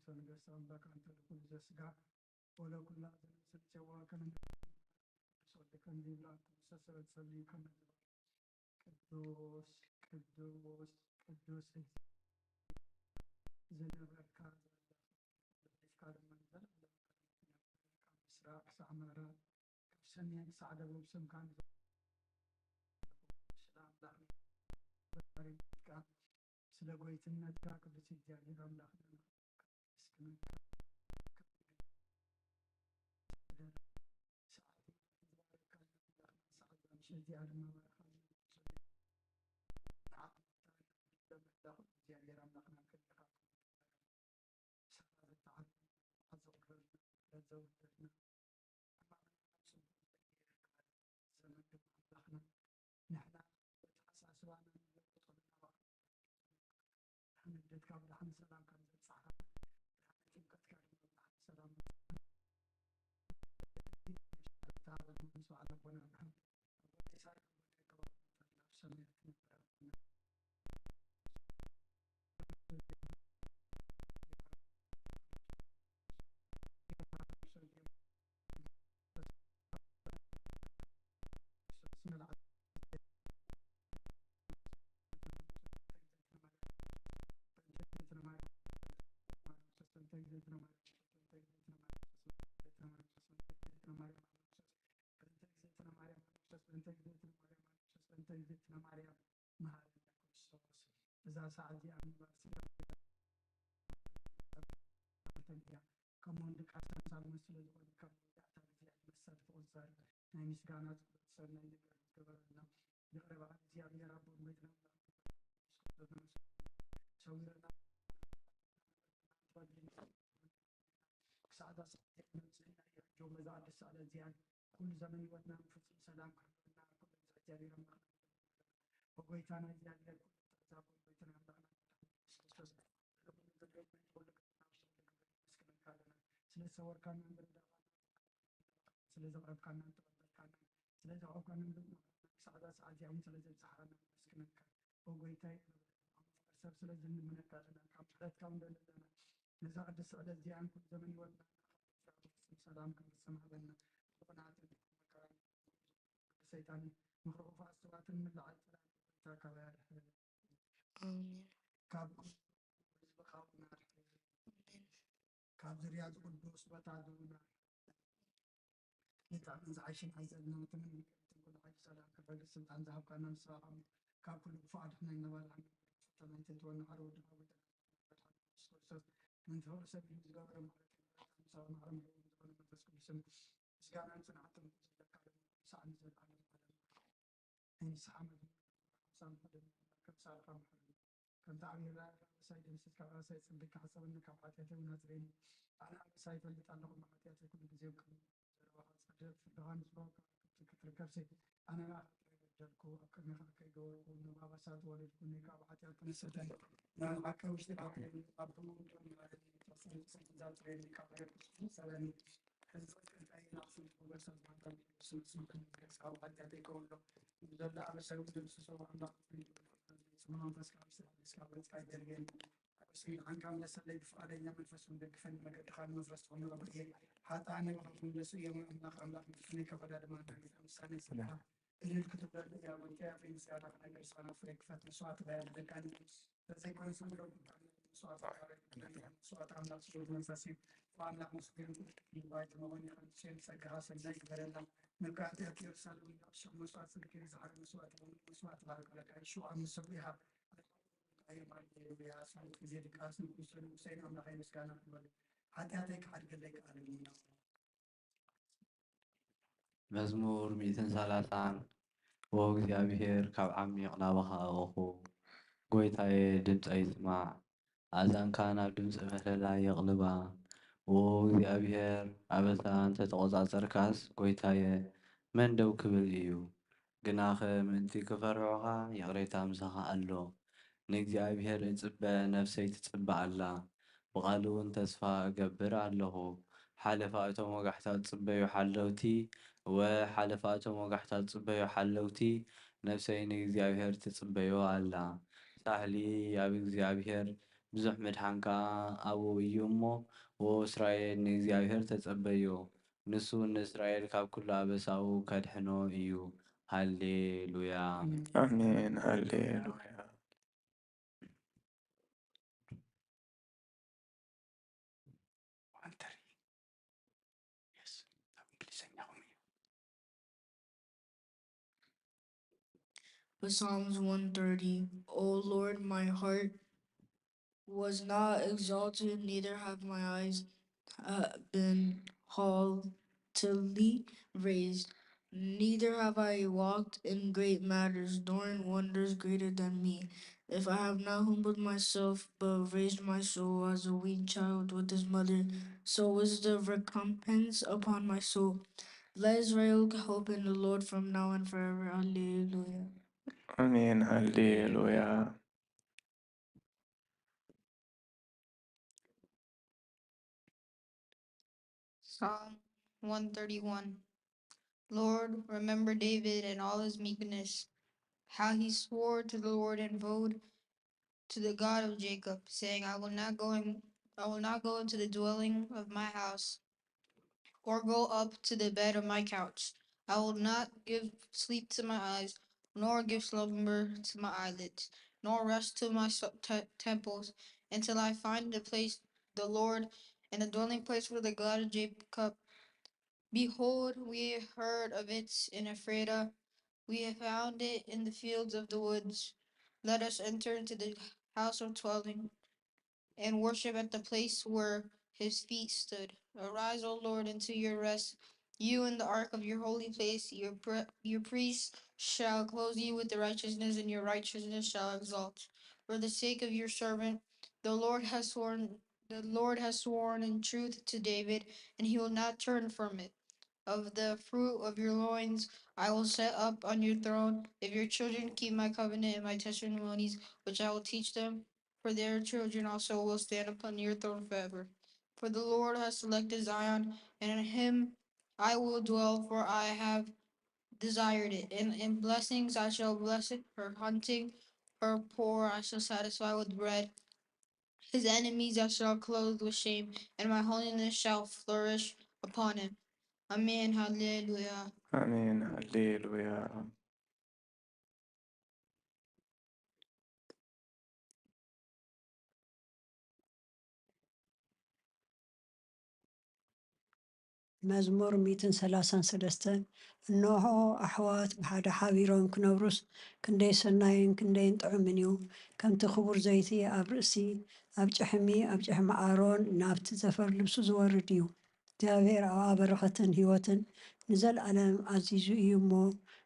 ንጉሰ ነገስት ኣምላክ፣ ኣንተ ልዑል ዘስጋ ወለኩላ ዘነስንሴዋ ከመ ቅዱስ ወልድ ከም ይብላ ተመሳሰለ ጸልዩ ከመ ቅዱስ ቅዱስ ቅዱስ ዝነበርካ ዘለኻ ድማ ንዘለኣለም ካብ ምስራቅ ክሳብ ምዕራብ ካብ ሰሜን ክሳብ ደቡብ ስምካ ንዘ- ስለ ኣምላኽ ባሪካ ስለ ጎይትነትካ ቅዱስ እግዚኣብሔር ኣምላኽና ነመስግነካ። ሰዓት እዚኣ ድማ ባርኻ ንዓኻ ንዘመንና ኩሉ እግዚኣብሔር ኣምላኽና ክንልኻ ሰላም ዘተዓልም ኣዘውትረልና ዘውትረልና ዘመን ድማ ኣምላኽና ንሕና በተሓሳስባና ንለውጦ ንናባኻ ንሕምደትካ ብድሓን ሰላም ከም ዘብጽሓ ብድሓን ጥምቀትካ ድማ ብድሓን ሰላም መጻእና። በዓል ኣቦና ኣብርሃም ኣብ ወዲ ሳራ ኣብ ሰማያት ትነብር ኣቦና እዛ ሰዓት እዚኣ ምንባር ስጋ ተንቢያ። ከምኡውን ድቃስ ኣምሳል ስለ ዝኾነ ካብ መወዳእታ ግዜ መሰል ትቑጸር ናይ ምስጋና ጸሎት ሰናይ ነገር ዝገበረልና ይቕረ በዓል እግዚኣብሔር ኣቦን ቤትና ሰዊረና ክሳዕታ ሰዓት መምፅእና እያ። ጆ መዛ ኣዲስ ሰዓት እዚኣን ኩሉ ዘመን ህይወትና ፍጹም ሰላም ክህልወና ኩሉ እግዚኣብሔር ኣምላኽ ብጎይታና እግዚኣብሔር ኩሉ ትእዛዝ ጎይታና ኣምላኽና ክርስቶስ ስለ ሰወርካና ምርዳእና ስለ ዘቕረብካና ተቐበልካና ስለ ዘቕረብካና ክሳዕዛ ሰዓት እዚኣ እውን ስለ ዘብፅሓና ነመስግነካ። ብጎይታይ ሰብ ስለ ዝንምነካ ኣለና ካብ ምሕረትካ እውን ደለና ነዛ ቅድስቲ ዕለት እዚኣን ኩሉ ዘመን ህይወትና ሰላም ክፍጽም ሃበና። ብቕንዓትን መከራን ሰይጣን ምኽሪ ክፉኣት ሰባትን ምልዓል ጸላእቲ ጎይታ ካባይ ኣርሕቕ። ኣሜን። ካብ ክፉእ ህዝብኻ እውን ኣርሕቕ። ኣሜን። ካብ ዝርያ ዝቕዱስ ቦታ ዝውን ኣርሕቕ። ንጣዕምን ዝዓይሽን ሓዘልና ትምን ምክንያትን ኩሉ ሓይሊ ሰላም ክሕግዝ ስልጣን ዝሃብካና ንስኻ ካብ ኩሉ ክፉእ ኣድሕነና ባርኻና። ፈተና ኣይተእትወና ሓደ ወድኻ ጎይታ ክርስቶስ መንፈስ ሰብ እዩ ዝገበረ ማለት እዩ። ምሳሌ ማርያም ዝኾነ መንፈስ ቅዱስን ምስጋናን ጽንዓትን ዘለካ ሳዕ ንዘለዓለም ዓለም። ናይ ንስሓ መዝሙር ሓምሳን ሓደ ካብ ሳልኻ ምሕረኒ። ከምቲ ዓብዪ ራእይ ኣበሳይ ደምስስ፣ ካብ ኣበሳይ ጽንብል ክሓጸበኒ፣ ካብ ሓጢኣተይ እውን ኣጽርየኒ። ኣነ ኣበሳይ እፈልጥ ኣለኹ፣ እሞ ሓጢኣተይ ኩሉ ግዜ ኣብ ቅድሚ ዘረባኻ ጸድቕ፣ ፍርድኻ ንጹር ኣብ ከብቲ ክትርከብሲ። ኣነ ንኣኻ ጥራይ በደልኩ፣ ኣብ ቅድሜኻ ከይገበርኩ፣ ነባባሳ ተወለድኩ፣ ነይ ካብ ሓጢኣት ተነሰተኒ። ንዓካ ውሽጢ ካብ ኣብ ትእዛዝ ጽርየኒ፣ ካብ ሓጢኣት ሰበኒ። ህዝቢ እንታይ ናብቲ ዝጎበሰ ዝባንታ ንጉስ ንስምካ ንገስ ካብ ሓጢኣተይ ከውሎ ንዘሎ ኣበሳይ እውን ደምስሶ ኣምላኽ ጽኑዕ መንፈስካ ኣብ ስራሕ እስካ በጽካ ይደልየኒ። ኣበሳይ ንዓንካ መለሰለይ ብፍቓደኛ መንፈስ እውን ደግፈኒ መገድኻ ንመፍረስ ዝኾኑ ረብኤ ሓጣ ነብኻ ክምለሱ እዮም ኣምላኽ ኣምላኽ ምድፍነይ ከበዳ ድማ ንዳዊት ኣምሳነይ ስልካ እልል ክትብለሉ እያ። ጎይታ ኣፈይ ምስጋና ክነግር ሳና ፍሬ ክፈት መስዋዕት ባያ ደቃኒ ተዘይኮነ ስምሮ መስዋዕት መስዋዕት ኣምላኽ ስሉት መንፈስ እዩ። ኣምላኽ ምስጉን ይባይ ተመሆን ይኸንሴን ጸጋኻ ሰናይ ይግበረልና። ምልካት ኢየሩሳሌም ሽቕ መስዋዕት ጽድቂ ዝሓር መስዋዕት መስዋዕት ባርካለካ ይሽዋ ምስሉ ይሃብ። ሃሌሉያ። ስሉት ግዜ ድቃስ ንጉሰ ንጉሰይን ኣምላኸይ ምስጋና ክበል ሓጢኣተይ ክሓድገለይ ክኣለልና። መዝሙር ሚእትን ሰላሳን። ኦ እግዚኣብሔር፣ ካብ ዓሚቕ ናባኻ ኣበኹ፣ ጐይታየ፣ ድምጸይ ስማዕ፣ ኣእዛንካ ናብ ድምጺ ምህለላይ የቕልባ። ኦ እግዚኣብሔር፣ ኣበሳ እንተ ተቖጻጸርካስ፣ ጐይታየ፣ መን ደው ክብል እዩ? ግናኸ ምእንቲ ክፈርሑኻ ይቕሬታ ምሳኻ ኣሎ። ንእግዚኣብሔር እጽበ፣ ነፍሰይ ትጽበ ኣላ፣ ብቓሉ እውን ተስፋ እገብር ኣለኹ። ሓለፋ እቶም ወጋሕታ ዝጽበዩ ሓለውቲ፣ እወ፣ ሓለፋ እቶም ወጋሕታ ዝጽበዩ ሓለውቲ፣ ነፍሰይ ንእግዚኣብሔር ትጽበዮ ኣላ። ሳህሊ ኣብ እግዚኣብሔር ብዙሕ ምድሓን ከኣ ኣብኡ እዩ እሞ፣ ዎ እስራኤል፣ ንእግዚኣብሄር ተጸበዮ፣ ንሱ ንእስራኤል ካብ ኩሉ ኣበሳኡ ከድሕኖ እዩ። ሃሌሉያ። ኣሜን። ሃሌሉያ። One thirty. Yes. ኣብ እንግሊዝኛ ኹን እዩ። Psalms one thirty. O Lord, my heart was not exalted, neither have my eyes uh, been haughtily raised, neither have I walked in great matters, nor in wonders greater than me. If I have not humbled myself, but raised my soul as a weaned child with his mother, so is the recompense upon my soul. Let Israel hope in the Lord from now and forever. Alleluia. ኣሜን። ሃሌሉያ። Psalm one thirty-one. Lord, remember David and all his meekness, how he swore to the Lord and vowed to the God of Jacob, saying, I will not go in, I will not go into the dwelling of my house, or go up to the bed of my couch. I will not give sleep to my eyes, nor give slumber to my eyelids, nor rest to my so- te- temples, until I find the place, the Lord, and the dwelling place for the God of Jacob. Behold, we heard of it in Ephrathah, we have found it in the fields of the woods. Let us enter into the house of dwelling and worship at the place where his feet stood. Arise, O Lord, into your rest, you in the ark of your holy place. Your pre- your priests shall clothe you with the righteousness, and your righteousness shall exalt. For the sake of your servant, the Lord has sworn. The Lord has sworn in truth to David, and he will not turn from it. Of the fruit of your loins I will set up on your throne. If your children keep my covenant and my testimonies, which I will teach them, for their children also will stand upon your throne forever. For the Lord has selected Zion, and in him I will dwell, for I have desired it. And in blessings I shall bless it, her hunting, her poor I shall satisfy with bread. His enemies I shall clothe with shame, and my holiness shall flourish upon him. Amen. Hallelujah. ኣሜን። ሃሌሉያ። መዝሙር ሚእትን ሰላሳን ሰለስተን። እንሆ፣ ኣሕዋት ብሓደ ሓቢሮም ክነብሩስ፣ ክንደይ ሰናይን ክንደይን ጥዑምን እዩ! ከምቲ ክቡር ዘይቲ ኣብ ርእሲ፣ ኣብ ጭሕሚ፣ ኣብ ጭሕሚ ኣሮን፣ ናብቲ ዘፈር ልብሱ ዝወርድ እዩ። እግዚኣብሔር ኣብኣ በረኸትን ህይወትን ንዘለኣለም ኣዚዙ እዩ እሞ፣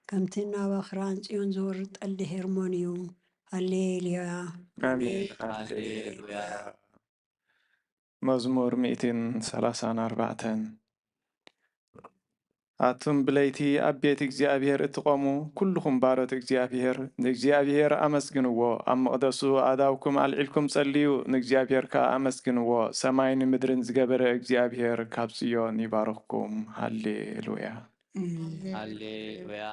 ከምቲ ናብ ኣኽራን ጽዮን ዝወርድ ጠሊ ሄርሞን እዩ። ሃሌሉያ። ኣሜን። ሃሌሉያ። መዝሙር ሚእትን ሰላሳን ኣርባዕተን። ኣቱም ብለይቲ ኣብ ቤት እግዚኣብሔር እትቖሙ፣ ኩልኹም ባሮት እግዚኣብሔር፣ ንእግዚኣብሔር ኣመስግንዎ፣ ኣብ መቕደሱ ኣእዳውኩም ኣልዒልኩም ጸልዩ፣ ንእግዚኣብሔር ከኣ ኣመስግንዎ። ሰማይን ምድርን ዝገበረ እግዚኣብሔር ካብ ጽዮን ይባርኽኩም። ሃሌሉያ። ሃሌሉያ።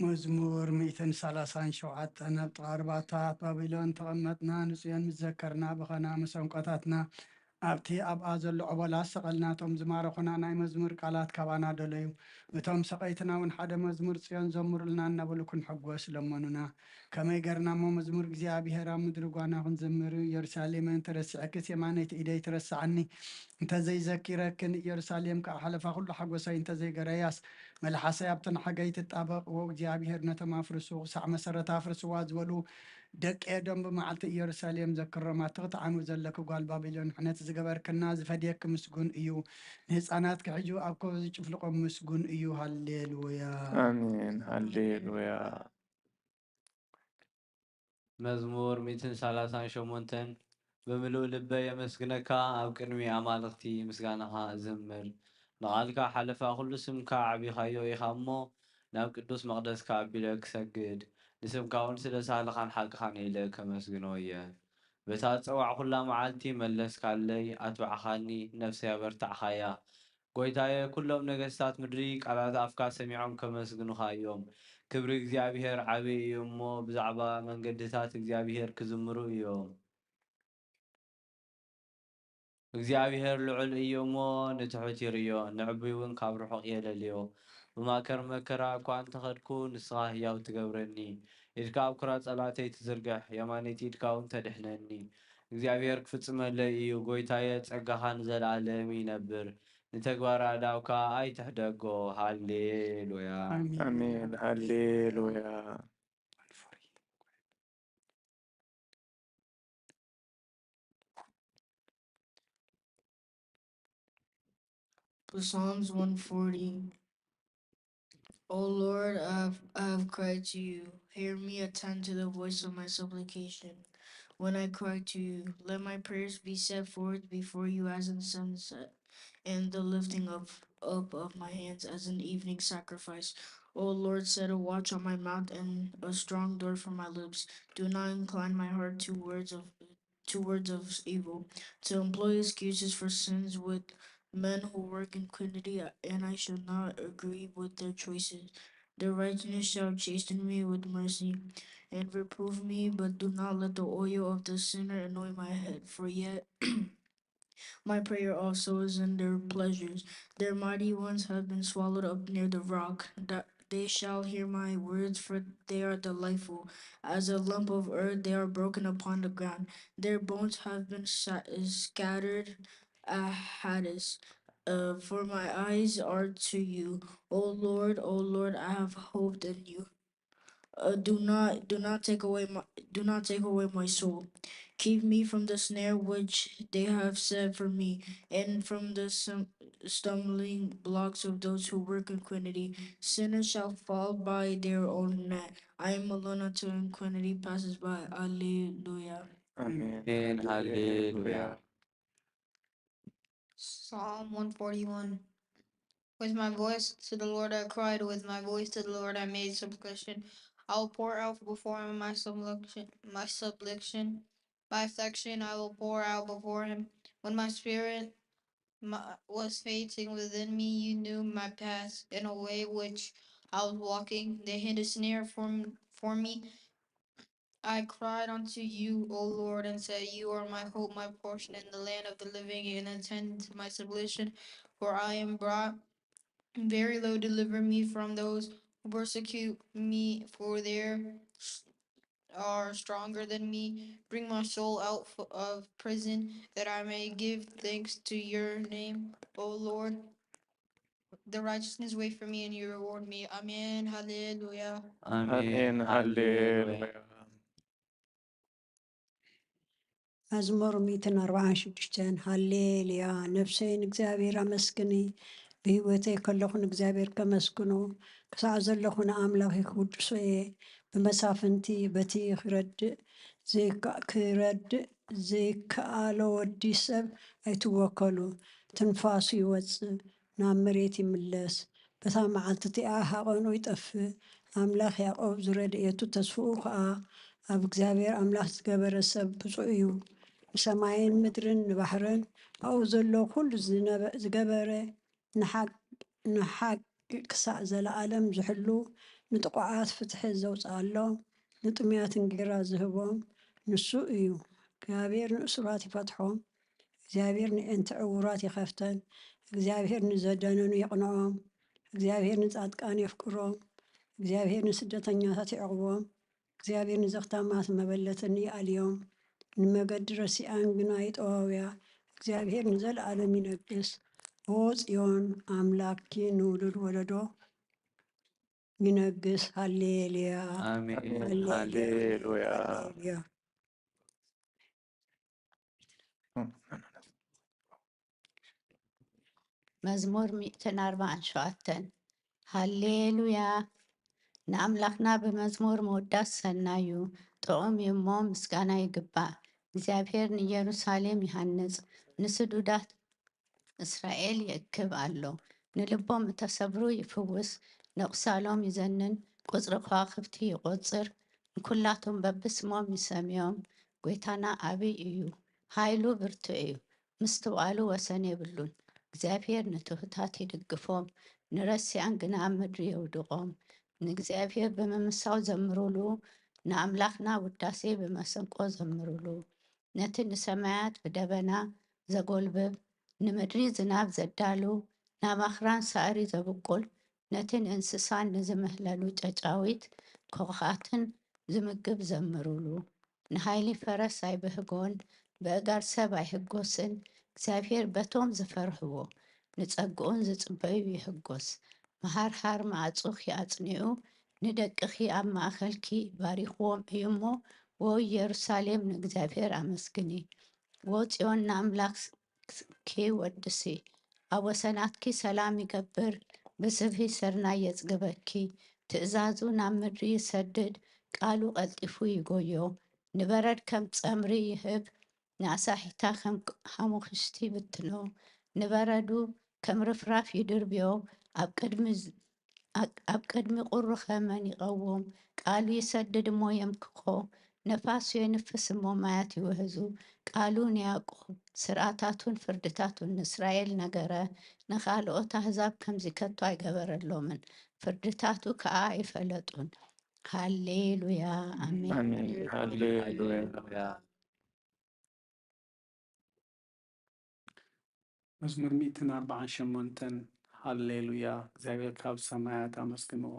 መዝሙር ሚእትን ሰላሳን ሸውዓተን። ኣብ ጥቓ ሩባታት ባቢሎን ተቐመጥና፣ ንጽዮን ምስ ዘከርና፣ ብኸና መሰንቆታትና ኣብቲ ኣብኣ ዘሎ ዖቦላት ሰቐልና። እቶም ዝማረኹና ናይ መዝሙር ቃላት ካባና ደለዩ። እቶም ሰቐይትና እውን ሓደ መዝሙር ጽዮን ዘምሩልና እናበሉ ክንሕጎስ ለመኑና። ከመይ ገርና እሞ መዝሙር እግዚኣብሔር ኣብ ምድሪ ጓና ክንዝምር? ኢየሩሳሌመይ እንተረሲዕክስ የማነይቲ ኢደይ ትረስዓኒ። እንተዘይዘኪረክን ኢየሩሳሌም ከኣ ሓለፋ ኩሉ ሓጎሰይ እንተዘይገረያስ፣ መልሓሰይ ኣብተን ሓገይ ትጣበቕ። ዎ እግዚኣብሔር ነቶም ኣፍርሱ፣ ክሳዕ መሰረታ ኣፍርስዋ ዝበሉ ደቂ ኤዶም ብመዓልቲ ኢየሩሳሌም ዘክሮም። ኣቲ ክትዓኑ ዘለኪ ጓል ባቢሎን፣ ሕነት ዝገበርክና ዝፈድየኪ ምስጉን እዩ። ንህፃናትኪ ሒዙ ኣብ ከውሒ ዝጭፍልቖም ምስጉን እዩ። ሃሌሉያ። ኣሜን። ሃሌሉያ። መዝሙር ሚእትን ሰላሳን ሸሞንተን። ብምሉእ ልበይ የመስግነካ፣ ኣብ ቅድሚ ኣማልኽቲ ምስጋናኻ እዝምር። ንቓልካ ሓለፋ ኩሉ ስምካ ኣዕቢኻዮ ኢኻ እሞ፣ ናብ ቅዱስ መቕደስካ ኣቢለ ክሰግድ፣ ንስምካ እውን ስለ ሳህልኻን ሓቅኻን ኢለ ከመስግኖ እየ። በታ ዝጸዋዕኩላ መዓልቲ መለስካለይ፣ ኣትባዕኻኒ፣ ነፍሰይ ኣበርታዕኻያ። ጎይታየ፣ ኩሎም ነገስታት ምድሪ ቃላት ኣፍካ ሰሚዖም ከመስግኑኻ እዮም። ክብሪ እግዚኣብሔር ዓቢ እዩ እሞ፣ ብዛዕባ መንገድታት እግዚኣብሔር ክዝምሩ እዮም። እግዚኣብሔር ልዑል እዩ እሞ፣ ንትሑት ይርእዮ፣ ንዕቡይ እውን ካብ ርሑቕ የለልዮ። ብማእከር መከራ እኳ እንተ ኸድኩ፣ ንስኻ ህያው ትገብረኒ። ኢድካ ኣብ ኩራ ጸላተይ ትዝርግሕ፣ የማነይቲ ኢድካ እውን ተድሕነኒ። እግዚኣብሔር ክፍጽመለይ እዩ፣ ጐይታየ፣ ጸጋኻ ንዘለኣለም ይነብር። ንተግባር ኣእዳውካ ኣይትሕደጎ። ሃሌሉያ። ኣሜን። ኣሜን። ሃሌሉያ። Psalms one forty. O Lord, I have, I have cried to you. Hear me, attend to the voice of my supplication. When I cry to you, let my prayers be set forth before you as incense, and the lifting up, up of my hands as an evening sacrifice. O Lord, set a watch on my mouth and a strong door for my lips. Do not incline my heart to words of to words of evil, to employ excuses for sins with men who work iniquity, and I shall not agree with their choices. The righteous shall chasten me with mercy and reprove me, but do not let the oil of the sinner anoint my head, for yet my prayer also is in their pleasures. Their mighty ones have been swallowed up near the rock. That they shall hear my words, for they are delightful. As a lump of earth, they are broken upon the ground. Their bones have been sa- scattered at Hades. Uh, for my eyes are to you, O Lord, O Lord, I have hoped in you. Uh, do not, do not take away my, do not take away my soul. Keep me from the snare which they have set for me, and from the stum- stumbling blocks of those who work iniquity. Sinners shall fall by their own net. I am alone until iniquity passes by. Alleluia. ኣሜን። ኣሜን። ሃሌሉያ። Psalm one forty-one. With my voice to the Lord I cried, with my voice to the Lord I made supplication. I will pour out before him my supplication, my supplication, my affliction I will pour out before him. When my spirit my, was fainting within me, you knew my path and a way which I was walking. They hid a snare for, m- for me. I cried unto you, O Lord, and said, you are my hope, my portion in the land of the living, and attend to my supplication, for I am brought very low. Deliver me from those who persecute me, for they are stronger than me. Bring my soul out f- of prison, that I may give thanks to your name, O Lord. The righteousness wait for me, and you reward me. Amen. Hallelujah. ኣሜን። ኣሜን። ሃሌሉያ። ሃሌሉያ። መዝሙር ሚእትን ኣርባዓን ሽዱሽተን። ሃሌሉያ። ነፍሰይ ንእግዚኣብሔር ኣመስግኒ። ብህይወተይ ከለኹ ንእግዚኣብሔር ከመስግኖ፣ ክሳዕ ዘለኹ ንኣምላኽ ክውድሶ እየ። ብመሳፍንቲ በቲ ክረድእ ዘይከ- ክረድእ ዘይከኣሎ ወዲ ሰብ ኣይትወከሉ። ትንፋሱ ይወጽእ፣ ናብ መሬት ይምለስ። በታ መዓልቲ እቲኣ ሃቐኑ ይጠፍእ። ኣምላኽ ያዕቆብ ዝረድኤቱ ተስፍኡ ኸኣ ኣብ እግዚኣብሔር ኣምላኽ ዝገበረ ሰብ ብፁዕ እዩ። ንሰማይን ምድርን ንባሕርን ኣብኡ ዘሎ ኩሉ ዝነበ- ዝገበረ ንሓቅ- ንሓቂ ክሳዕ ዘለኣለም ዝሕሉ፣ ንጥቑዓት ፍትሒ ዘውፅኣሎም፣ ንጥሙያት እንጌራ ዝህቦም ንሱ እዩ። እግዚኣብሔር ንእሱራት ይፈትሖም። እግዚኣብሔር ንእንቲ ዕዉራት ይኸፍተን። እግዚኣብሔር ንዘደነኑ የቕንዖም። እግዚኣብሔር ንጻድቃን የፍቅሮም። እግዚኣብሔር ንስደተኛታት ይዕቕቦም። እግዚኣብሔር ንዘኽታማት መበለትን ይኣልዮም። ንመገዲ ረሲኣን ግና ይጠዋውያ። እግዚኣብሔር ንዘለኣለም ይነግስ። ኦ ጽዮን ኣምላኪ ንውሉድ ወለዶ ይነግስ። ሃሌሉያ። ኣሜን። ሃሌሉያ። ሃሌሉያ። ሃሌሉያ። መዝሙር ሚእትን ኣርባዓን ሸውዓተን። ሃሌሉያ። ንኣምላኽና ብመዝሙር ምውዳስ ሰናዩ ጥዑም እዩ እሞ ምስጋና ይግባእ። እግዚኣብሔር ንኢየሩሳሌም ይሃንጽ፣ ንስዱዳት እስራኤል ይእክብ ኣሎ። ንልቦም እተሰብሩ ይፍውስ፣ ነቑሳሎም ይዘንን፣ ቁጽሪ ከዋኽብቲ ይቖጽር፣ ንኩላቶም በብስሞም ይሰምዮም። ጐይታና ዓብይ እዩ፣ ኃይሉ ብርቱዕ እዩ፣ ምስትውዓሉ ወሰን የብሉን። እግዚኣብሔር ንትሑታት ይድግፎም፣ ንረሲኣን ግና ኣብ ምድሪ የውድቖም። ንእግዚኣብሔር ብምምሳው ዘምሩሉ፣ ንኣምላኽና ውዳሴ ብመሰንቆ ዘምሩሉ። ነቲ ንሰማያት ብደበና ዘጎልብብ፣ ንምድሪ ዝናብ ዘዳሉ፣ ናብ ኣኽራን ሳዕሪ ዘብቁል፣ ነቲ ንእንስሳን ንዝምህለሉ ጨጫዊት ኮኾሓትን ዝምግብ ዘምሩሉ። ንሃይሊ ፈረስ ኣይብህጎን፣ በእጋር ሰብ ኣይህጎስን፣ እግዚኣብሔር በቶም ዝፈርህዎ፣ ንጸግኡን ዝጽበዩ ይህጎስ። መሃርሃር መዓጹኺ ኣጽኒዑ፣ ንደቅኺ ኣብ ማእከልኪ ባሪኽዎም እዩ እሞ፣ ዎይ የሩሳሌም ንእግዚኣብሔር ኣመስግኒ። ዎ ጽዮን ንኣምላክ ኪ ወድሲ፣ ኣብ ወሰናትኪ ሰላም ይገብር፣ ብስብሒ ስርናይ የጽግበኪ። ትእዛዙ ናብ ምድሪ ይሰድድ፣ ቃሉ ቀልጢፉ ይጎዮ። ንበረድ ከም ጸምሪ ይህብ፣ ንኣሳሒታ ከም ሓሙኽሽቲ ይብትኖ። ንበረዱ ከም ርፍራፍ ይድርብዮ፣ ኣብ ቅድሚ ዝ-፣ ኣብ ቅድሚ ቁሩኸ መን ይቐውም? ቃሉ ይሰድድ እሞ የምክኾ፣ ነፋሱ የንፍስ እሞ ማያት ይውህዙ። ቃሉ ንያዕቆብ፣ ስርዓታቱን ፍርድታቱን ንእስራኤል ነገረ፣ ንኻልኦት ኣህዛብ ከምዚ ከቶ ኣይገበረሎምን፣ ፍርድታቱ ከኣ ኣይፈለጡን። ሃሌሉያ፣ ኣሜን። ኣሜን። ሃሌሉያ። መዝሙር ሚእትን ኣርባዓን ሸሞንተን። ሃሌሉያ፣ እግዚኣብሔር ካብ ሰማያት ኣመስግንዎ፣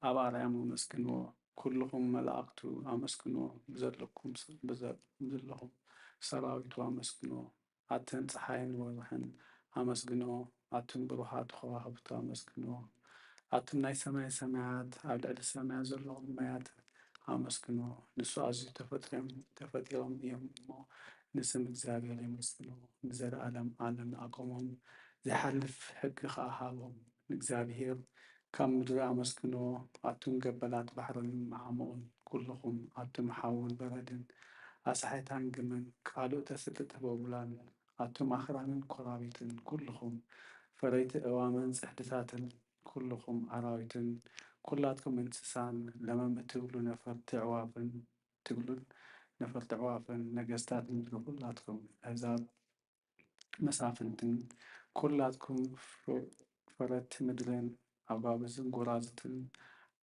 ኣብ ኣርያም ኣመስግንዎ፣ ኩልኹም መላእኽቱ ኣመስግንዎ፣ ብዘለኩም ስ-፣ ብዘ-፣ ብዘለኹም ሰራዊቱ ኣመስግንዎ። ኣተን ጸሓይን ወርሕን ኣመስግንዎ፣ ኣቱም ብሩሃት ከዋኽብቲ ኣመስግንዎ፣ ኣቱም ናይ ሰማይ ሰማያት፣ ኣብ ልዕሊ ሰማያት ዘለኹም ማያት ኣመስግንዎ። ንሱ ኣዝዩ ተፈጢሮም፣ ተፈጢሮም እዮም እሞ፣ ንስም እግዚኣብሔር የመስግንዎ። ንዘለኣለም ዓለም ኣቆሞም፣ ዘይሓልፍ ሕጊ ኸኣ ሃቦም። ንእግዚኣብሔር ካብ ምድሪ ኣመስግንዎ፣ ኣቱም ገበላት ባሕርን መዓሙቕን ኩልኹም፣ ኣቱም ሓውን በረድን ኣሳሒታን ግመን፣ ቃሉ እተስልጥ ህቦብላን፣ ኣቱም ኣኽራንን ኮራቢትን ኩልኹም፣ ፈረይቲ እዋምን ጽሕድታትን ኩልኹም ኣራዊትን፣ ኩላትኩም እንስሳን ለመም እትብሉ ነፈርቲ ኣዕዋፍን፣ ትብሉን ነፈርቲ ኣዕዋፍን፣ ነገስታት ምድሪ ኩላትኩም ኣህዛብ መሳፍንትን፣ ኩላትኩም ፈ-፣ ፈረድቲ ምድርን፣ ኣጓብዝን ጎራዙትን፣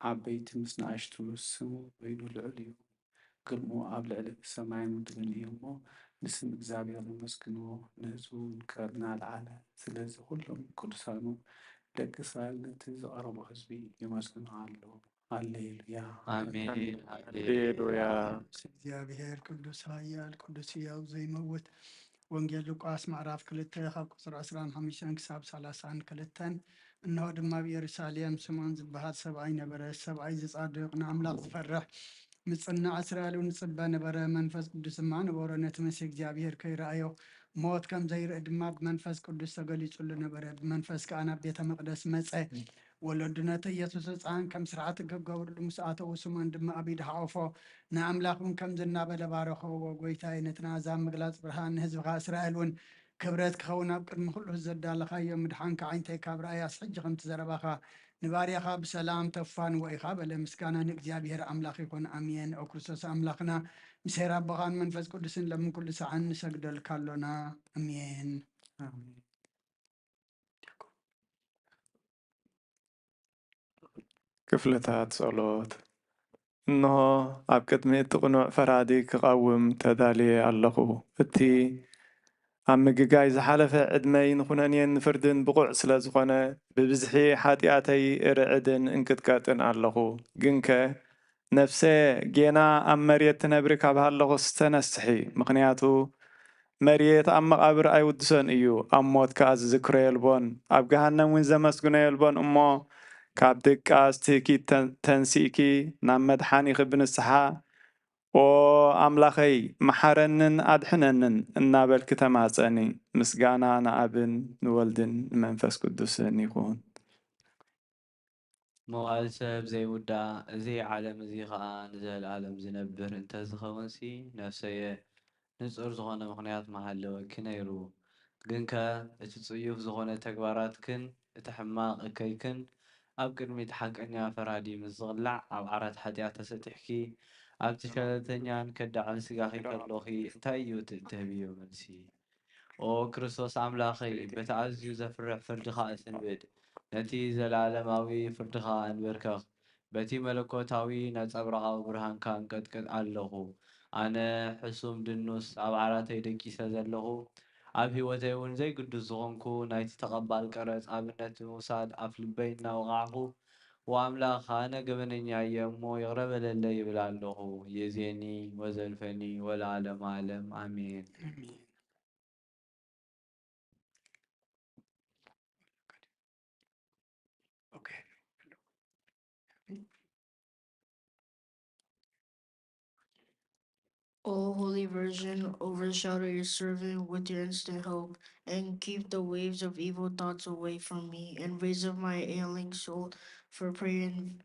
ዓበይቲ ምስ ንኣሽቱ፣ ስሙ በይኑ ልዑል እዩ። ግርምኡ ኣብ ልዕሊ ሰማይን ምድርን እዩ እሞ፣ ንስም እግዚኣብሔር ኣመስግንዎ፣ ንህዝቡ እውን ክብሪ እናልዓለ። ስለዚ ኩሎም ቅዱሳኑ ደቂ እስራኤል ነቲ ዝቐረቦ ህዝቢ የመስግኑ ኣለዉ። ሃሌሉያ። ኣሜን። ሃሌሉያ። ሃሌሉያ። እግዚኣብሔር ቅዱስ ኃያል ቅዱስ ሕያው ዘይመውት። ወንጌል ሉቃስ ምዕራፍ ክልተ ካብ ቁጽሪ ዕስራን ሓሙሽተን ክሳብ ሰላሳን ክልተን። እንሆ ድማ ኣብ ኢየሩሳሌም ስምዖን ዝበሃል ሰብኣይ ነበረ። ሰብኣይ ዝጻድቕ ንኣምላኽ ዝፈርሕ ምጽናዕ እስራኤል እውን ዝጽበ ነበረ። መንፈስ ቅዱስ ድማ ነበሮ። ነቲ መሲሕ እግዚኣብሔር ከይረኣዮ ሞት ከም ዘይርኢ ድማ ብመንፈስ ቅዱስ ተገሊጹሉ ነበረ። ብመንፈስ ከኣ ናብ ቤተ መቕደስ መጸ። ወለዱ ነቲ ኢየሱስ ህጻን ከም ስርዓት ክገብርሉ ምስ ኣተዉ፣ ስምዖን ድማ ኣብ ኢዱ ሓቖፎ፣ ንኣምላኽ እውን ከምዚ እናበለ ባረኾ፣ ዎ ጐይታይ፣ ነቲ ናዛ ምግላጽ ብርሃን ንህዝብኻ እስራኤል እውን ክብረት ክኸውን ኣብ ቅድሚ ኩሉ ዘዳለኻዮ ምድሓንካ ዓይንተይ ካብ ረኣያስ ሕጂ ከምቲ ዘረባኻ ንባርያኻ ብሰላም ተፋንዎ ኢኻ በለ። ምስጋና ንእግዚኣብሔር ኣምላኽ ይኹን። ኣሜን። ኦ ክርስቶስ ኣምላኽና፣ ምስ ኄር ኣቦኻን መንፈስ ቅዱስን ለምን ኩሉ ሰዓን ንሰግደልካ ኣሎና። ኣሜን። ኣሜን። ክፍልታት ጸሎት። እንሆ፣ ኣብ ቅድሚ እቲ ቅኑዕ ፈራዲ ክቐውም ተዳልየ ኣለኹ። እቲ ኣብ ምግጋይ ዝሓለፈ ዕድመይ ንኹነኔን ንፍርድን ብቑዕ ስለ ዝኾነ፣ ብብዝሒ ሓጢኣተይ ርዕድን እንቅጥቀጥን ኣለኹ። ግንከ፣ ነፍሰ ጌና ኣብ መሬት ትነብሪ ካብ ሃለኹስ ተነስሒ፣ ምኽንያቱ መሬት ኣብ መቓብር ኣይውድሶን እዩ፣ ኣብ ሞት ከኣ ዝዝክሮ የልቦን፣ ኣብ ገሃነም እውን ዘመስግኖ የልቦን። እሞ ካብ ድቃስ ትህኪት ተን-፣ ተንሲእኪ ናብ መድሓኒኺ ብንስሓ፣ "ኦ ኣምላኸይ፣ መሓረንን ኣድሕነንን" እናበልኪ ተማጸኒ። ምስጋና ንኣብን ንወልድን ንመንፈስ ቅዱስን ይኹን። መዋእል ሰብ ዘይውዳእ፣ እዚ ዓለም እዚ ኸኣ ንዘለኣለም ዝነብር እንተ ዝኸውንሲ፣ ነፍሰየ ንጹር ዝኾነ ምኽንያት ምሃለወኪ ነይሩ። ግንከ እቲ ጽዩፍ ዝኾነ ተግባራትክን እቲ ሕማቕ እከይክን ኣብ ቅድሚ እቲ ሓቀኛ ፈራዲ ምስ ዝቕላዕ፣ ኣብ ዓራት ሓጢኣት ተሰጢሕኪ፣ ኣብቲ ሸለልተኛን ከዳዕን ስጋኺ ከሎኺ እንታይ እዩ እቲ እትህብዮ መልሲ? ኦ ክርስቶስ ኣምላኸይ፣ በቲ ኣዝዩ ዘፍርሕ ፍርድኻ እትንብድ፣ ነቲ ዘለኣለማዊ ፍርድኻ እንበርከኽ። በቲ መለኮታዊ ነጸብራቓዊ ብርሃንካ እንቀጥቅጥ ኣለኹ። ኣነ ሕሱም ድኑስ ኣብ ዓራተይ ደቂሰ ዘለኹ፣ ኣብ ህይወተይ እውን ዘይግዱስ ዝኾንኩ ናይቲ ተቐባል ቀረጽ ኣብነት ብምውሳድ ኣፍ ልበይ እናወቓዕኹ፣ "ወኣምላኽ ኣነ ገበነኛ እየ እሞ ይቕረ በለለይ" ይብል ኣለኹ። የዜኒ ወዘልፈኒ ወለዓለመ ዓለም ኣሜን። ኣሜን። Okay. O Holy Virgin, overshadow your servant with your instant help, and keep the waves of evil thoughts away from me, and raise up my ailing soul for prayer and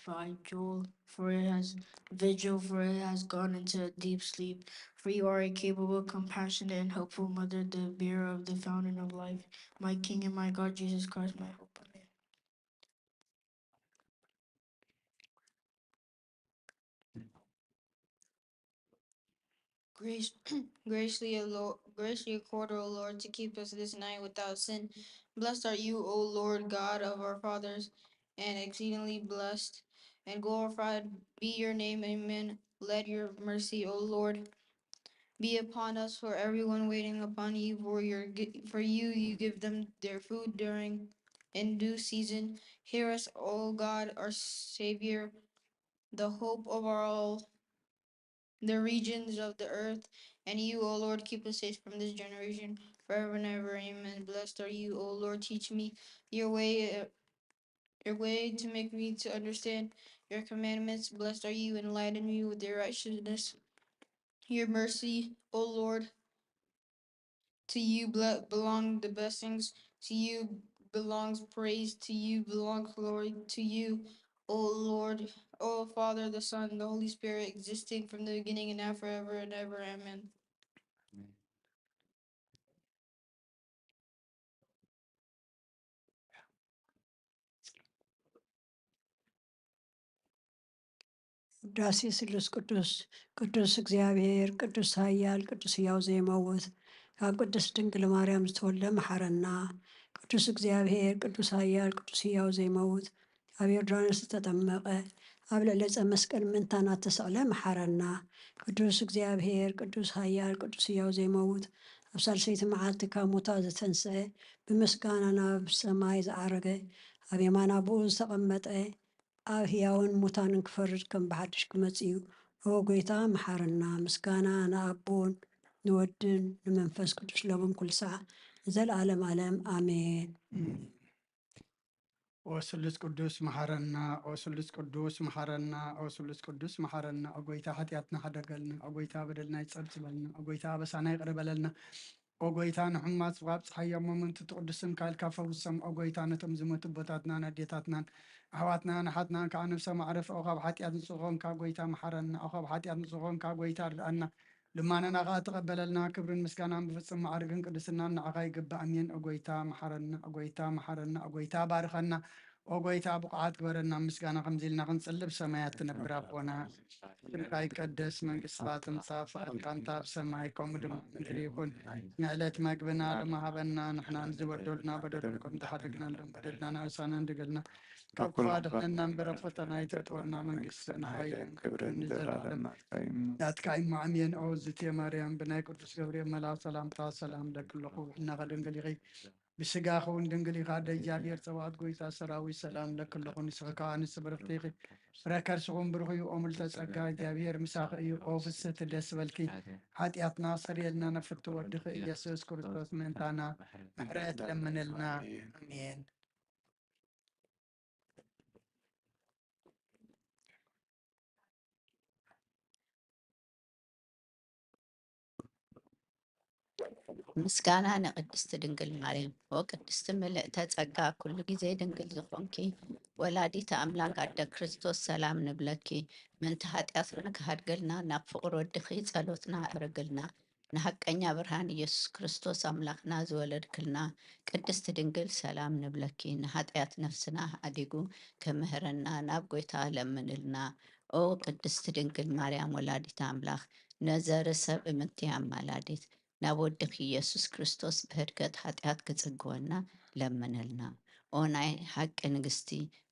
vigil, for it has vigil, for it has gone into a deep sleep. For you are a capable, compassionate, and helpful mother, the bearer of the fountain of life, my King and my God, Jesus Christ, my hope. Amen. Grace, graciously, O Lord, graciously accord, O Lord, to keep us this night without sin. Blessed are you, O Lord, God of our fathers, and exceedingly blessed and glorified be your name. Amen. Let your mercy, O Lord, be upon us, for everyone waiting upon you, for your gi- for you you give them their food during in due season. Hear us, O God, our Savior, the hope of our all the regions of the earth, and you, O Lord, keep us safe from this generation forever and ever. Amen. Blessed are you, O Lord, teach me your way, uh, your way to make me to understand your commandments. Blessed are you, enlighten me with your righteousness. Your mercy, O Lord, to you ble- belong the blessings. To you belongs praise. To you belongs glory. To you, O Lord, O Father, the Son, the Holy Spirit, existing from the beginning and now forever and ever. Amen. ውዳሴ ስሉስ ቅዱስ። ቅዱስ እግዚኣብሔር፣ ቅዱስ ኃያል፣ ቅዱስ ሕያው ዘይመውት፣ ካብ ቅድስት ድንግል ማርያም ዝተወልደ መሓረና። ቅዱስ እግዚኣብሔር፣ ቅዱስ ኃያል፣ ቅዱስ ሕያው ዘይመውት፣ ኣብ ዮርዳኖስ ዝተጠመቐ፣ ኣብ ልዕሊ ዕፀ መስቀል ምእንታና እተሰቕለ መሓረና። ቅዱስ እግዚኣብሔር፣ ቅዱስ ኃያል፣ ቅዱስ ሕያው ዘይመውት፣ ኣብ ሳልሰይቲ መዓልቲ ካብ ሙታ ዝተንስአ፣ ብምስጋና ናብ ሰማይ ዝዓረገ፣ ኣብ የማን ኣቦኡ ዝተቐመጠ፣ ኣብ ህያውን ሙታንን ክፈርድ ከም ብሓድሽ ክመጽእ እዩ። ኦ ጐይታ፣ መሓረና። ምስጋና ንኣቦን ንወድን ንመንፈስ ቅዱስ ሎምን ኩሉ ሰዓት ንዘለኣለም ኣለም። ኣሜን። ኦ ስሉስ ቅዱስ መሓረና፣ ኦ ስሉስ ቅዱስ መሓረና፣ ኦ ስሉስ ቅዱስ መሓረና። ኦ ጐይታ፣ ሓጢኣትና ሓደገልና። ኦ ጐይታ፣ በደልና ይጸብጽበልና። ኦ ጐይታ፣ ኣበሳና ይቕረ በለልና። ኦ ጐይታ፣ ንሕማስ ካብ ጸሓይ ኣሞምንቲ ትቕዱስ ስምካ ኢልካ ፈውሶም። ኦ ጐይታ፣ ነቶም ዝሞቱ ኣቦታትናን ኣዴታትናን ኣሕዋትናን ኣሓትናን ከኣ ነብሶም ኣዕርፍ። ኦ ካብ ሓጢኣት ንጹህ ኾንካ ጐይታ መሓረና። ኦ ካብ ሓጢኣት ንጹህ ኾንካ ጐይታ ርድኣና። ልማናና ከኣ ተቐበለልና። ክብርን ምስጋናን ብፍጹም ማዕርግን ቅድስናን ንዓኻ ይግባእ። ኣሜን። ኦ ጐይታ መሓረና። ኦ ጐይታ መሓረና። ኦ ጐይታ ባርኸና። ኦ ጐይታ ብቑዓት ግበረና። ምስጋና ከምዚ ኢልና ክንጽሊ። ብሰማያት ትነብር ኣቦና፣ ስምካ ይቀደስ፣ መንግስትኻ ትምጻእ፣ ፍቓድካ እንተ ኣብ ሰማይ ከምኡ ድማ ኣብ ምድሪ ይኹን። ንዕለት መግብና ሎሚ ሃበና፣ ንሕና ንዝበደሉና በደሎም ከም ዝሓደግና ንበደልና፣ ኣበሳና ኣይትሓድገና፣ ካብ ክፉእ ኣድሕነና እምበር፣ ኣብ ፈተና ኣይተእትወና፣ መንግስትን ሓይልን ክብርን ንዘለኣለም ናትካ እዩ። ኣሜን። ኦ ዝቴ ማርያም፣ ብናይ ቅዱስ ገብርኤል መልኣኽ ሰላምታ ሰላም እለኪ ኣለኹ፣ ብሕልናኺ ድንግል ኢኺ፣ ብስጋኺ እውን ድንግል ኢኻ፣ ኣደ እግዚኣብሔር ጸባኦት ጐይታ ሰራዊት ሰላም እለኪ ኣለኹ። ንስኺ ከኣ ኣንስቲ ብርኽቲ ኢኺ፣ ፍረ ከርስኺ እውን ብሩኽ እዩ። ኦ ምልዕተ ጸጋ እግዚኣብሔር ምሳኺ እዩ። ኦ ፍስሕቲ ደስ በልኪ፣ ሓጢኣትና ኣስተሰርየልና፣ ናብ ፍትው ወድኺ ኢየሱስ ክርስቶስ ምእንታና ምሕረት ለምንልና። ኣሜን። ምስጋና ንቅድስቲ ድንግል ማርያም። ኦ ቅድስቲ ምልእተ ጸጋ፣ ኩሉ ግዜ ድንግል ዝኾንኪ፣ ወላዲተ ኣምላክ ኣደ ክርስቶስ፣ ሰላም ንብለኪ። ምእንቲ ሓጢኣትና ክሃድገልና፣ ናብ ፍቕሪ ወድኺ ጸሎትና ኣዕርግልና። ንሓቀኛ ብርሃን ኢየሱስ ክርስቶስ ኣምላኽና ዝወለድክልና፣ ቅድስቲ ድንግል፣ ሰላም ንብለኪ። ንሓጢኣት ነፍስና ኣዲጉ ክምህረና፣ ናብ ጐይታ ለምንልና። ኦ ቅድስቲ ድንግል ማርያም ወላዲተ ኣምላኽ፣ ነዘርሰብ እምንቲ ኣማላዲት፣ ናብ ወድኺ ኢየሱስ ክርስቶስ ብህድገት ሓጢኣት ክጽግወና ለምንልና። ኦ ናይ ሓቂ ንግስቲ፣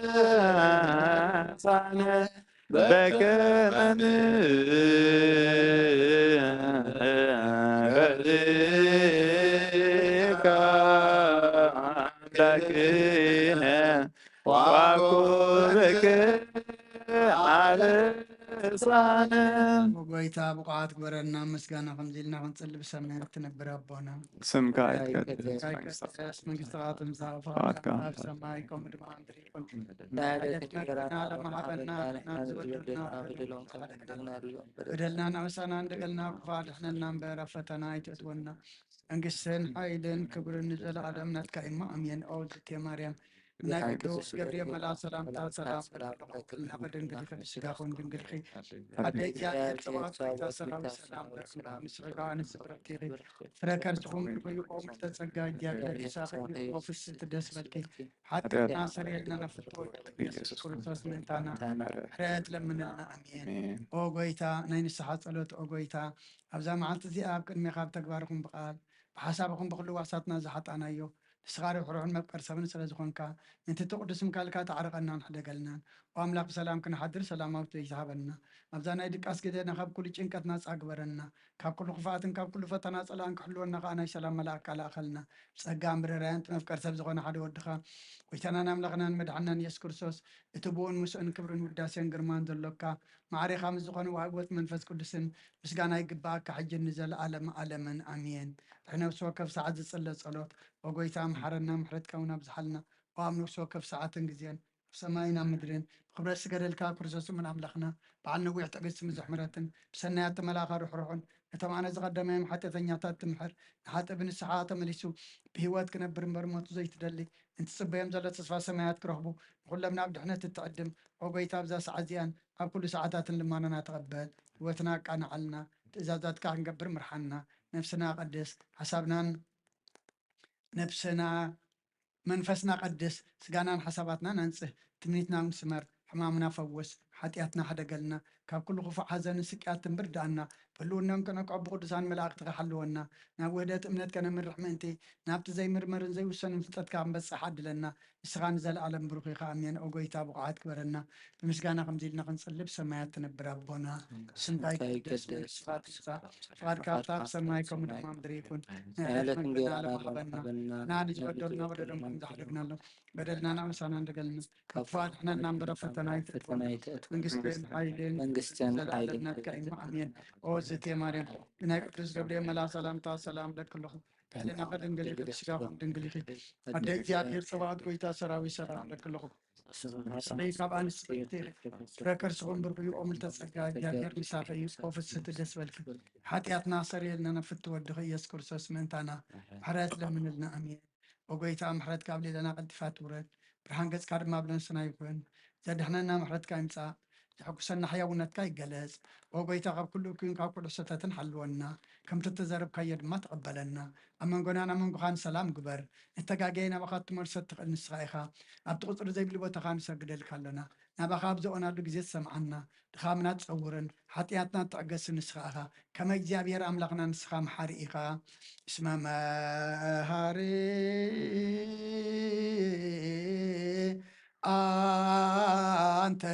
ቅዱሳን በከመ ንእመን በልከ አምላክነ ወአኮብከ አርሳነ። ጎይታ ብቑዓት ግበረና ምስጋና ከምዚ ኢልና ክንጽሊ ብሰማያት ትነብር ኣቦና። ስምካ ይትቀደስ፣ መንግስትኻ ትምጻእ፣ ፍቓድካ ኣብ ሰማይ ከምኡ ድማ ምድሪ ይኹን። ዕለት እንጀራና ሎሚ ሃበና፣ ንሕና ዝበደልና በደልና ንሕና ንበድል፣ በደልና ንሕና ንበድል፣ በደልና ንሳና እንደገልና ክፉእ ኣድሕነና እምበር ኣብ ፈተና ኣይተእትወና። መንግስትን ሓይልን ክብርን ንዘለኣለም ናትካ እዩ እሞ ኣሜን። ኦ ዝቴ ማርያም ናይ ቅዱስ ገብርኤል መልኣክ ሰላምታ ሰላም እልናኸ ድንግል ኢኺ ብስጋኹን ድንግል ኢኺ ኣደ እግዚኣብሔር ጸባኦት ጎይታ ሰራዊት ሰላም ለኪ ንስኺ ከኣ ንስብረቲ ኢኺ ፍረ ከርስኹም ንኽይቆም ዝተጸጋ እግዚኣብሔር ምሳኺ እዩ። ኦ ፍስሕቲ ደስ በልኪ ሓጢኣትና ሰሪየልና ነፍቶ ኢየሱስ ክርስቶስ ምእንታና ምሕረት ለምንልና ኣሜን። ኦ ጎይታ ናይ ንስሓ ጸሎት ኦ ጎይታ ኣብዛ መዓልቲ እዚኣ ኣብ ቅድሜኻ ኣብ ተግባርኹም ብቓል ብሓሳብኹም ብኹሉ ዋሳትና ዝሓጣናዮ ንስኻ ርሕሩሕን መፍቀር ሰብን ስለ ዝኾንካ ምእንቲ እቲ ቅዱስ ምካልካ ተዓርቐናን ሕደገልናን። ኦ ኣምላኽ ብሰላም ክንሓድር ሰላማዊት ለይቲ ሃበና። ኣብዛ ናይ ድቃስ ግዜና ካብ ኩሉ ጭንቀት ናጻ ግበረና። ካብ ኩሉ ክፍኣትን ካብ ኩሉ ፈተና ጸላእን ክሕልወና ከኣ ናይ ሰላም መልኣክካ ለኣኸልና። ብጸጋ ምርራያን እቲ መፍቀር ሰብ ዝኾነ ሓደ ወድኻ ጎይታናን ኣምላኽናን መድሓናን የሱስ ክርስቶስ እቲ ብኡን ምስኡን ክብርን ውዳሴን ግርማን ዘሎካ ማዕሬኻ ምስ ዝኾነ ወሃቢ ሕይወት መንፈስ ቅዱስን ምስጋና ይግብኣካ ሕጂ ንዘለኣለም ኣለምን ኣሜን። ድሕሪ ነፍሲ ወከፍ ሰዓት ዝጽለ ጸሎት ኦ ጎይታ መሓረና ምሕረትካ እውን ኣብዝሓልና። ኦ ኣብ ነፍሲ ወከፍ ሰዓትን ግዜን ኣብ ሰማይን ኣብ ምድርን ብኽብረት ዝገደልካ ክርስቶስ እውን ኣምላኽና በዓል ነዊሕ ትዕግስቲ ብዙሕ ምሕረትን ብሰናያት ተመላእኻ ርሕሩሕን ነቶም ኣነ ዝቐደመዮም ሓጢኣተኛታት ትምሕር ንሓጥእ ብንስሓ ተመሊሱ ብህይወት ክነብር እምበር ሞቱ ዘይትደሊ እንትጽበዮም ዘሎ ተስፋ ሰማያት ክረኽቡ ንኹሎም ናብ ድሕነት እትዕድም ኦ ጎይታ ኣብዛ ሰዓት እዚኣን ኣብ ኩሉ ሰዓታትን ልማናና ተቐበል። ህይወትና ኣቃንዓልና። ትእዛዛትካ ክንገብር ምርሓና። ነፍስና ቀድስ። ሓሳብናን ነብስና መንፈስና ቀድስ። ስጋናን ሓሳባትናን ኣንጽህ። ትምኒትና እውን ስመር። ሕማምና ፈውስ። ሓጢኣትና ሕደገልና። ካብ ኩሉ ክፉእ ሓዘንን ስቅያትን ብርድኣና። ብህልውናን ከነቅዖ ብቅዱሳን መላእኽትኻ ሓልወና። ናብ ውህደት እምነት ከነምርሕ ምእንቲ ናብቲ ዘይምርመርን ዘይውሰንን ፍልጠትካ ክንበጽሕ ዓድለና። ንስኻ ንዘለኣለም ብሩኽ ኢኻ። ኣሜን። ኦ ጎይታ ብቑዓት ግበረና። ብምስጋና ከምዚ ኢልና ክንጽሊ ብሰማያት ትነብር ኣቦና ስምካ ይቀደስ፣ መንግስትኻ ትምጻእ፣ ፍቓድካ ኣብታ ኣብ ሰማይ ከምኡ ድማ ምድሪ ይኹን። ናይ ዕለት እንጀራና ሎሚ ሃበና። ንሕና ንዝበደሉና በደሎም ከም ዝሓደግናሎም በደልና ናምሳና እንደገልና ካብ ክፉእ ኣድሕነና እምበር ኣብ ፈተና ኣይተእትወና። መንግስትን ሓይልን መንግስትን ሓይልን ዘለኣለም ናትካ እዩ። ኣሜን። ኦ ዝቴ ማርያም ብናይ ቅዱስ ገብርኤል መልኣ ሰላምታ ሰላም ለኪ ኣለኹ። ልዕሌና ድንግል ኢኺ፣ ብስጋኹም ድንግል ኢኺ። ኣደ እግዚኣብሔር ጸባኦት ጎይታ ሰራዊት ሰላም ለኪ ኣለኹ። ንስኺ ካብ ኣንስቲ ፍረ ከርስኹም ብሩኽ እዩ። ኦም ልተጸጋ እግዚኣብሔር ምሳኺ እዩ። ኦ ፍስሕቲ ደስ በልኪ። ሓጢኣትና ሰሪየልና ነፍቲ ወድኺ ኢየሱስ ክርስቶስ ምእንታና ምሕረት ለምንልና። ኣሜን። ኦ ጎይታ ምሕረትካ ኣብ ልዕለና ቀልጢፋ ትውረድ። ብርሃን ገጽካ ድማ ኣብ ነፍስና ይኹን። ዘድሕነና ምሕረትካ ይምጻእ። ዘሐጉሰና ሕያውነትካ ይገለጽ። ኦ ጎይታ ካብ ኩሉ እኩይን ካብ ኩሉ ሕሰተትን ሓልወና። ከምቲ እተዘረብካዮ ድማ ተቐበለና። ኣብ መንጎናን ኣብ መንጎኻን ሰላም ግበር። ንተጋገየ ናባኻ እትመልሶ እትኽእል ንስኻ ኢኻ። ኣብቲ ቁጽሪ ዘይብሉ ቦታኻ ንሰግደልካ ኣሎና። ናባኻ ኣብ ዝኦናሉ ግዜ ትሰምዓና። ድኻምና ትጸውርን ሓጢኣትና ትዕገስን ንስኻ ኢኻ። ከመ እግዚኣብሔር ኣምላኽና ንስኻ መሓሪ ኢኻ። እስመ መሃሪ ኣንተ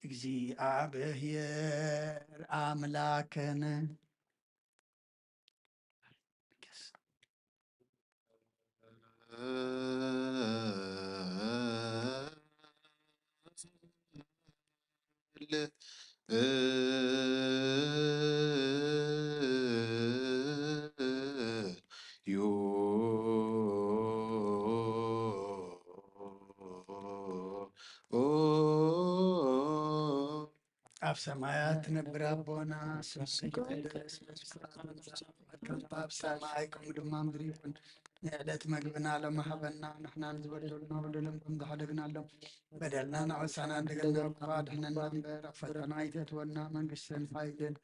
እግዚኣብሔር ኣምላክን። ኣብ ሰማያት ትነብር ኣቦና፣ ስምካ ይትቀደስ፣ መንግስትኻ ትምጻእ፣ ፍቓድካ ኣብ ሰማይ ከምኡ ድማ ምድሪ ይኹን። ንዕለት መግብና ሎሚ ሃበና፣ ንሕና ንዝበደሉና በደሎም ከም ዝሓደግናሎም በደልና ናወሳና እንደገና እኳ ድሕነና እምበር ኣብ ፈተና ኣይተእትወና። መንግስትን ሓይልን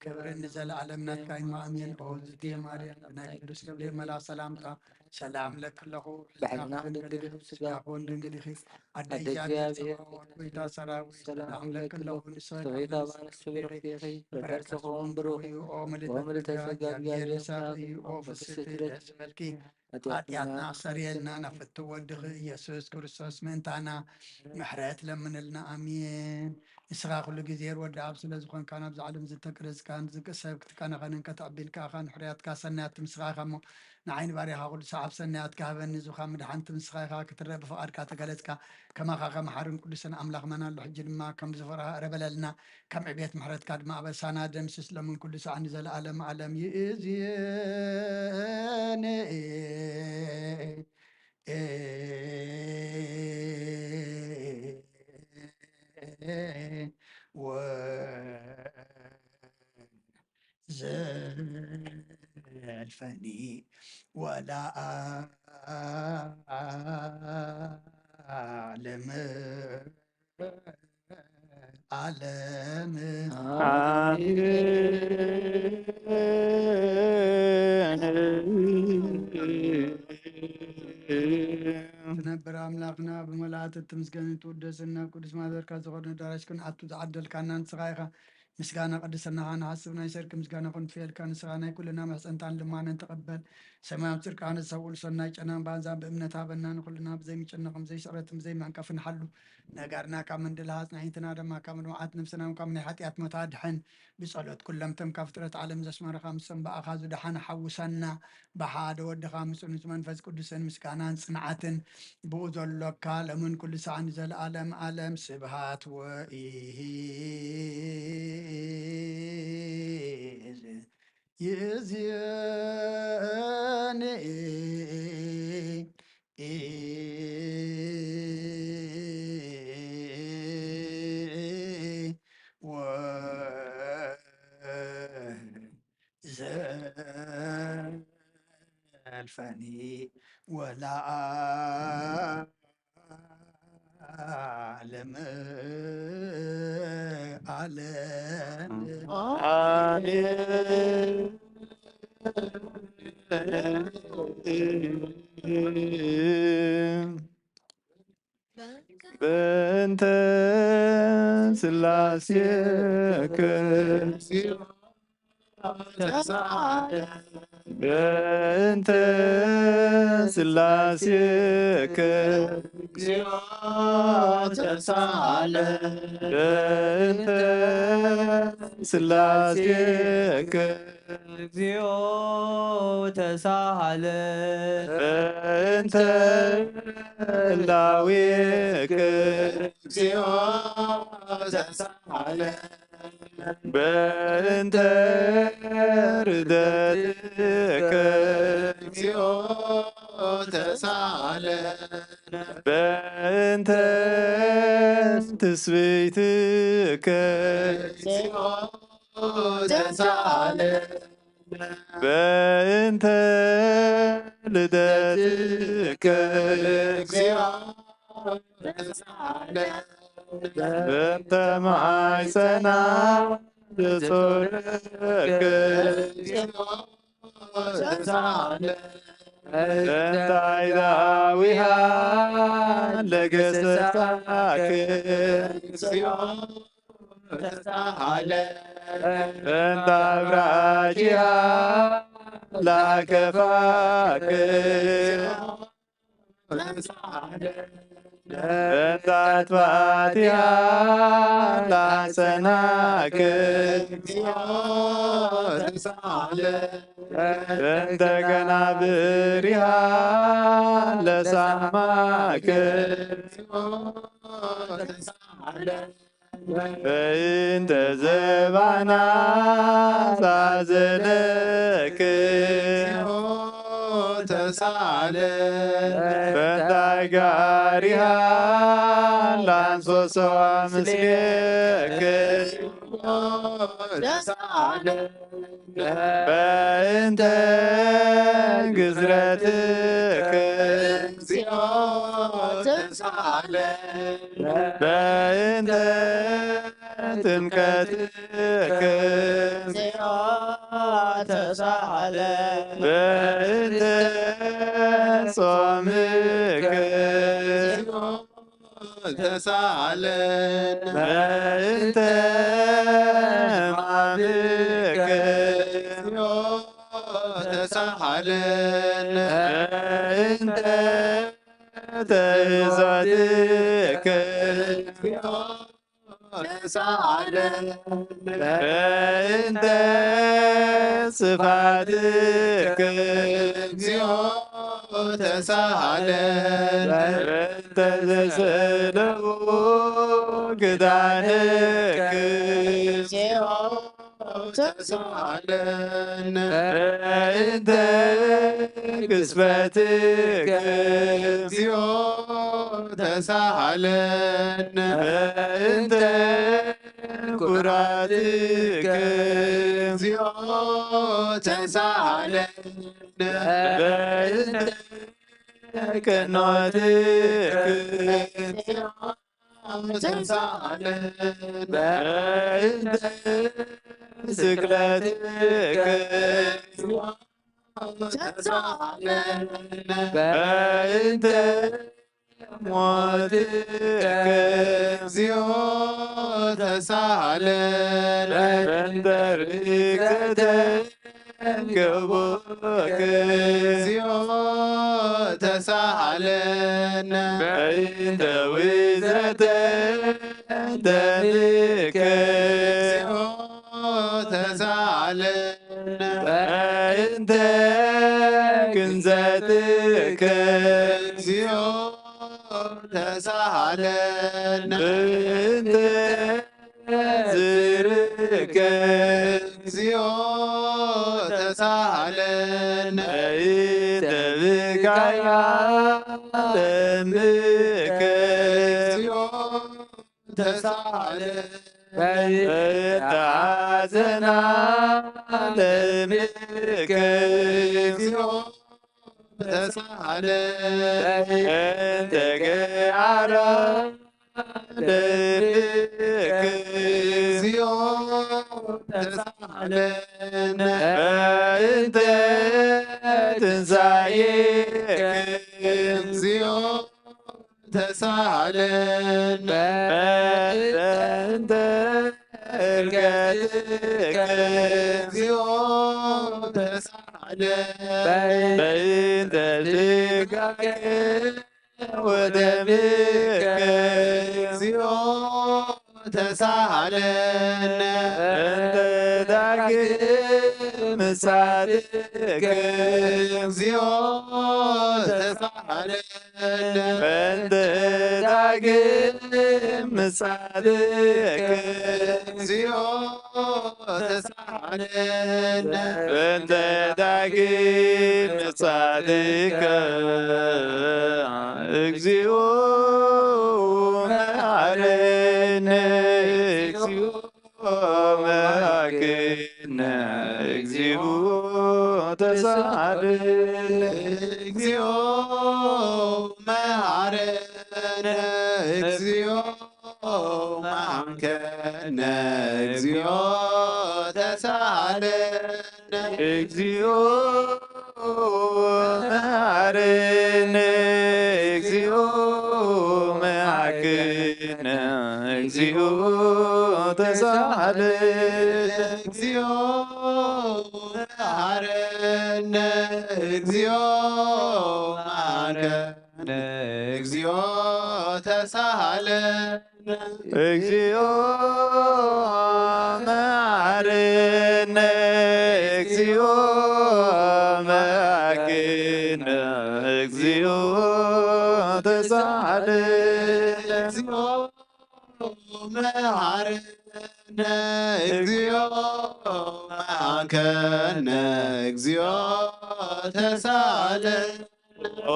ክብርን ንዘለኣለም ናትካ እዩ። ኣሜን። ኦ ዝቴ ማርያም ብናይ ቅዱስ ገብርኤል መልኣክ ሰላምታ ሰላም ለኪ ኣለኹ፣ ብሕልና ድንግል ኢኺ፣ ብስጋኺ እውን ድንግል ኢኺ። ኣደ ኣደ እግዚኣብሔር እግዚኣብሔር ጸባኦት፣ ጎይታ ሰራዊት፣ ሰላም ሰላም ለኪ ለኪ ኣለኹ። ኣለኹ። ንስኺ ንስኺ ካብ ካብ ኣንስቲ ኣንስቲ ብሩኽቲ ኢኺ፣ ብሩኽቲ ኢኺ። ፍሬ ከርሥኺ እውን ብሩኽ እዩ። ኦ ምልዕተ ጸጋ፣ ጸጋ፣ እግዚኣብሔር ምሳኺ እዩ። ኦ ፍስሕቲ ደስ ይበልኪ። ኃጢአትና ኃጢአትና ኣስተሰርየልና፣ ናብ ፍትው ወድኺ ኢየሱስ ክርስቶስ ምእንታና ምሕረት ለምንልና። ኣሜን። ንስኻ ኩሉ ግዜ ወዲ ኣብ ስለ ዝኾንካ፣ ናብዚ ዓለም ዝተገረዝካን ዝንቅሰብ ክትከናኸንን ከተዕቢን ከኣኻን ሕርያትካ ሰናያት ትምስኻ ኢኻ እሞ፣ ንዓይ ንባሪኻ ኩሉ ሰዓብ ሰናያትካ ሃበኒ። ዝኻ ምድሓን ትምስኻ ኢኻ ክትረአ ብፍቓድካ ተገለጽካ። ከማኻ ከመሓርን ቅዱስን ኣምላኽ መን ኣሎ? ሕጂ ድማ ከም ዝፈራህ እረ በለልና። ከም ዕቤት ምሕረትካ ድማ ኣበሳና ደምስስ። ለምን ኩሉ ሰዓን ዘለዓለም ዓለም ይእዝየን። ወዘልፈኒ ወለዓለመ ዓለም። ትነብር ኣምላኽና ብመላእክት ትምስገን ትውደስን ናብ ቅዱስ ማሕደርካ ዝኾነ ኣዳራሽ ክንኣቱ ዝዓደልካና ንስኻ ኢኻ። ምስጋና ቅድስናኻ ንሓስብ ናይ ሰርክ ምስጋና ክንፍየልካ ንስኻ ናይ ኩልና መሕፀንታን ልማነን ተቐበል። ሰማያዊ ጽድቃን ዝሰውል ሰናይ ጨናን ባንዛን ብእምነት ሃበና ንኹልና ብዘይምጭናቕን ብዘይስዕረትን ብዘይምዕንቀፍን ሓሉ። ነጋርና ካብ ምንድልሃ ኣጽናዒትና ድማ ካብ ምድማዓት ነፍስና ካብ ናይ ሓጢኣት ሞት ኣድሕን። ብጸሎት ኩሎም እቶም ካብ ፍጥረት ዓለም ዘስመረኻ ምስ ሰንባእኻ ዝደሓነ ሓውሰና። ብሓደ ወድኻ ምስ ጽኑዕ መንፈስ ቅዱስን ምስጋናን ጽንዓትን ብኡ ዘሎካ ለምን ኩሉ ሰዓን ዘለዓለም ዓለም ስብሃት ወኢዝ ይእዝየኒ ወዘልፈኒ ወለዓለመ ዓለም። በእንተ ስላሴ በእንተ ስላሴ እግዚኦ ተሳለ። በእንተ ስላሴ እግዚኦ ተሳለ። በእንተ ህላዌ እግዚኦ ተሳለ። በእንተ ርደትከ እግዚኦ ተሳለ። በእንተ ትስብእትከ እግዚኦ ተሳለ። በእንተ ልደትከ እግዚኦ ተሳለ። በእንተ ማሕፀና ዘጾረከ ተሳለ። በእንተ አይዛዊሃ ለገሰጻክ ተሳለ። በእንተ አብራኪሃ ላከፋክ ተሳለ። በእንተ አጥባቲሃ ላጸናክ ተሳለ። በእንተ ከናብሪሃ ለሳማክ ተሳለ። በእንተ ዘባና ዛዘለክ ተሳለ። በእንተ ጋሪሃ ላንሶሶ ምስሌክ ተሳለ። በእንተ ግዝረትክ እግዚኦ ተሳለ። በእንተ ጥምቀትክ እግዚኦ ተሳለ። በእንተ ጾምከ ተሳለን በእንተ ሕማምከ ተሳሃለን በእንተ ተእዛዝከ ተሳሃለን በእንተ ጽፋትከ እግዚኦ ተሳሃለን በእንተ ዘሰለቡ ክዳንከ ተሳሃለን በእንተ ግዝፈትከ እግዚኦ ተሳሃለን በእንተ ኩራትከ እግዚኦ ተሳሃለን በእንተ ቀኖትከ ተሳለን በእንተ ስቅለትከ ተሳለን በእንተ ሞትከ እግዚኦ ተሳለን በእንተ ርግዘተ ገቦከ እግዚኦ ተሳሃለን በእንተ ውዘተ ደምከ እግዚኦ ተሳሃለን በእንተ ግንዘትከ እግዚኦ ተሳሃለን በእንተ ዝርከ እግዚኦ ተሳሃለን በእንተ ብካያ ደምከ እግዚኦ ተሳሃለን በእንተ ሐዘና ደምከ እግዚኦ ተሳሃለን በእንተ ገዓራ ደምከ እግዚኦ ተሳሃለን በእንተ ትንሳኤከ እግዚኦ ተሳሃለን በእንተ እርገትከ እግዚኦ ተሳሃለን በእንተ ስጋከ ወደምከ እግዚኦ ተሳሃለን በእንተ ዳግም ምጽኣትከ እግዚኦ ተሳሃለን በእንተ ዳግም ምጽኣትከ እግዚኦ ተሳሃለን በእንተ ዳግም ምጽኣትከ እግዚኦ መሐረነ እግዚኦ መሐረነ እግዚኦ ተሳሃለን እግዚኦ መሐረነ እግዚኦ መሐረነ እግዚኦ ተሳሃለን እግዚኦ መሐረነ እግዚኦ መሐረነ እግዚኦ ተሳሃለን እግዚኦ መሐረነ እግዚኦ መሐረነ እግዚኦ ተሳሃለን እግዚኦ መሐረነ እግዚኦ መሐረነ እግዚኦ ተሳሃለን እግዚኦ መሐረነ እግዚኦ መሐረነ እግዚኦ ተሳሃለን ኦ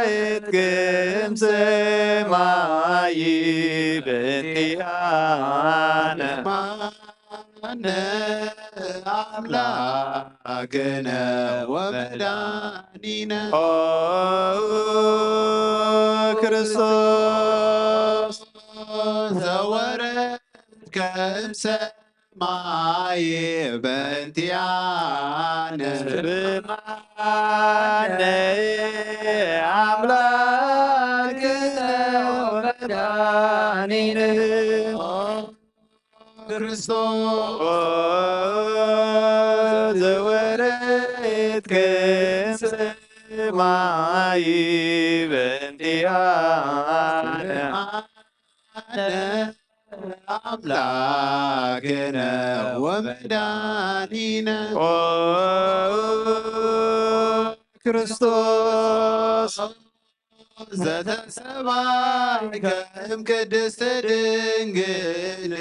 ዘወረድክም ሰማይ በእንቲኣነ ማነ ኣምላክነ ወመድኃኒነ ኦ ክርስቶስ ዘወረድክም ሰማይ ማይ በእንቲኣነ። ስማነ ኣምላክነ ወመድኃኒነ። ክርስቶስ ዘወረድክም ሰማይ በእንቲኣነ። ኣምላክነ ወመድኃኒነ። ኦ ክርስቶስ ዘተሰባይከ እም ቅድስት ድንግል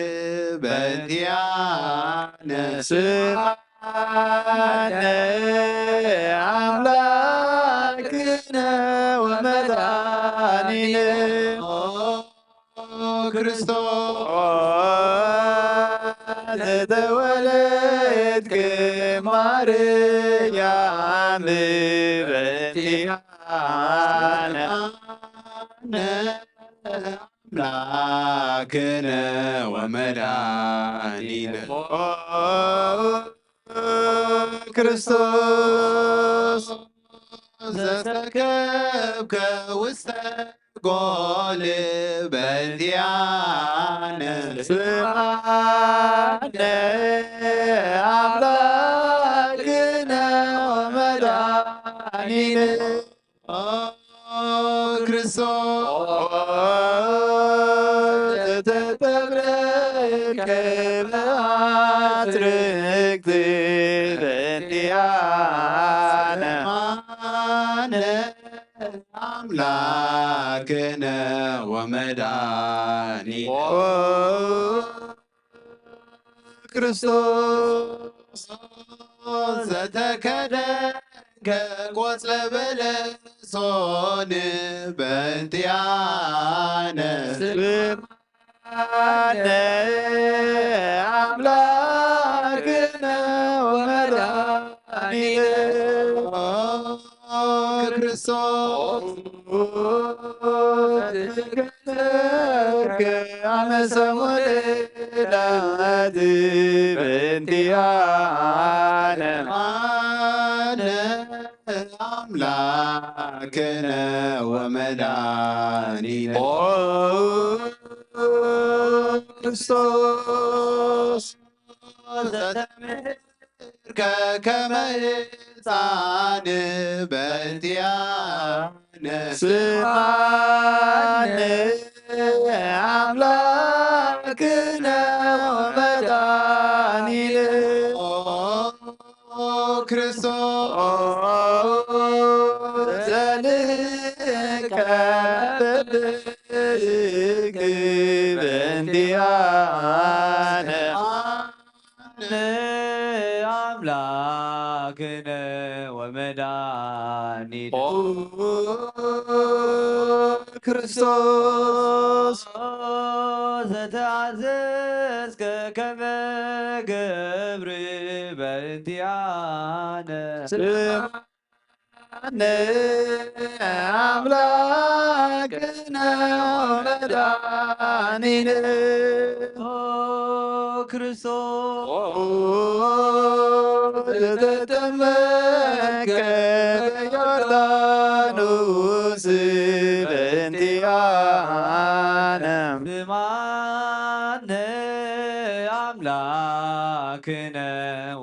በእንቲኣነ። ስማነ ኣምላክነ ወመድኃኒነ። ክርስቶስ ዘተወለድክ ማርያም በእንቲኣነ። ኣምላክነ ወመድኃኒነ። ክርስቶስ ዘተከብከ ውስተ ጎል በእንቲኣነ። ስማነ ኣምላክነ ወመድኃኒነ። ኦ ክርስቶስ ዘተጠብረከ በአትርክት በእንቲኣነ። ኣምላክነ ወመድኃኒነ። ኦ ክርስቶስ ዘተከደ ከቆጽለ በለሶን በእንቲኣነ። ስማነ ኣምላክነ ወመድኃኒነ። ኦ ክርስቶስ ዘተከደ ከአመ ሰሙነ ዳት በእንቲአነ። ኣነ ኣምላክነ ወመድኃኒነ። ኦ ክርስቶስ ዘተምህርከ ከመ ሕፃን በእንቲአነ። ስማነ ኣምላክነ ወመድኃኒነ። ኦ ክርስቶስ ዘልከ በብእግር በእንቲአነ። ኣምላክነ ወመድኃኒነ። ኦ ክርስቶስ ዘተአዘዝከ ከመ ገብር በእንቲአነ። ስማነ ኣምላክነ ወመድኃኒነ። ኦ ክርስቶስ ዘተጠመቀ በዮርዳኖስ በእንቲአነ። ስማነ ኣምላክነ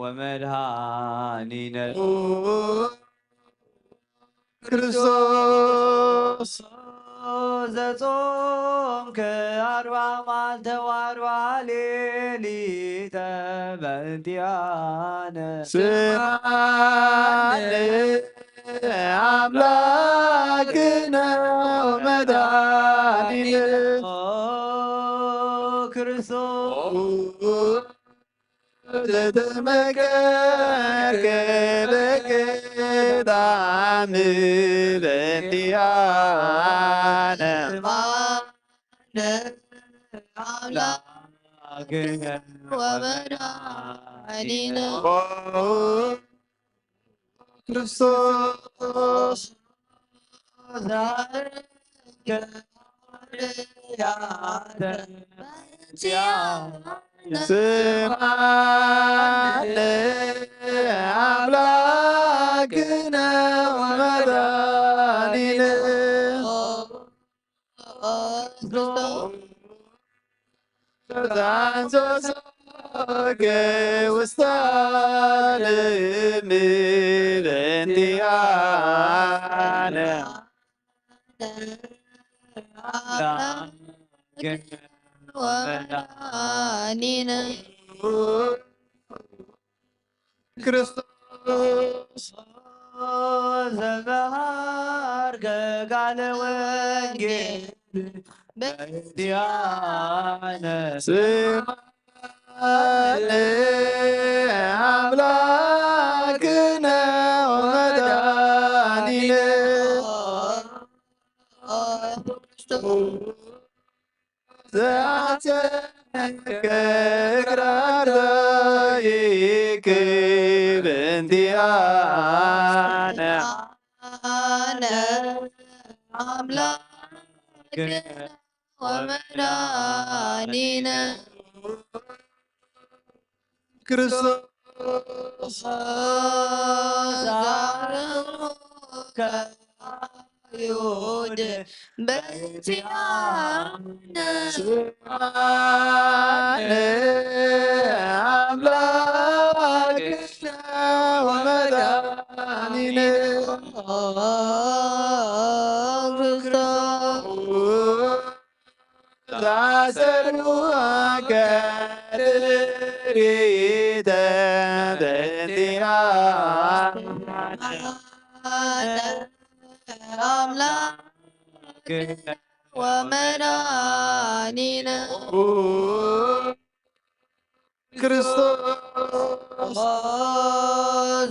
ወመድኃኒነ። ክርስቶስ ዘጾምከ አርባ መዓልተ ወአርባ ሌሊተ በእንቲአነ። ስማነ አምላክነ ወመድኃኒነ። ኦ ክርስቶስ ዘተመከርከ በገዳም በእንቲአነ። ስማነ አምላክነ ወመድኃኒነ። ኦ ክርስቶስ ዛርከ ሐዋርያተ በእንቲአነ። ስምዓኒ ኣምላክነ ወመድኃኒነ ክርስቶስ። ዛንሶሶከ ውስተ ዓለም በእንቲአነ። ወመድኃኒነ ክርስቶስ ዘመሃርከ ቃለ ወንጌል በእንቲአነ። ስምዓኒ ኣምላክነ ወመድኃኒነ ዘአጽደቀ እግረ አርዳኢከ በእንቲአነ። አነ አምላክነ ወመድኃኒነ ክርስቶስ ዛረቡከ አይሁድ በእንቲአነ። ስምዓኒ አምላክነ ወመድኃኒነ ክርስቶስ። ዛሰሩከ ትርኢተ በእንቲአነ። አምላክ ወመድኃኒነ ክርስቶስ።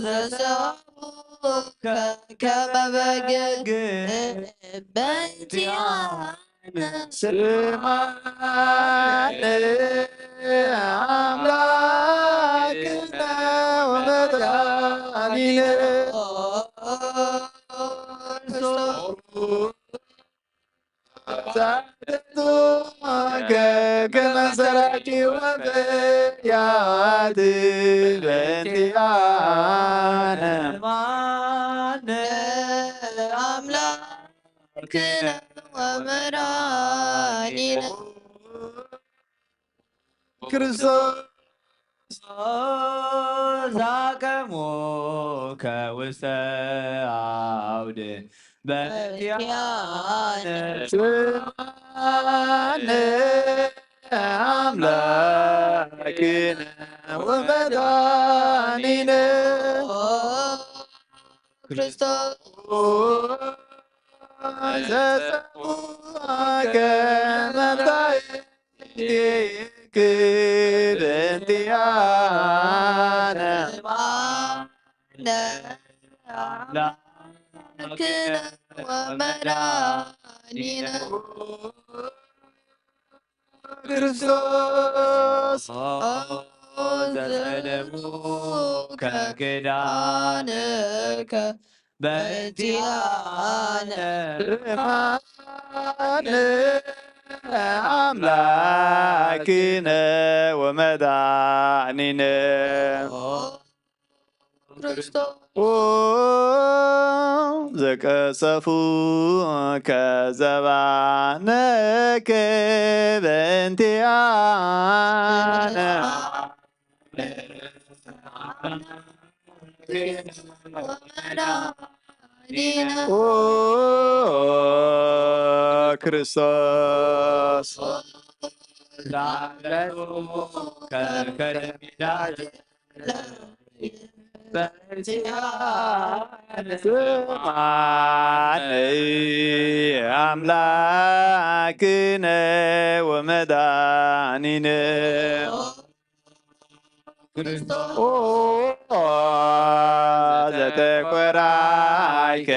ዘሰብከ ከመ በግ በእንቲአነ። ስምዓኒ አምላክነ ወመድኃኒነ ክርስቶስ። ዛደቱ ከመ ሰራቂ ወፈያት በእንቲአነ። ስምዓኒ አምላክነ ወመድኃኒነ ክርስቶስ። ዛቀሙ ከውስተ አውድ በእንቲአነ። ስምዓኒ አምላክነ ወመድኃኒነ ክርስቶስ። ዘጸውዐከ መምጣ ይክብንቲያነ ለአምላክነ ወመድኃኒነ ክርስቶስ። ዘጸደሙ ከኪዳንከ በእንቲአነ አነ አምላክነ ወመድኃኒነ ክርስቶስ። ኦ ዘቀሰፉ ከዘባነከ በእንቲአነ ኦ ክርስቶስ። ስምዓኒ አምላክነ ወመድኃኒነ ክርስቶስ። ኦ ዘተኮራይከ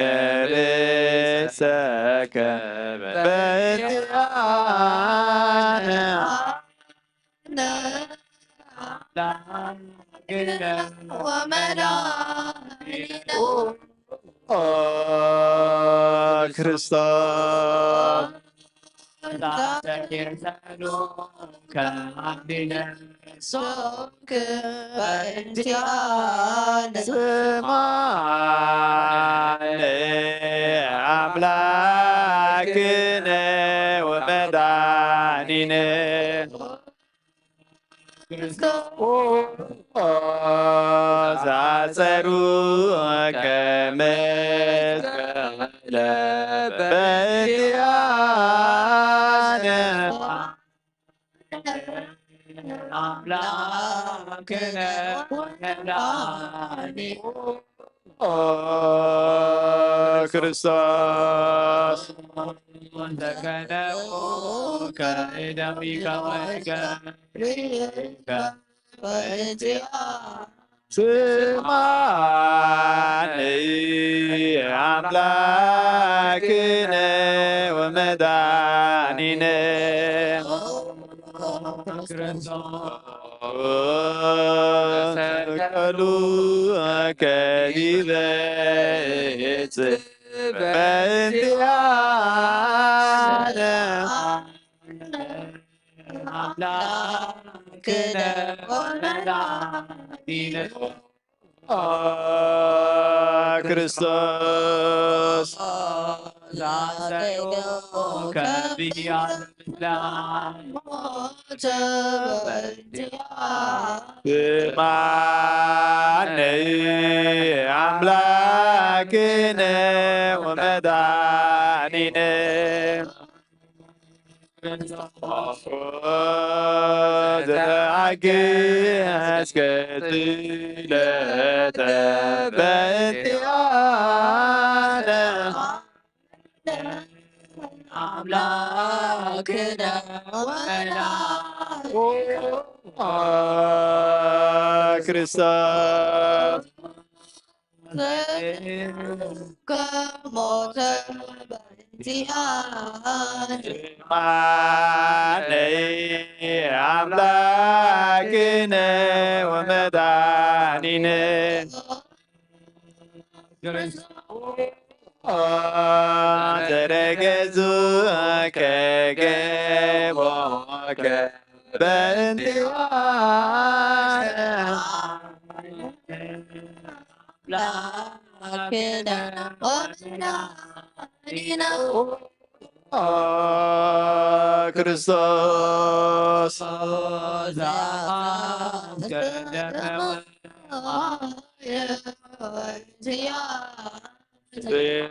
ርእሰከ በእንቲአነ ወመድኃኒነ ኦ ክርስቶስ። ዛተጌርተሉ ከማዲነ ሶክ በእንቲኣነ ስማነ ኣምላክነ ወመዳኒነ ክርስቶስ ዛጸሩ ከመስቀለ በእንቲኣነ ኣምላክነ ወመድኃኒነ ክርስቶስ ዘከነው ከደሚከ ወከ ስማኒ ኣምላክነ ወመድኃኒነ ክርስቶስ መስቀሉ ከዲበ ጽበ እንቲኣነ ኣምላክነ ወመድኃኒነ ክርስቶስ ዛዘዮ ከቢያ ሞተ በእንቲኣ ስማኒ ኣምላክነ ወመድኃኒነ ዘተዓገስከ ስእለተ በእንቲኣነ ኣምላክነ ወመድኃኒነ ክርስቶስ ከሞተ በእንቲኣነ ስማኒ ኣምላክነ ወመድኃኒነ ተረገጹ ከገቦከ በእንቲኣነ ኣምላክነ ወመድኃኒነ ክርስቶስ ዘአስከደመ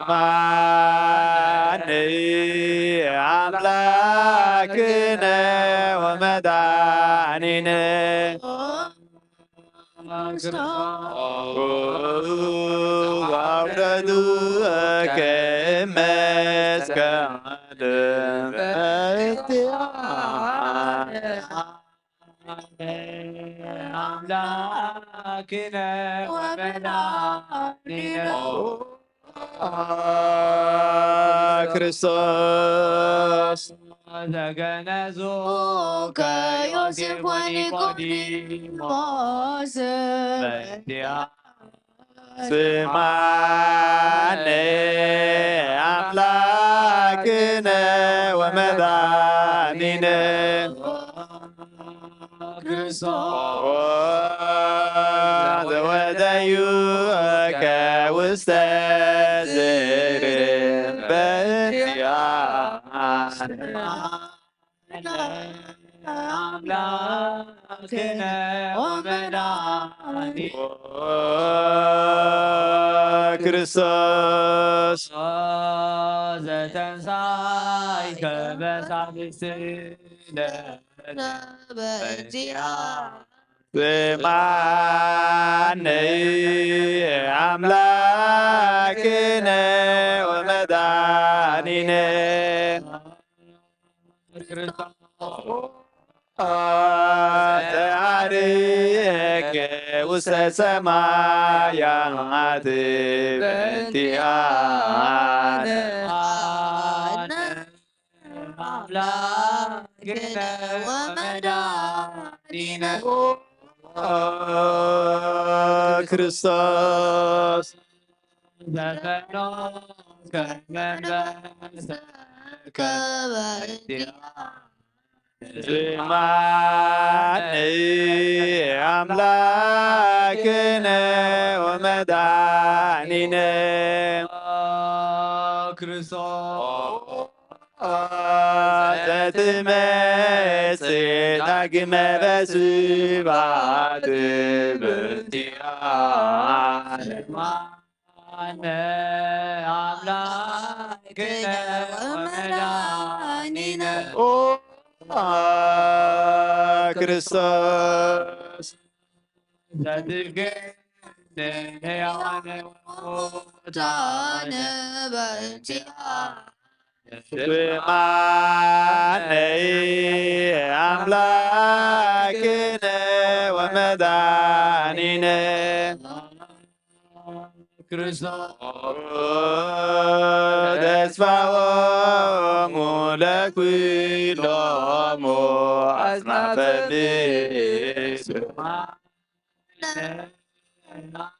ስማኒ ኣምላክነ ወመድኃኒነ ዋውረዱ ከመስቀል በእንቲኣነ ኣምላክነ ወመድኃኒነ ክርስቶስ ዘገነዙ ከዮሴፍ ወኒቆዲሞስ በእንቲኣ ስማኒ ኣምላክነ ወመድኃኒነ ክርስቶስ ዘወደዩ ከውስተ ዝርበያ ኣምላክነ ወመድኃኒነ ክርስቶስ ዘተንሳይ ከበሳልስለ በእንቲኣ ስማኒ ኣምላክነ ወመድኃኒነ ተዓርገ ውስተ ሰማያት በእንቲኣነ ኣምላክነ ወመድኃኒነ ክርስቶስ ዘፈኖ ከመንበሰ ከበድያ ዝማነይ ኣምላክነ ወመድኃኒነ ክርስቶስ ዘትመጽእ ዳግመ በስብሐት በእንቲአነ። ኣነ ኣምላክነ ወመድኃኒነ ኦ ክርስቶስ ዘትገነ ሕያዋነ ወሙታነ በእንቲአነ። ስማነይ ኣምላክነ ወመድኃኒነ ክርስቶስ ተስፋሆሙ ለኩሎሙ ኣጽናፈ ምድር።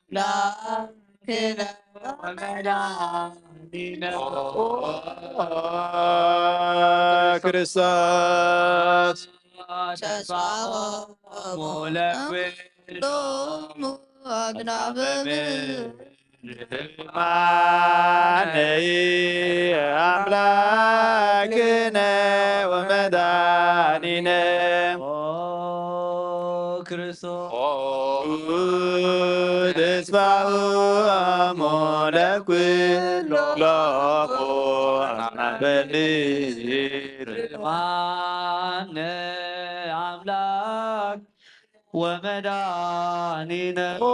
ኣምላክነ ወመድኃኒነ ክርስቶስ ተስፋሆሙ ለኩሎሙ ኣጽናፈ ምድር። ማነይ ኣምላክነ ወመድኃኒነ ኦ ክርስቶስ ተስፋሁ ለኩሎሙ ኣጽናፈ ምድር። ማነ ኣምላክ ወመድኃኒነ ኦ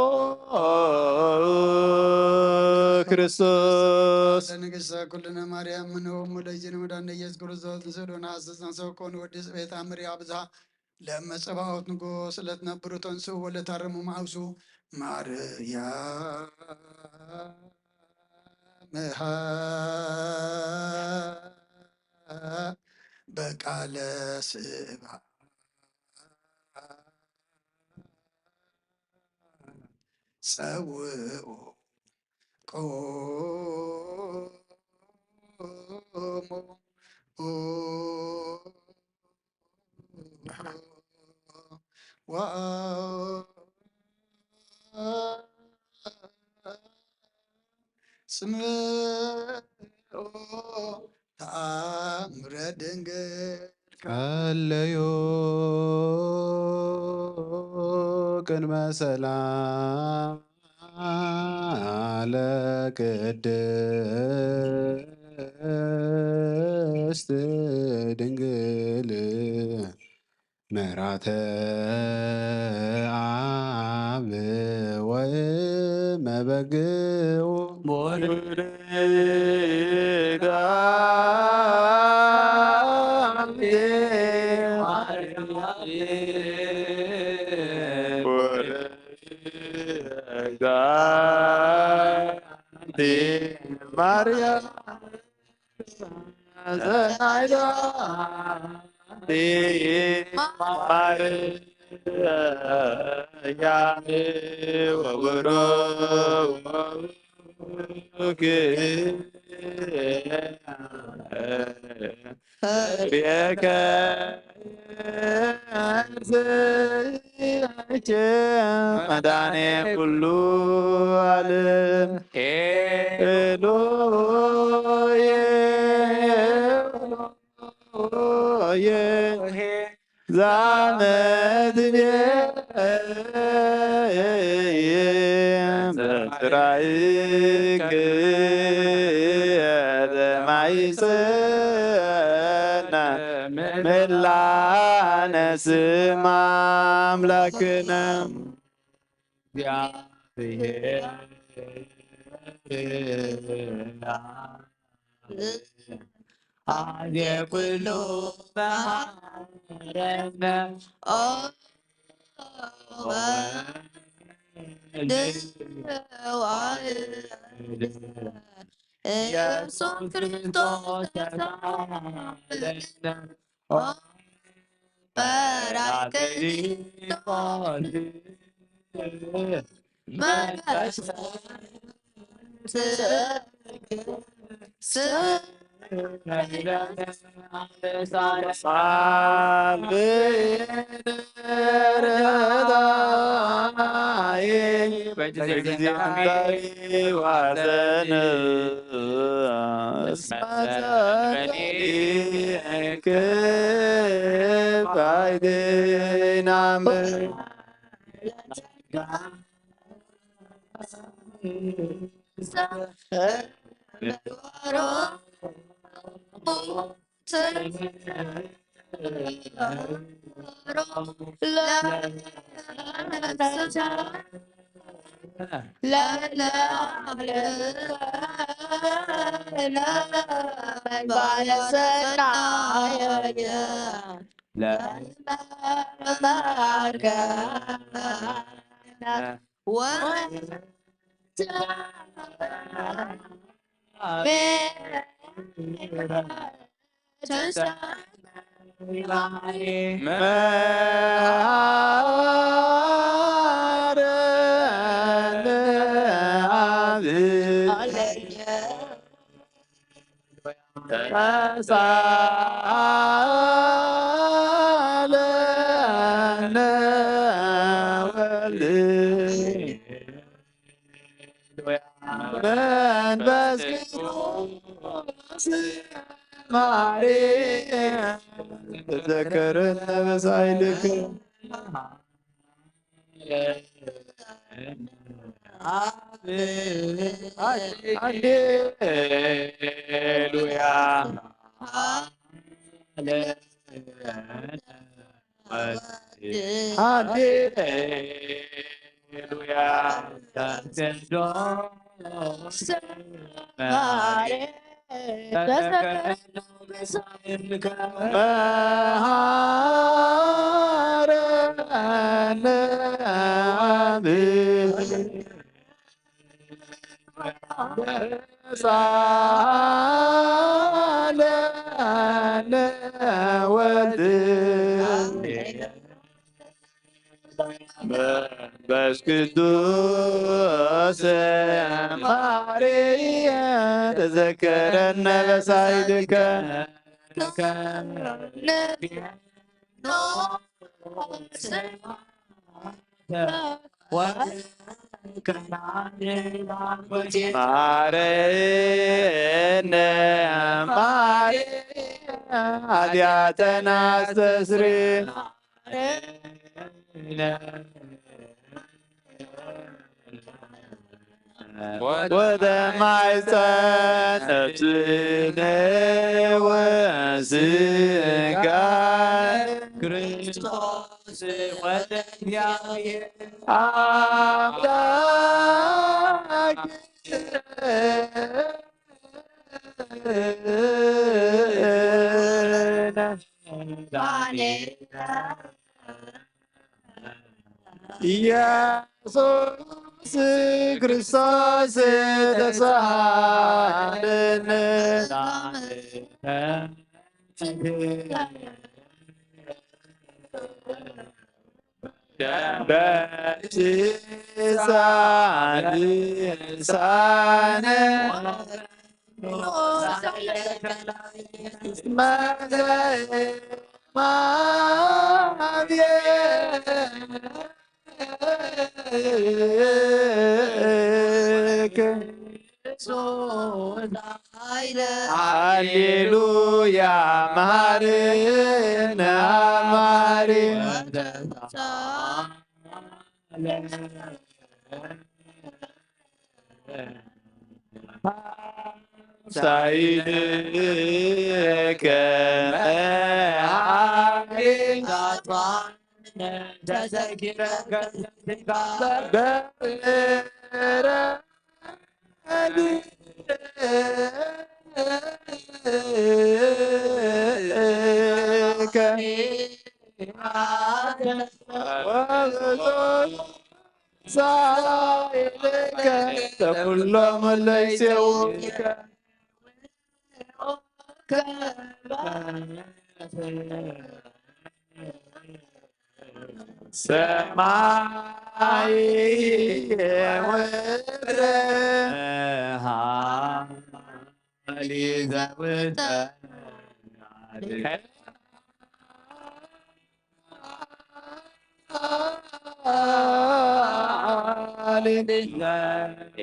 ክርስቶስ ንግሥተ ኩልነ ማርያም ምንወሙ ለይን ወዳነ ኢየሱስ ክርስቶስ ንስእሉ ንሓስስ ንሰብኮ ንወድስ ቤት ኣምር ኣብዝሃ ለመጸባኦት ንጉስ ለትነብሩ ተንሱ ወለታረሙ ማውሱ ማርያም በቃለ ስብሐት ጸውኦ ቆሞ ስምኦ ተኣምረ ድንግል ቀለዮ ቅድመ ሰላም ለቅድስት ድንግል ምራተ አብ ወእመ በግኡ ማርያም ዘናይዳ ማርያም ወብሩክ ቤከ መዳኔ ኩሉ ዓለም ኤሎሄ ዛመትቤ በትራይክ ለማይጸና ምላነ ስማ ኣምላክነ እግዚአብሔር አዜ ኩሉ መሐረነ ኦ ወልድ ዋሕድ ኢየሱስ ክርስቶስ ተሳለነ ኦ ጳራቅሊጦስ መንፈስ መንፈስ ቅዱስ ማርያም ተዘከረነ በሳይልክ ሃሌሉያ። ሃሌሉያ። መንፈስ ቅዱስ ማርያም ተዘከረነ በሳይልከ ማረነ ማረነ ኃጢአተነ አስተስሪ ወደ ማይፀን ነፍስነ ወስጋ ክርስቶስ ወደ እግዚአብሔር አምላክ ኢየሱስ ክርስቶስ ተሳሃለነ ሃሌሉያ ማርነ ማሪ ሳይልከ ሳይልከ ለኩሎም ለይሴውከ ሰማይ ወምድር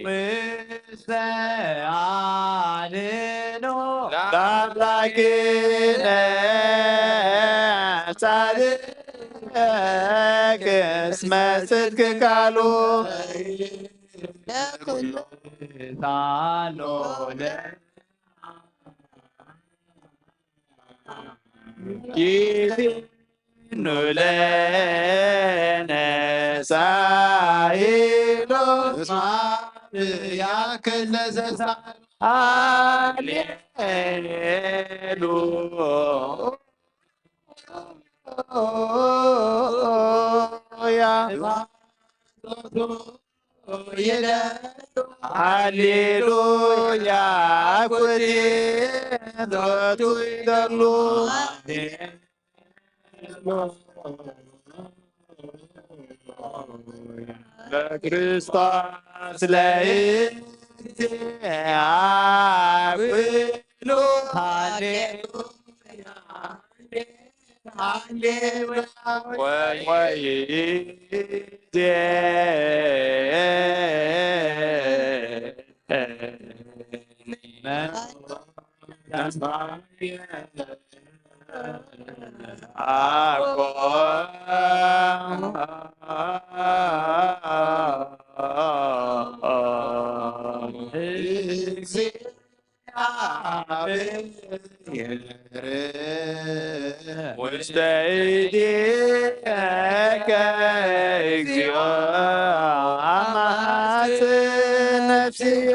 ውስተ አድኖ ለአምላክነ ጻድቅ እስመ ጽድቅ ቃሉ ለኩሉ ቃሉ ይቤኑ ለነ ሳይሎ ያክል ለዘሳሉ ሃሌሉያ ሃሌሉያ ኩቲ ሎቱ ይደሉ ለክርስቶስ ለእግዚአብሔር ሃሌሉያ ሃሌሉያ። ወይዜ አኮ እግዚአብሔር ውስተ እዴከ እግዚኦ አማጽእ ነፍስየ።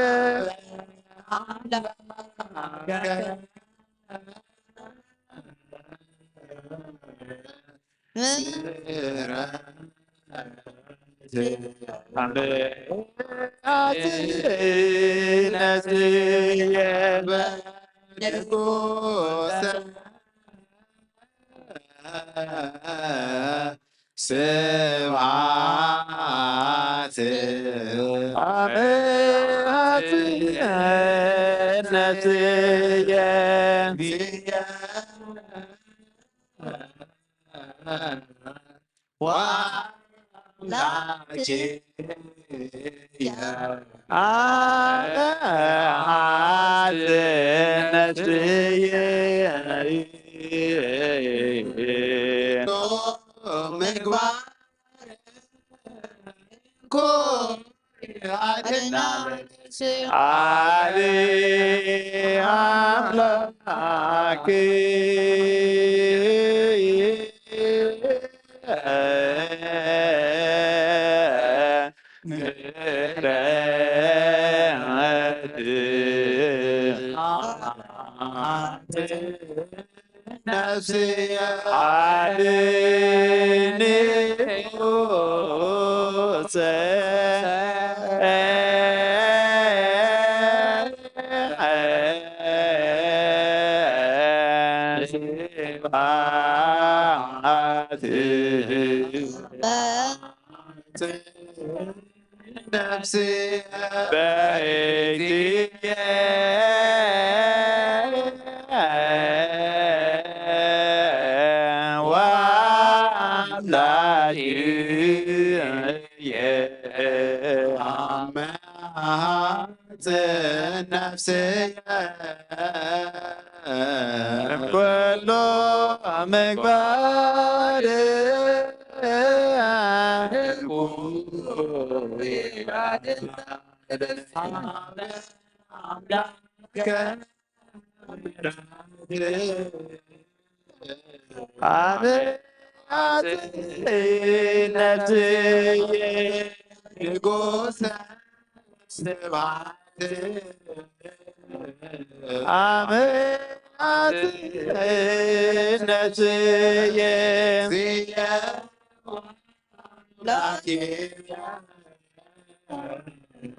ስብሐት አብ ነፍስየ ወአምላኬየ አብ ነፍስየ ምግባር አብ አምላክ ምሕረት ነፍስየ አድኒ ስብሐት ነፍስየ በእግዚእየ ወአምላክየ አመ ነፍስየ እምኩሉ ምግባር አምላከ አብ አጽንዕት ነፍስየ ንጉሰ ስብሐት አብ አጽንዕት ነፍስየ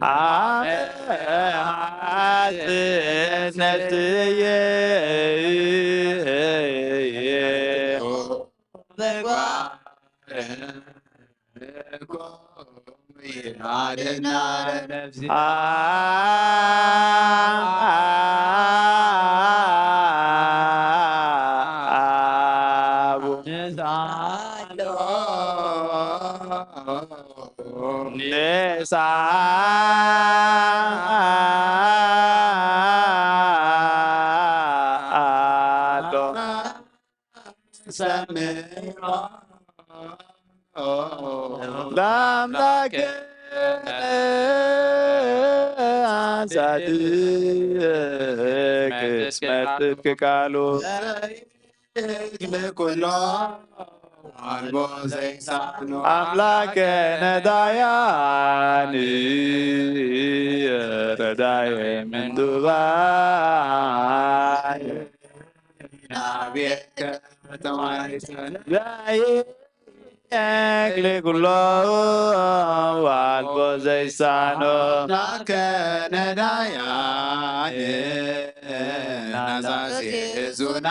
አብ አጽንዕት ነፍስየ ሳሎ ሰምሮ ለአምላክ አንሳት መንግስት ቃሉ ለኩሎ አልቦ ዘይሳኖ አምላክ ነዳያን ረዳይ ምንዱባይ ናብየከ ተማሪሰን ዛይ ክሊ ኩሎ ዋልቦ ዘይሳኖ ናከ ነዳያን ናዛዚ ዙና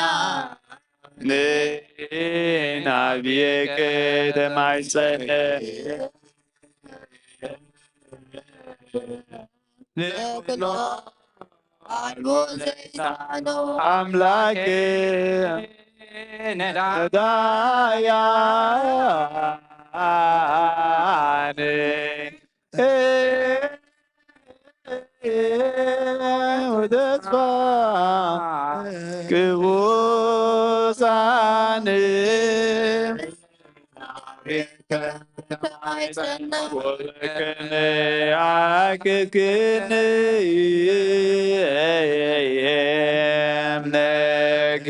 ናብየከ ተማይጸነ ንኩሎ ኣልቦ ዘይሳኖ ኣምላክ ነዳያን ተስፋ ቅቡሳን ወለከነ ያክክን እምነክ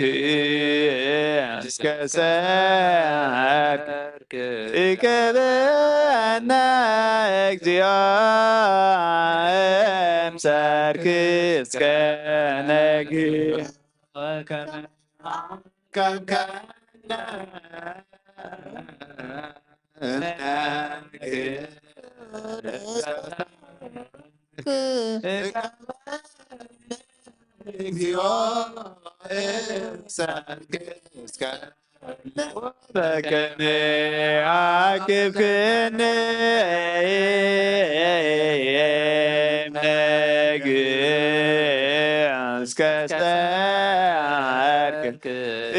እስከ ሰርክ ይቅበነ እግዚኦ እምሰርክ እስከ ነግ ከከነ እግዚኦ እምሰርክ እስከ በከመ አክብክኒ እምነግ እስከ ሰርክ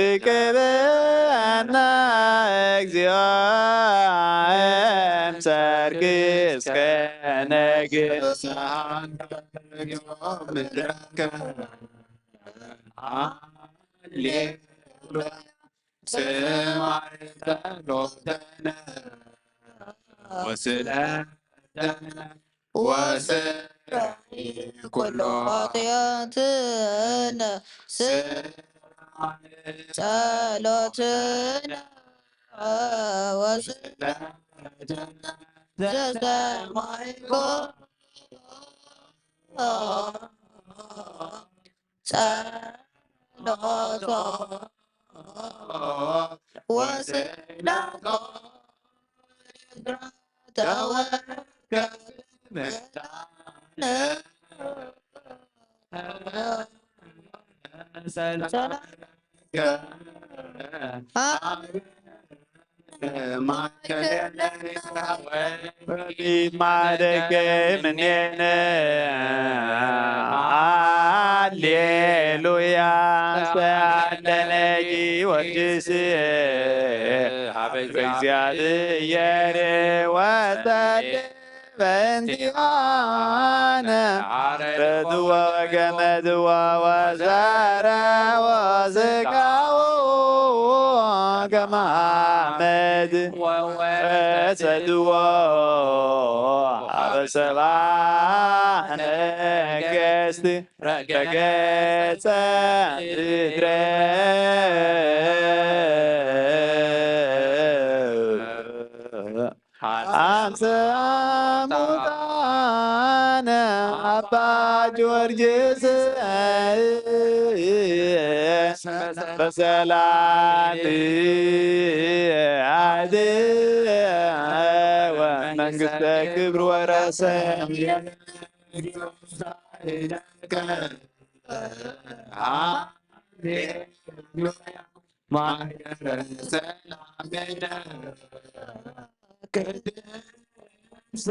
እቅበና እግዚኦ እምሰርክ እስከ ነግ ሰሃንከ ምድረከ ሃሌሉያ ስማዕ ጸሎተነ ወስእለተነ ወስራይ ኩሎ ኃጢአትነ ስማዕ ጸሎትነ ወስእለተነ ዘሰማዕኮ ጸሎቶ ወስእለቶ ተወከፍ ምሕረትነ ሰላም ማደገ ምኔነ ሃሌሉያ ሰአለነ ጊዮርጊስ ሀበ እግዚአብሔር ወጸልእ በእንቲአነ ረድዎ ወገመድዎ ወዘረዎ ስጋዎ ከመ አመድ ወሰድዎ አበ ሰብአ ነገስት ረገጸ ምድረ አንሰ ሙታነ አባ ጊዮርጊስ በሰላም አድወ መንግስተ ክብር ወረሰ። ማህደረ ሰላምነ ቅድስተ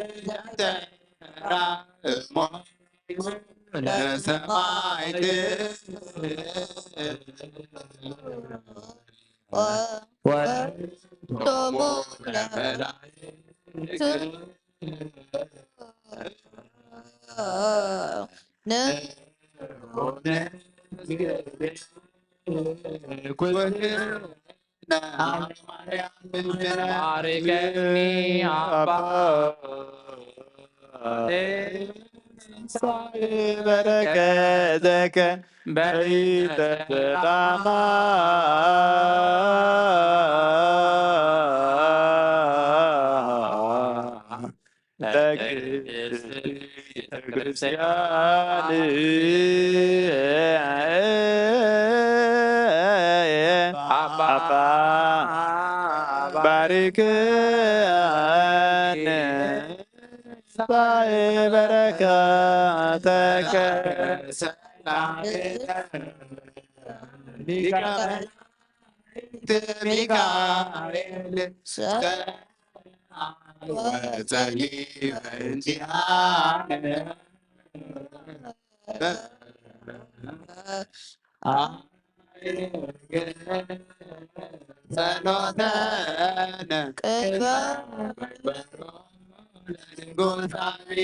ተራእሞ ለሰማዕት ወለቶሙ ለመላእክት ን ባርከኒ ኣባ። በረከተከ በይተ ሰላማ ለቅድስት ቤተ ክርስቲያን አባ ባርክን ሳይ በረከተከ ሚካኤል ወጸሊ በእንቲአነ ጸሎተነ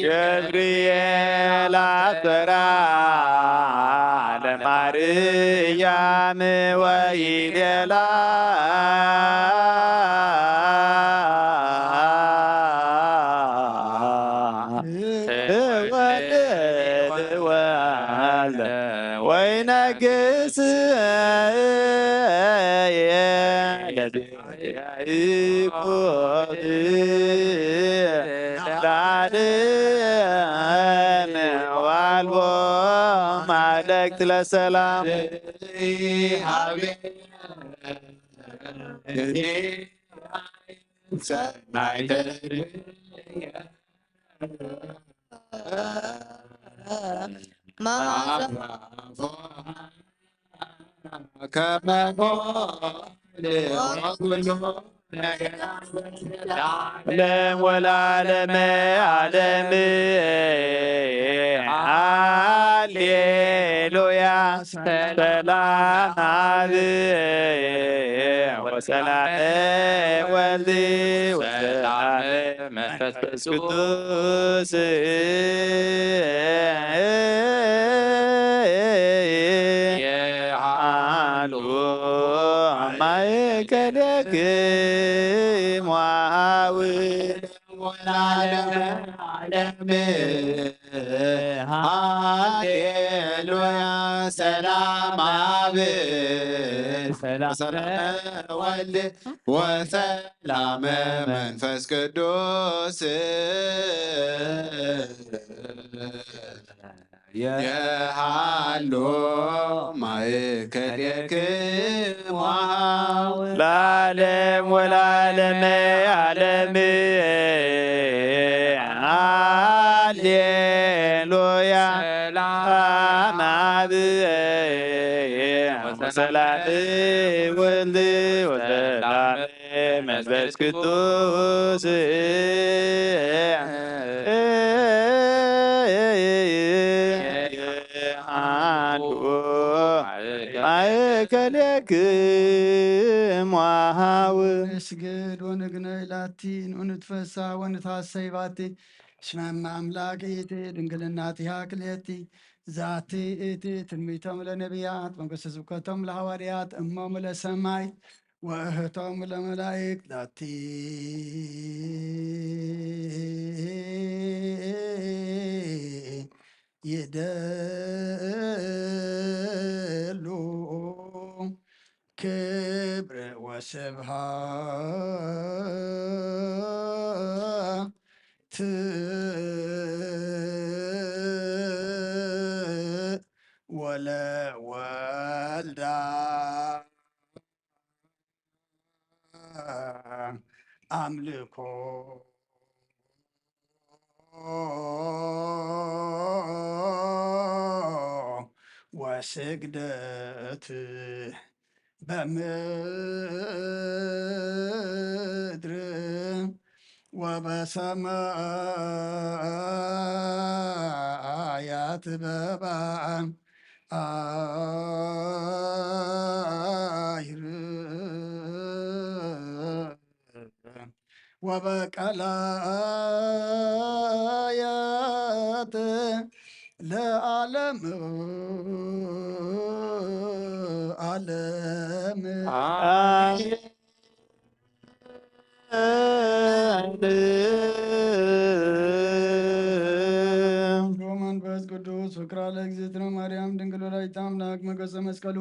ገብርኤል አብሰራ ለማርያም ወይቤላ ወልድ ወልድ ወይነግስ ለዓለም ዋልቦ ማለክት ለሰላም ዓለም ወለዓለመ ዓለም ሃሌሉያ። ሰላም አብ ወሰላም ወልድ ወሰላም መንፈስ ቅዱስ የሃሉ ማእከሌክሙ ወለዓለመ ዓለም ሃሌሉያ። ሰላም አብ ሰላም ወልድ ወሰላም መንፈስ ቅዱስ የሃሎ ማእከሌክሙ ለዓለም ወለዓለመ ዓለም ሃሌሉያ። ሰላም አብ ወሰላም ወልድ ወሰላም መንፈስ ቅዱስ አሐዱ ማእከሌክሙ። ንስግድ ወንግነይ ላቲ ወንትፈሳ ወንትሐሰይ ባቲ እስመ እመ አምላክ ይእቲ ድንግልናቲሃ ክልኤቲ ዛቲ ይእቲ ትንቢቶም ለነቢያት መንግስተ ስብከቶም ለሐዋርያት እሞሙ ለሰማይ ወእህቶም ለመላእክት ላቲ ይደሉ ክብር ወስብሐት ወለወልዳ አምልኮ ወስግደት በምድር ወበሰማያት በበዓል አይር ወበቀላያት ለዓለም ዓለም። አሜን። መንፈስ ቅዱስ ፍቅራ ለእግዝእትነ ማርያም ድንግል ወላዲተ አምላክ መገሰ መስቀሉ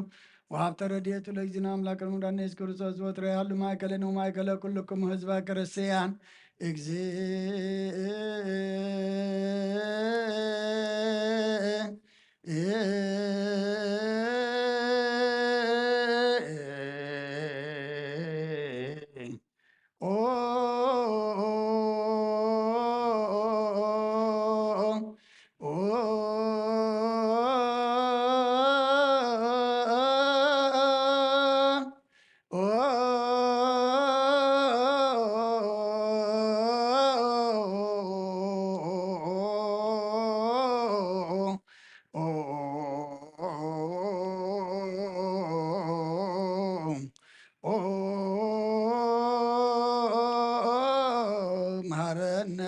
ወሀብተ ረድኤቱ ለእግዚእነ አምላክ ወመድኃኒነ ኢየሱስ ክርስቶስ ወትረ ያሉ ማእከለ ነው ማእከለ ኩልክሙ ህዝበ ክርስቲያን እግዚእ መሐረነ።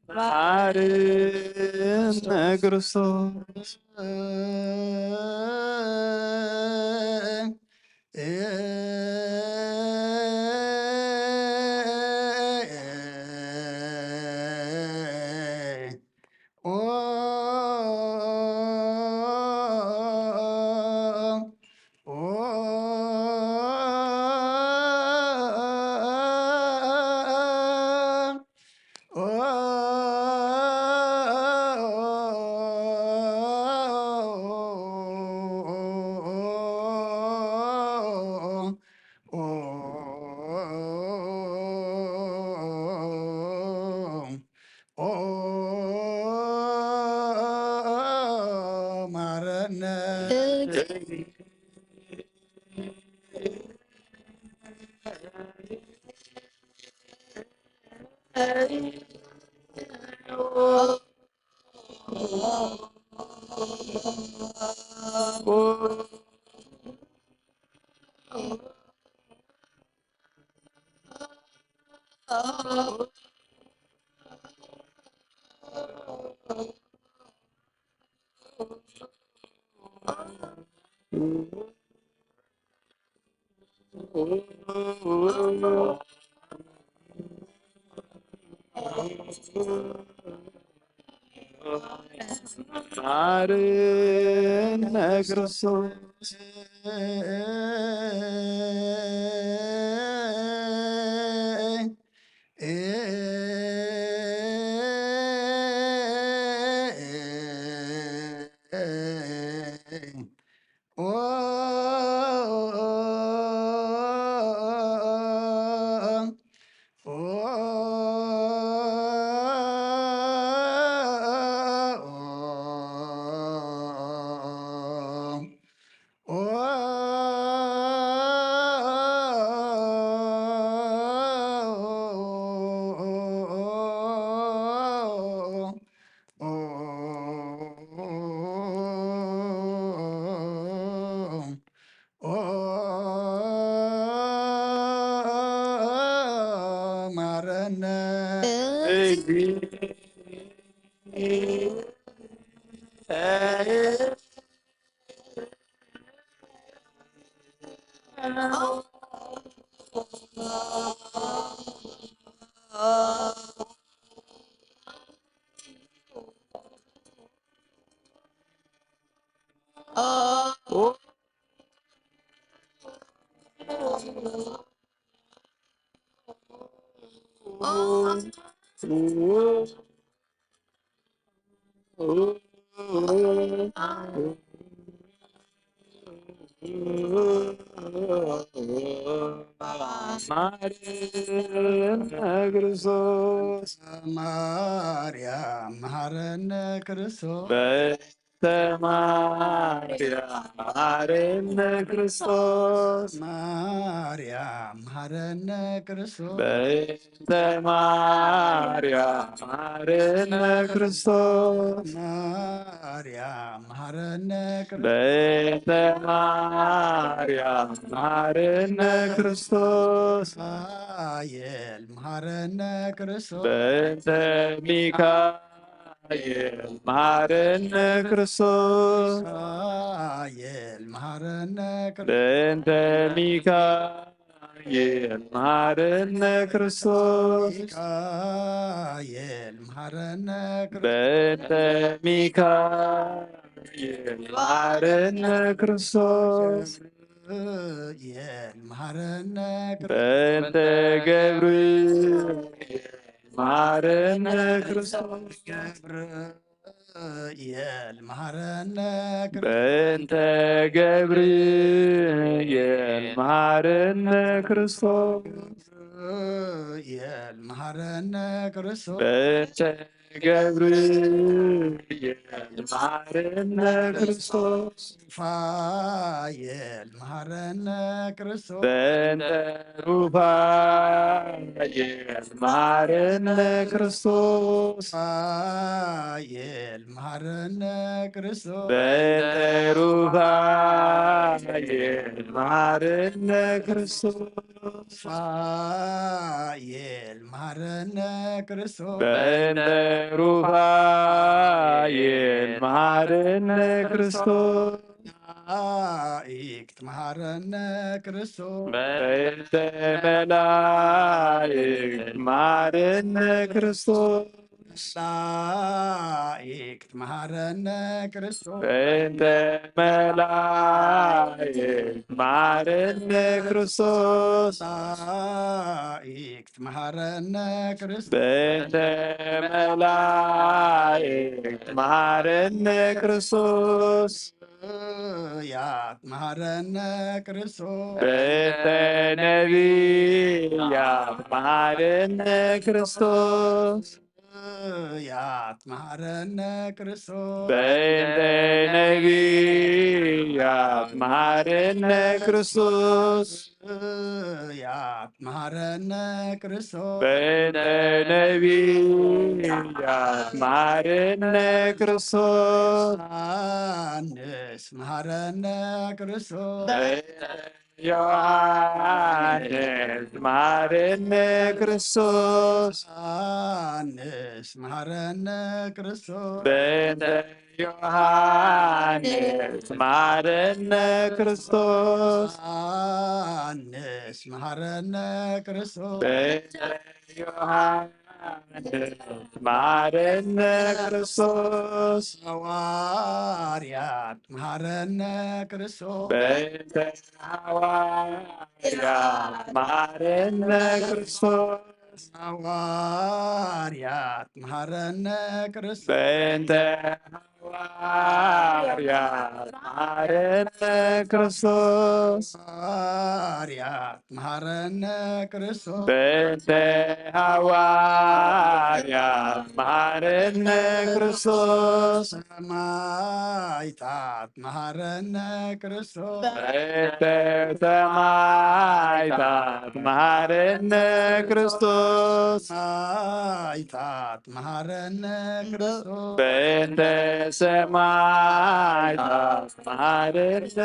መሐረነ ክርስቶስ። መሐረነ። መሐረነ ክርስቶስ። መሐረነ። ማርያም መሐረነ ክርስቶስ። ማርያም መሐረነ ክርስቶስ። በእንተ ማርያም መሐረነ ክርስቶስ። ማርያም መሐረነ ክርስቶስ። በእንተ ማርያም መሐረነ ክርስቶስ። ማርያም መሐረነ ክርስቶስ። በእንተ ማርያም መሐረነ ክርስቶስ። ሚካኤል መሐረነ ክርስቶስ። በእንተ ሚካኤል መሐረነ ክርስቶስ። ሚካኤል መሐረነ ክርስቶስ። በእንተ ሚካኤል መሐረነ ክርስቶስ። ሚካኤል መሐረነ ክርስቶስ። በእንተ ሚካኤል መሐረነ ክርስቶስ። ገብርኤል መሐረነ ክርስቶስ። በእንተ ገብርኤል መሐረነ ክርስቶስ። ገብርኤል መሐረነ ክርስቶስ። በእንተ ገብርኤል መሐረነ ክርስቶስ። ገብርኤል መሐረነ ክርስቶስ። በእንተ ገብርኤል መሐረነ ክርስቶስ። ሩፋኤል መሐረነ ክርስቶስ። በእንተ ሩፋኤል መሐረነ ክርስቶስ። ሩፋኤል መሐረነ ክርስቶስ። በእንተ ሩፋኤል መሐረነ ክርስቶስ። ሩፋኤል መሐረነ ክርስቶስ። በእንተ ሩፋኤል መሐረነ ክርስቶስ። መላእክት መሐረነ ክርስቶስ። በእንተ መላእክት መሐረነ ክርስቶስ። መላእክት መሐረነ ክርስቶስ። በእንተ መላእክት መሐረነ ክርስቶስ። መላእክት መሐረነ ክርስቶስ። በእንተ መላእክት መሐረነ ክርስቶስ። ነቢያት መሐረነ ክርስቶስ። በእንተ ነቢያት መሐረነ ክርስቶስ። ነቢያት መሐረነ ክርስቶስ። በእንተ ነቢያት መሐረነ ክርስቶስ። ነቢያት መሐረነ ክርስቶስ። በእንተ ነቢያት መሐረነ ክርስቶስ። ዮሐንስ መሐረነ ክርስቶስ። በእንተ ዮሐንስ መሐረነ ክርስቶስ። ዮሐንስ መሐረነ ክርስቶስ። በእንተ ዮሐንስ መሐረነ ክርስቶስ። ዮሐንስ መሐረነ ክርስቶስ። በእንተ ዮሐንስ መሐረነ ክርስቶስ። ሐዋርያት መሐረነ ክርስቶስ። በእንተ ሐዋርያት መሐረነ ክርስቶስ። ሐዋርያት መሐረነ ክርስቶስ። በእንተ ሐዋርያት መሐረነ ክርስቶስ። ሐዋርያት መሐረነ ክርስቶስ። በእንተ ሐዋርያት መሐረነ ክርስቶስ። ሰማዕታት መሐረነ ክርስቶስ። በእንተ ሰማዕታት መሐረነ ክርስቶስ። ሰማዕታት መሐረነ ክርስቶስ። በእንተ ሰማዕታት መሐረነ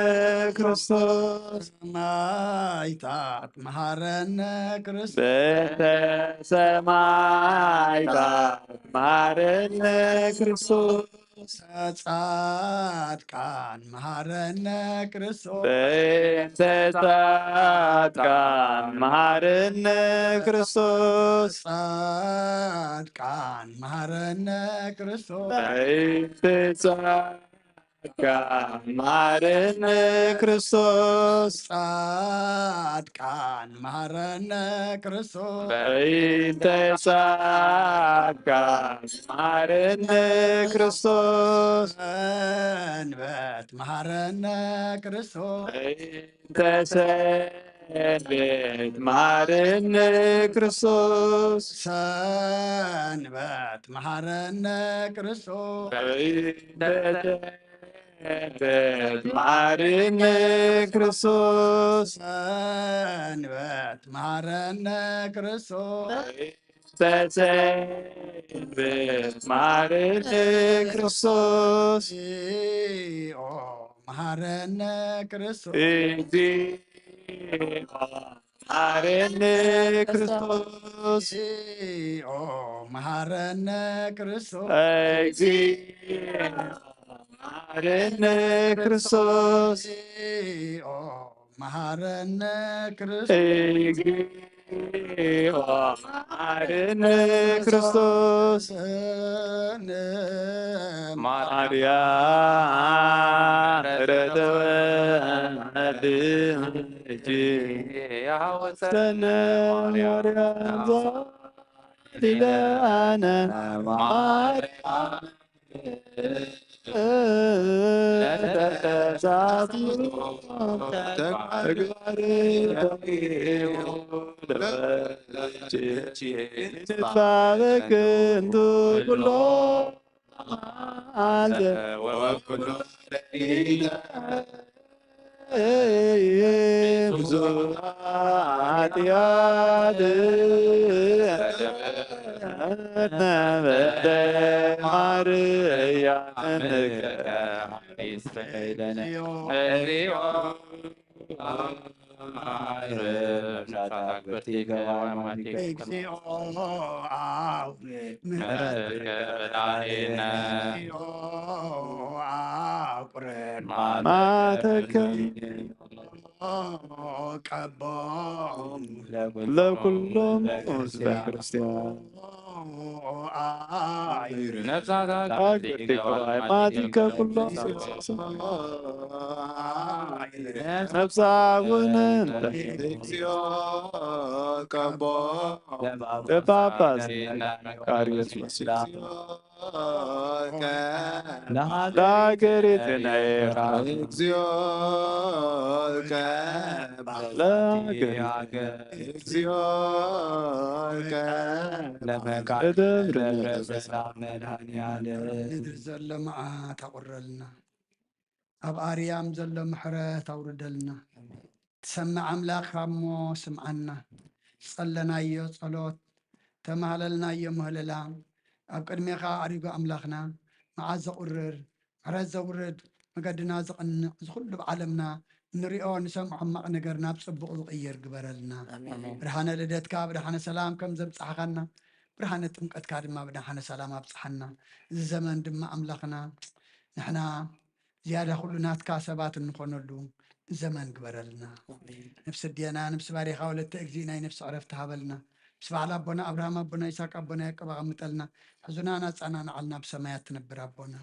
ክርስቶስ። ሰማዕታት መሐረነ ክርስቶስ። በእንተ ሰማዕታት መሐረነ ክርስቶስ። ጻድቃን መሐረነ ክርስቶስ። በእንተ ጻድቃን መሐረነ ክርስቶስ። ጻድቃን መሐረነ ክርስቶስ። በእንተ ጻድቃን መሐረነ ክርስቶስ። ጻድቃን ጻድቃን መሃረነ ክርስቶስ። በይንተ ጻድቃን መሃረነ ክርስቶስ። ሰንበት መሃረነ ክርስቶስ። በይንተ ሰንበት መሃረነ ክርስቶስ። ሰንበት መሃረነ ክርስቶስ። በይንተ ሰንበት መሃረነ ክርስቶስ። ሰንበት መሃረነ ክርስቶስ። በይንተ ሰንበት መሃረነ ክርስቶስ። እግዚኦ መሃረነ ክርስቶስ። እግዚኦ መሃረነ ክርስቶስ። እግዚኦ መሃረነ ክርስቶስ። እግዚኦ መሃረነ ክርስቶስ። እግዚኦ መሃረነ ክርስቶስ። እግዚኦ መሃረነ ክርስቶስ። ማርያም ረተወልድ ያወፀነ ማርያም ዛዲለነ ማርያም ብዙ ኃጢአት ነበረ ማርያም እግዚኦ እግዚኦ አውርድ ምሕረትከ በላዕሌነ። እግዚኦ አቁርር ማተከ ቀቦም ለኩሎም ህዝበ ክርስቲያን። ነፍሳት አቅርብቲ ገባይ ማቲከ ኩሎም ነፍሳ እውን እንተ እግዚኦ ቀቦም ለጳጳስ መቃርዮስ ወስዳ ለሀገሪትነ ኤርትራ እግዚኦ ለሀገር እግዚኦ ለመካደብር ሰላም መድኃኔዓለም። ምድር ዘሎ መዓት ኣቑረልና፣ ኣብ ኣርያም ዘሎ ምሕረት ኣውርደልና። ትሰምዕ ኣምላኽ እሞ ስምዓና። ዝጸለናዮ ጸሎት፣ ተማህለልናዮ ምህለላ፣ ኣብ ቅድሜኻ ኣዕሪጉ ኣምላኽና፣ መዓት ዘቑርር፣ ምሕረት ዘውርድ፣ መገድና ዘቕንዕ፣ እዚ ኩሉ ኣብ ዓለምና እንሪኦ ንሰምዖ ሕማቕ ነገር ናብ ጽቡቕ ዝቕይር ግበረልና። ኣሜን። ብርሃነ ልደትካ ብርሃነ ሰላም ከም ዘብጽሓኻና፣ ብርሃነ ጥምቀትካ ድማ ብደሓነ ሰላም ኣብጽሓና። እዚ ዘመን ድማ ኣምላኽና ንሕና ዝያዳ ኩሉ ናትካ ሰባት እንኾነሉ ዘመን ግበረልና። ኣሜን። ነፍሲ ኣዴና፣ ነፍሲ ባሪኻ ወለተ እግዚእ ናይ ነፍሲ ዕረፍቲ ሃበልና። ምስ በዓል ኣቦና ኣብርሃም፣ ኣቦና ይስሐቅ፣ ኣቦና ያዕቆብ ኣቐምጠልና። ሕዙናን ኣጸናንዓልና፣ ብሰማያት ትነብር ኣቦና።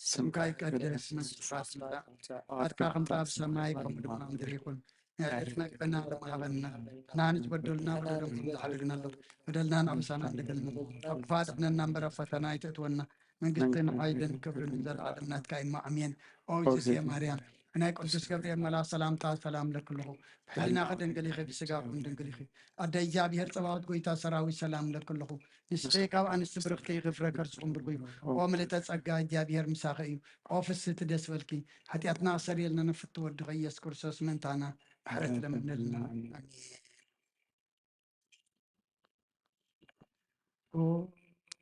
ስምካ ይቀደስ፣ መንግስትካ ትምጻእ፣ ፍቃድካ ከምታ ኣብ ሰማይ ከምኡ ድማ ኣብ ምድሪ ይኹን። ናይ ዕለትና መግብና ሎሚ ሃበና። ንሕና ንዝበደሉና በደሎም ከም ዝሓደግና ኣሎ፣ በደልናን ኣበሳናን ንገድል፣ ካብ ክፉእ ኣድሕነና እምበር ኣብ ፈተና ኣይተእትወና። መንግስትን ሓይልን ክብርን ንዘለዓለም ናትካ እዩ እሞ፣ ኣሜን። ኦ እግዝእትየ ማርያም፣ ብናይ ቅዱስ ገብርኤል መልኣኽ ሰላምታ ሰላም እብለኪ ኣለኹ። ብሕሊናኺ ድንግል ኢኺ፣ ብስጋኹም ድንግል ኢኺ። ኣደ እግዚኣብሔር ጸባኦት፣ ጎይታ ሰራዊት፣ ሰላም እብለኪ ኣለኹ። ንስኺ ካብ ኣንስቲ ብርኽቲ ኢኺ፣ ፍረ ከርስኹም ብሩኽ እዩ። ኦ ምልእተ ጸጋ፣ እግዚኣብሔር ምሳኺ እዩ። ኦ ፍስህቲ፣ ደስ በልኪ። ሓጢኣትና ክሰርየልና ንፍቱ ወድኺ ኢየሱስ ክርስቶስ ምእንታና ምሕረት ለምንልና። ኣሜን።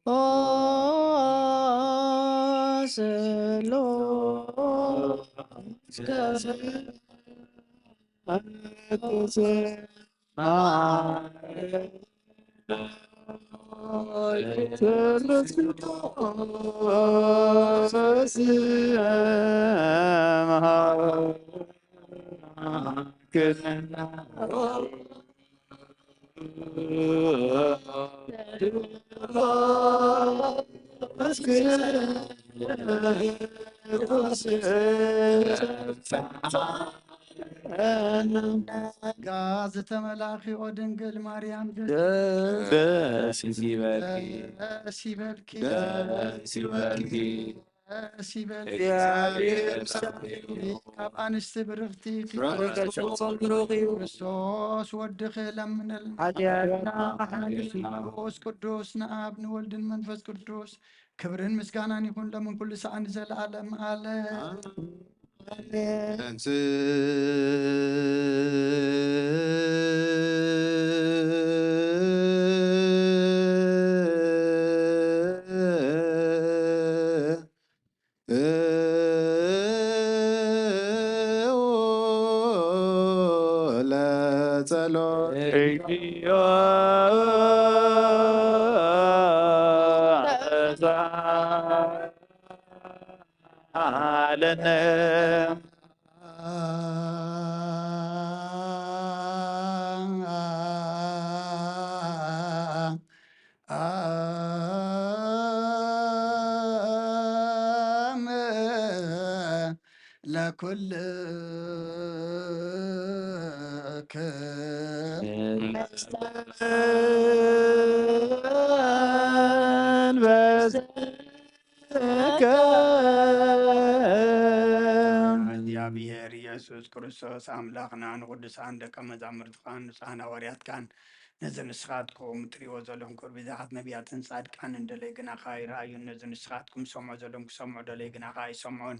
ኦ ስሉስ ጸጋ ዝተመላኺ ኦ ድንግል ማርያም ደስ ይበልኪ፣ ደስ ይበልኪ፣ ደስ ይበልኪ። ደስ ይበልኪ። ካብ ኣንስቲ ብርኽቲ ክርስቶስ ወድኺ ለምነልና። ሓጢኣትና ሓሊፉ። ቅዱስ ንኣብ ንወልድን መንፈስ ቅዱስ ክብርን ምስጋናን ይኹን ለምን ኩሉ ሰዓን ዘለዓለም ዓለም። ለጸሎት ኣለነ። ለኩልክን በስከ። እግዚኣብሔር ኢየሱስ ክርስቶስ ኣምላኽና ንቅዱሳን ደቀ መዛሙርትኻን ንጹሓን ሃዋርያትካን ነዚ ንስኻትኩም ትርእይዎ ዘለኹም ክብሪ ብዙሓት ነቢያትን ጻድቃንን ደለይ ግናኻ ይረኣዩን ነዚ ንስኻትኩም ትሰምዑ ዘለኹም ክሰምዑ ደለይ ግናኻ ኣይሰምዑን።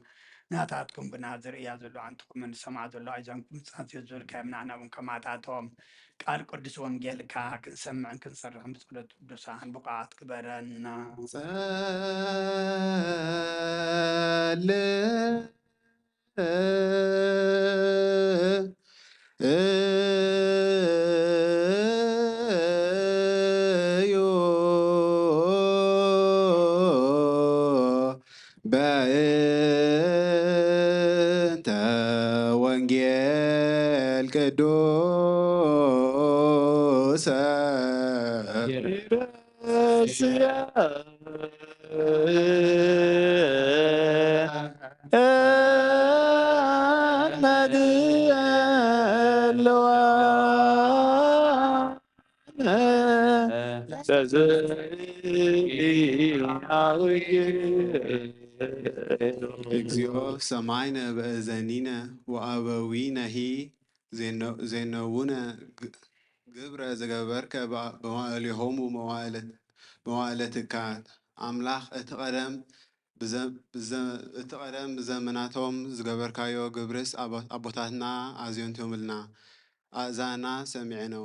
ናታትኩም ግና ዝርእያ ዘሎ ኣንትኹምን ዝሰምዓ ዘሎ ኣይዘንኩም ጻንት ዝብል ከየምናዕናውን ከማታቶም ቃል ቅዱስ ወንጌልካ ክንሰምዕን ክንሰርሕን ብጸሎት ቅዱሳን ብቑዓት ግበረና። ጸል እዩ በእንተ ወንጌል ቅዱሰ እግዚኦ ሰማይነ በእዘኒነ ወአበዊነሂ ዜነውነ ግብረ ዘገበርከ በማእሌሆሙ መዋእለ ትካት። ኣምላኽ እቲ ቀደም እቲ ቀደም ብዘመናቶም ዝገበርካዮ ግብርስ ኣቦታትና ኣዝዮምልና ኣእዛንና ሰሚዐንኦ።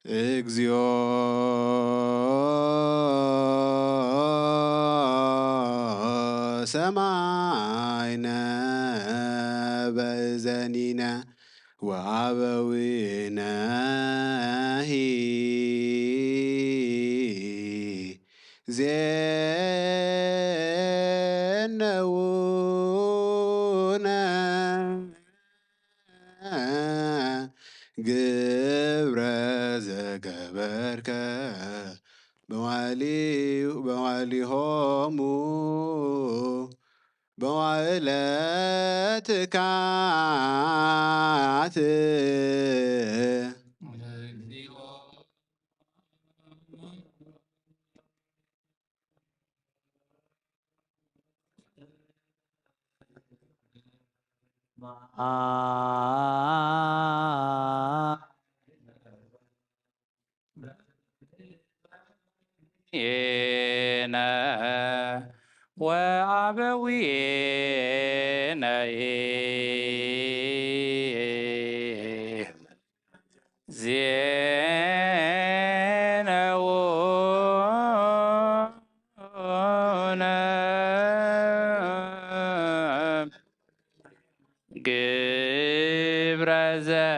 እግዚኦ ሰማይነ በእዘኒነ ወአበዊነሂ ዜነውነ ግብረ ዘገበርከ በዋሊሆሙ በዋእለ ትካት። ግብረ ዘገበርከ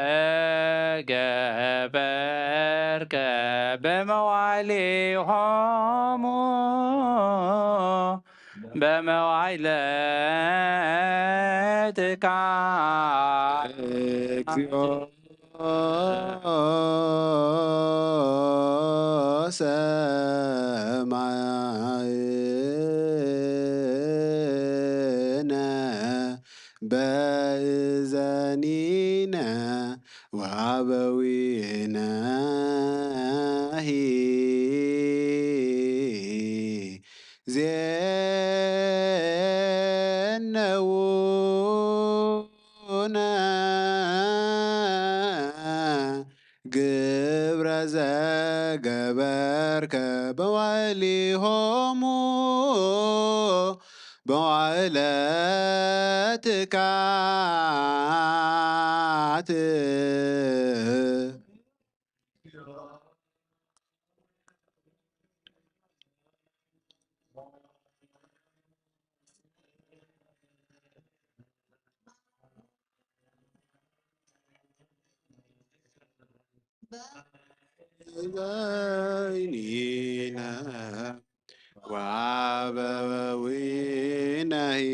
በመዋሊሆሙ በመዋይለ ትካ እግዚኦ ሰማይነ በእዘ ወአበዊነሂ ዜነውነ ግብረ ዘገበርከ በዋዕሊሆሙ በዋዕለ ትካት። በይኒነ ወአበዊነሂ።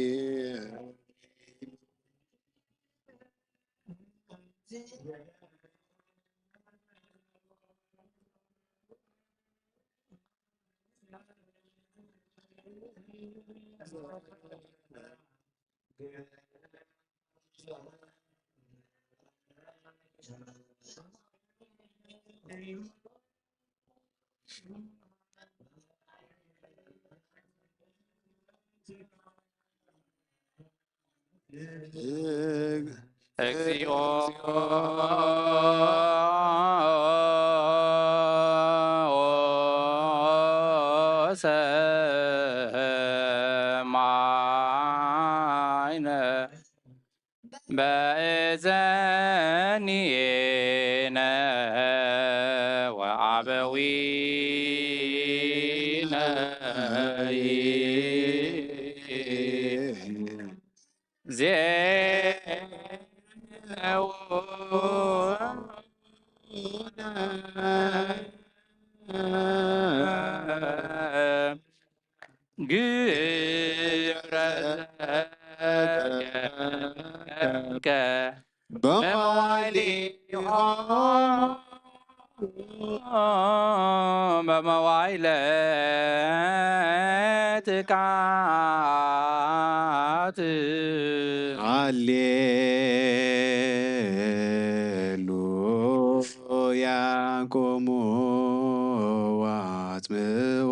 እግዚኦ ሰማይነ በእዘኒነ ወአበዊነ ዜነው ግብረ ዘገበርከ በመዋዕሊሆሙ በመዋዕለ ትካት። ሃሌሉያ። ቁሙ ወአጽምዑ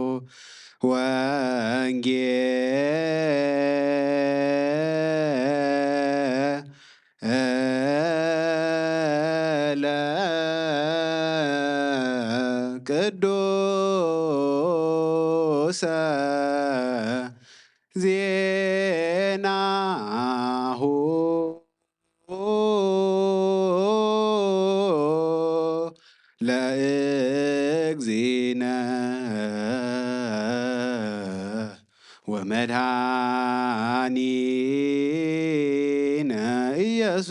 ወንጌለ ቅዱሰ ዜናሁ ለእግዚእነ ወመድኃኒነ ኢየሱስ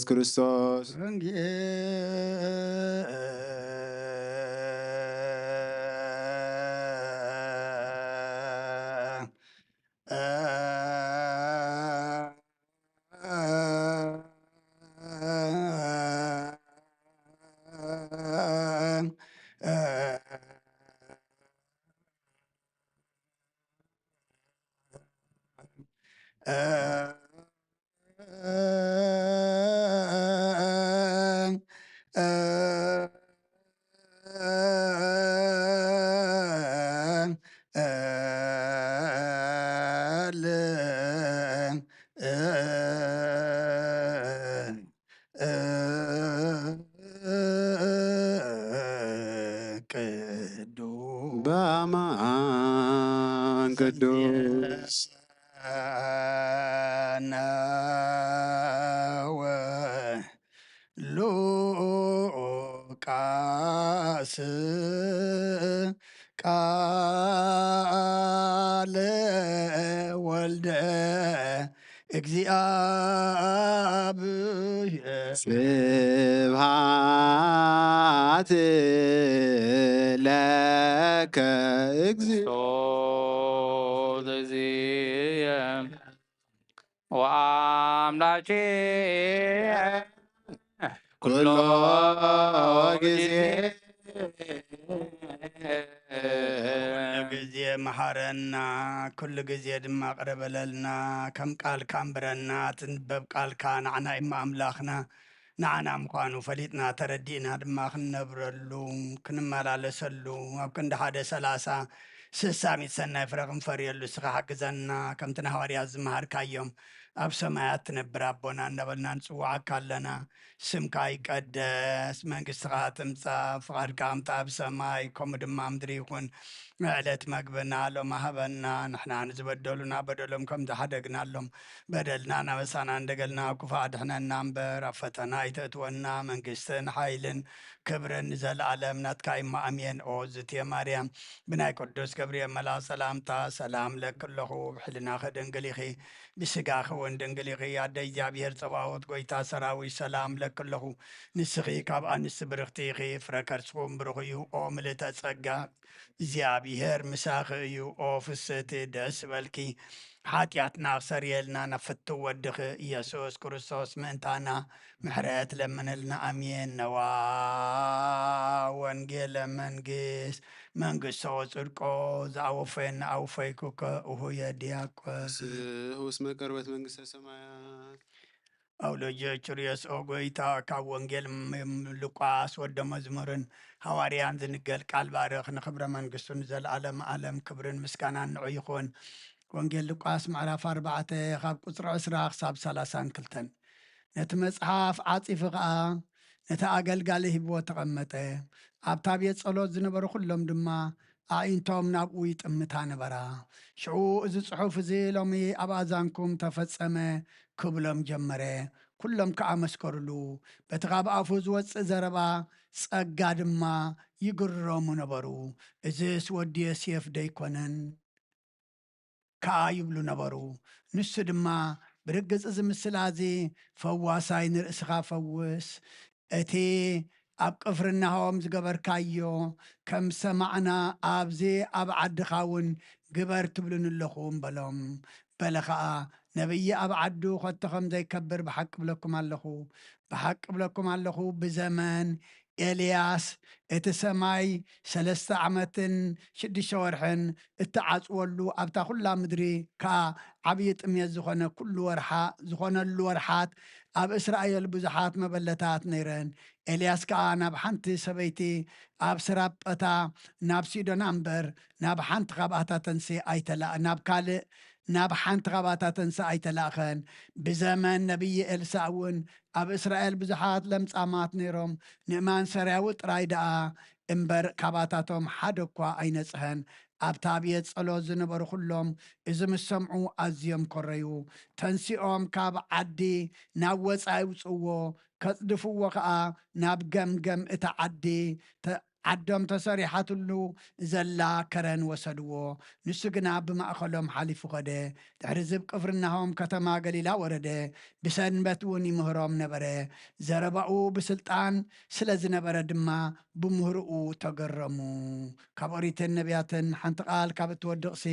ክርስቶስ። ቅዱስ በአማን ቅዱስ ነው። ሉቃስ ቃለ ወልደ እግዚአብሔር። ስብሐት ለከ እግዚኦ። ወአምላኬ ኩሎ ጊዜ። ኩሉ ግዜ መሓረና፣ ኩሉ ግዜ ድማ ቅረ በለልና፣ ከም ቃልካ ኣንብረና፣ ትንበብ ቃልካ ንዓና እሞ ኣምላኽና። ንዓና ምዃኑ ፈሊጥና ተረዲእና ድማ ክንነብረሉ፣ ክንመላለሰሉ፣ ኣብ ክንዲ ሓደ ሰላሳ ስሳ ሚእቲ ሰናይ ፍረ ክንፈርየሉ እስኻ ሓግዘና። ከምቲ ንሃዋርያት ዝመሃርካዮም ኣብ ሰማያት ትነብር ኣቦና እናበልና ንጽውዓካ ኣለና። ስምካ ይቀደስ፣ መንግስትኻ ትምጻእ፣ ፍቓድካ ከምቲ ኣብ ሰማይ ከምኡ ድማ ኣብ ምድሪ ይኹን። ዕለት መግብና ሎሚ ሃበና፣ ንሕና ንዝበደሉና በደሎም ከም ዝሓደግናሎም በደልና ናበሳና እንደገልና፣ ክፉእ ኣድሕነና እምበር ኣብ ፈተና ኣይተእትወና። መንግስትን ሓይልን ክብርን ንዘለኣለም ናትካ እዩ። ኣሜን። ኦ ዝትየ ማርያም፣ ብናይ ቅዱስ ገብርኤል መልኣኽ ሰላምታ ሰላም ለኪ ኣለኹ፣ ብሕልናኺ ድንግል ኢኺ፣ ብስጋኺ እውን ድንግል ኢኺ። ኣደ እግዚኣብሔር ጸባኦት፣ ጎይታ ሰራዊት፣ ሰላም ለኪ ኣለኹ። ንስኺ ካብ ኣንስቲ ብርኽቲ ኢኺ፣ ፍረ ከርስኹም ብሩኽ እዩ። ኦ ምልእተ ጸጋ፣ እግዚኣብሔር ምሳኺ እዩ። ኦ ፍስህቲ፣ ደስ በልኪ፣ ሓጢኣትና ክሰርየልና ናብ ፍትው ወድኺ ኢየሱስ ክርስቶስ ምእንታና ምሕረት ለምንልና። ኣሜን። ነዋ ወንጌለ መንግስት፣ መንግስቶ ጽድቆ፣ ዝኣወፈየና ኣውፈይኩከ፣ እሁየ ዲያቆን። ስሁስ መቀርበት መንግስተ ሰማያት። ኣውሎጆ ቹርዮስ፣ ኦ ጎይታ፣ ካብ ወንጌል ም-፣ ም-፣ ሉቃስ ወደ መዝሙርን ሃዋርያን ዝንገል ቃል ባርኽ፣ ንኽብረ መንግስቱ ንዘለኣለም ኣለም ክብርን ምስጋናን ንዑ ይኹን። ወንጌል ሉቃስ ምዕራፍ ኣርባዕተ ካብ ቁጽሪ ዕስራ ክሳብ ሰላሳን ክልተን። ነቲ መጽሓፍ ዓጺፉ ኸኣ ነቲ ኣገልጋሊ ሂብዎ ተቐመጠ። ኣብታ ቤት ጸሎት ዝነበሩ ኩሎም ድማ ኣዒንቶም ናብኡ ይጥምታ ነበራ። ሽዑ፣ "እዚ ጽሑፍ እዚ ሎሚ ኣብ ኣዛንኩም ተፈጸመ" ክብሎም ጀመረ። ኩሎም ከኣ መስከሩሉ። በቲ ካብ ኣፉ ዝወጽእ ዘረባ ጸጋ ድማ ይግረሙ ነበሩ። "እዝስ ወዲ ዮሴፍ ደይኮነን?" ከኣ ይብሉ ነበሩ። ንሱ ድማ፣ "ብርግጽ እዚ ምስላ እዚ፣ ፈዋሳይ ንርእስኻ ፈውስ፣ እቲ ኣብ ቅፍርናሆም ዝገበርካዮ ከም ሰማዕና፣ ኣብዚ ኣብ ዓድኻ እውን ግበር ትብሉኒ ኣለኹም" በሎም። በለ ኸኣ፣ "ነቢይ ኣብ ዓዱ ኸቶ ኸም ዘይከብር ብሓቂ እብለኩም ኣለኹ፣ ብሓቂ እብለኩም ኣለኹ፣ ብዘመን ኤልያስ እቲ ሰማይ ሰለስተ ዓመትን ሽዱሽተ ወርሕን እተዓጽወሉ፣ ኣብታ ኹላ ምድሪ ከኣ ዓብዪ ጥሜት ዝኾነ ኩሉ ወርሓ-፣ ዝኾነሉ ወርሓት፣ ኣብ እስራኤል ብዙሓት መበለታት ነይረን። ኤልያስ ከኣ ናብ ሓንቲ ሰበይቲ ኣብ ስራጳታ፣ ናብ ሲዶና እምበር፣ ናብ ሓንቲ ካብኣታተንሲ ኣይተላ-፣ ናብ ካልእ፣ ናብ ሓንቲ ካብኣታተንሲ ኣይተላእኸን። ብዘመን ነቢይ ኤልሳእ እውን ኣብ እስራኤል ብዙሓት ለምጻማት ነይሮም። ንእማን ሰርያዊ ጥራይ ደኣ እምበር፣ ካባታቶም ሓደ እኳ ኣይነጽሀን። ኣብታ ቤት ጸሎት ዝነበሩ ኩሎም እዚ ምስ ሰምዑ ኣዝዮም ኮረዩ። ተንሲኦም ካብ ዓዲ ናብ ወጻኢ ኣውጽእዎ፣ ከጽድፍዎ ከኣ ናብ ገምገም እታ ዓዲ ተ-፣ ዓዶም ተሰሪሓትሉ ዘላ ከረን ወሰድዎ። ንሱ ግና ብማእከሎም ሓሊፉ ኸደ። ድሕሪ እዚ ኣብ ቅፍርናሆም ከተማ ገሊላ ወረደ። ብሰንበት እውን ይምህሮም ነበረ። ዘረባኡ ብስልጣን ስለ ዝነበረ ድማ ብምህሮኡ ተገረሙ። ካብ ኦሪትን ነቢያትን ሓንቲ ቃል ካብ እትወድቕሲ፣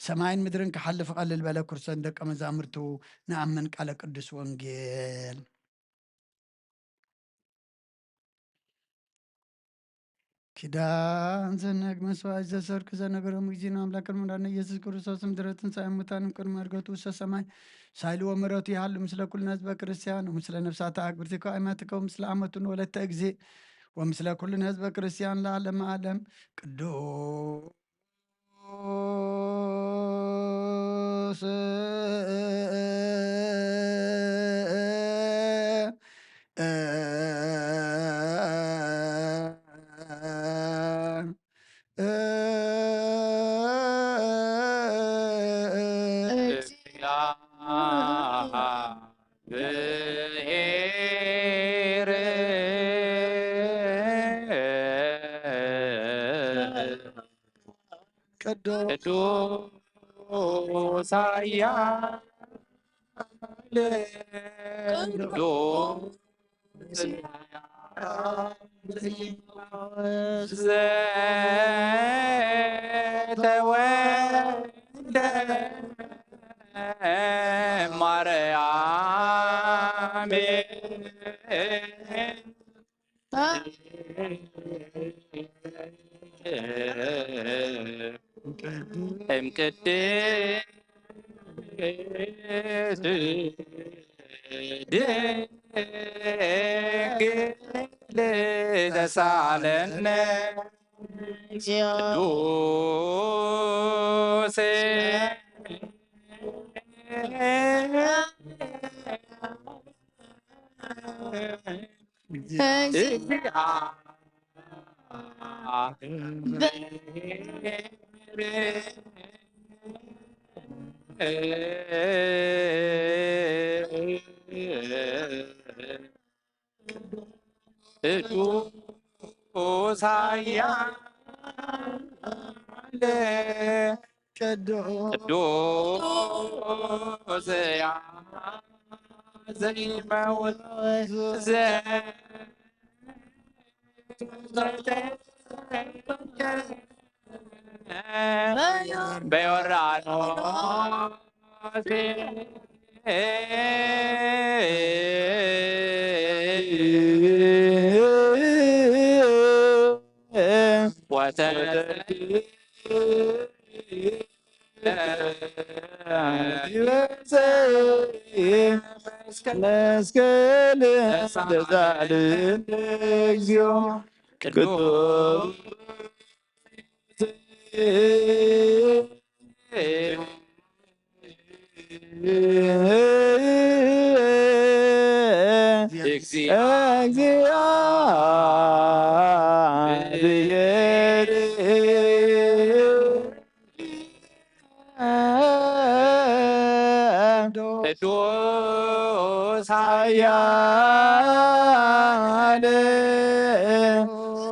ሰማይን ምድርን ክሓልፍ እቐልል በለ። ክርስቶስ ንደቀ መዛሙርቱ ንኣምን ቃለ ቅዱስ ወንጌል። ኪዳን ዘነግ መስዋዕት ዘሰርክ ዘነገሮም እግዚእነ ኣምላክ ቅድሚ መድኃኒነ ኢየሱስ ክርስቶስ ምድረ ትንሣኤ ሙታን ቅድሚ ዕርገቱ ውስተ ሰማይ ሳይል ወምሕረቱ ይሃሉ ምስለ ኩልነ ህዝበ ክርስቲያን ወምስለ ነፍሳተ አግብርቲከ አእማትከ ወምስለ አመቱን ወለተ እግዚእ ወምስለ ኩልነ ህዝበ ክርስቲያን ለዓለመ ዓለም። ቅዱስ ቅዱስ ኃያል ቅዱስ ዘተወልደ ማርያም እም ቅድስት ድንግል ተሳለነ። ቅዱስ ቅዱስ ኃያል ቅዱስ ዘይመውት ዘ- በዮርዳኖስ ወተ መስቀል ተሳልን እግዚኦ ቅዱስ እግዚአ- እግዚአብሔር ቅዱስ ኃያል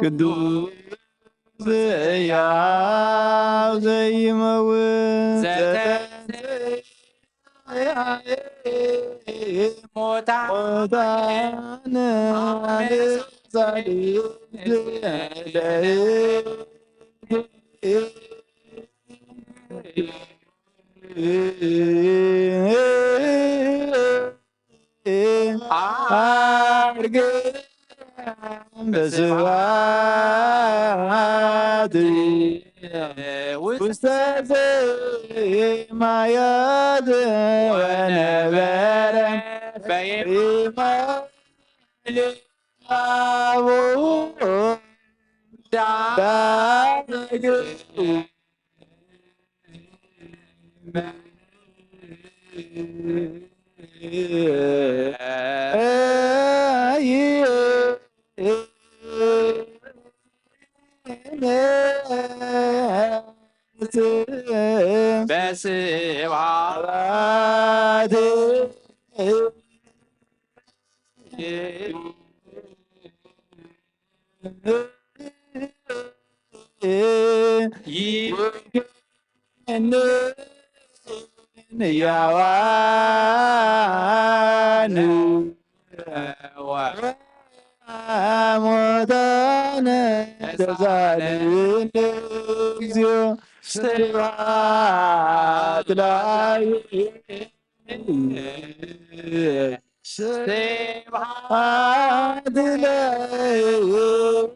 ቅዱስ ሕያው ዘይመውት ዘተ- ሞታ- ሞታን አርገ በስብሐት ውስተ ሰማያት ወነበረ በየማነ አቡሁ ዳግም በስብሐት ይገን ሕያዋን ሙታነ ተሳልን እግዚኦ ስብሐት ላዕሌ ስብሐት ለወልድ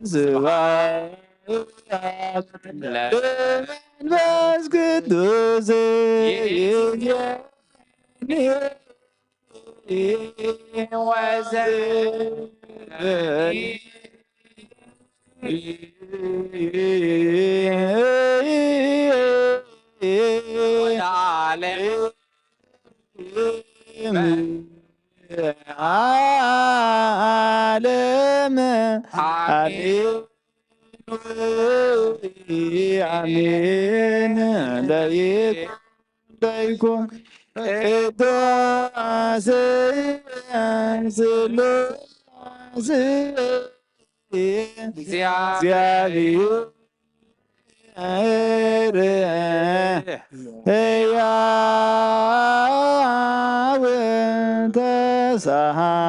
ስብሐት ለመንፈስ ቅዱስ ይእዜኒ ወዘልዓለሙ። ዓለም ዓለም አሜን። አሜን። ለይኩን ለይኩን ቅዱስ ስሉስ እግዚአብሔር ሕያው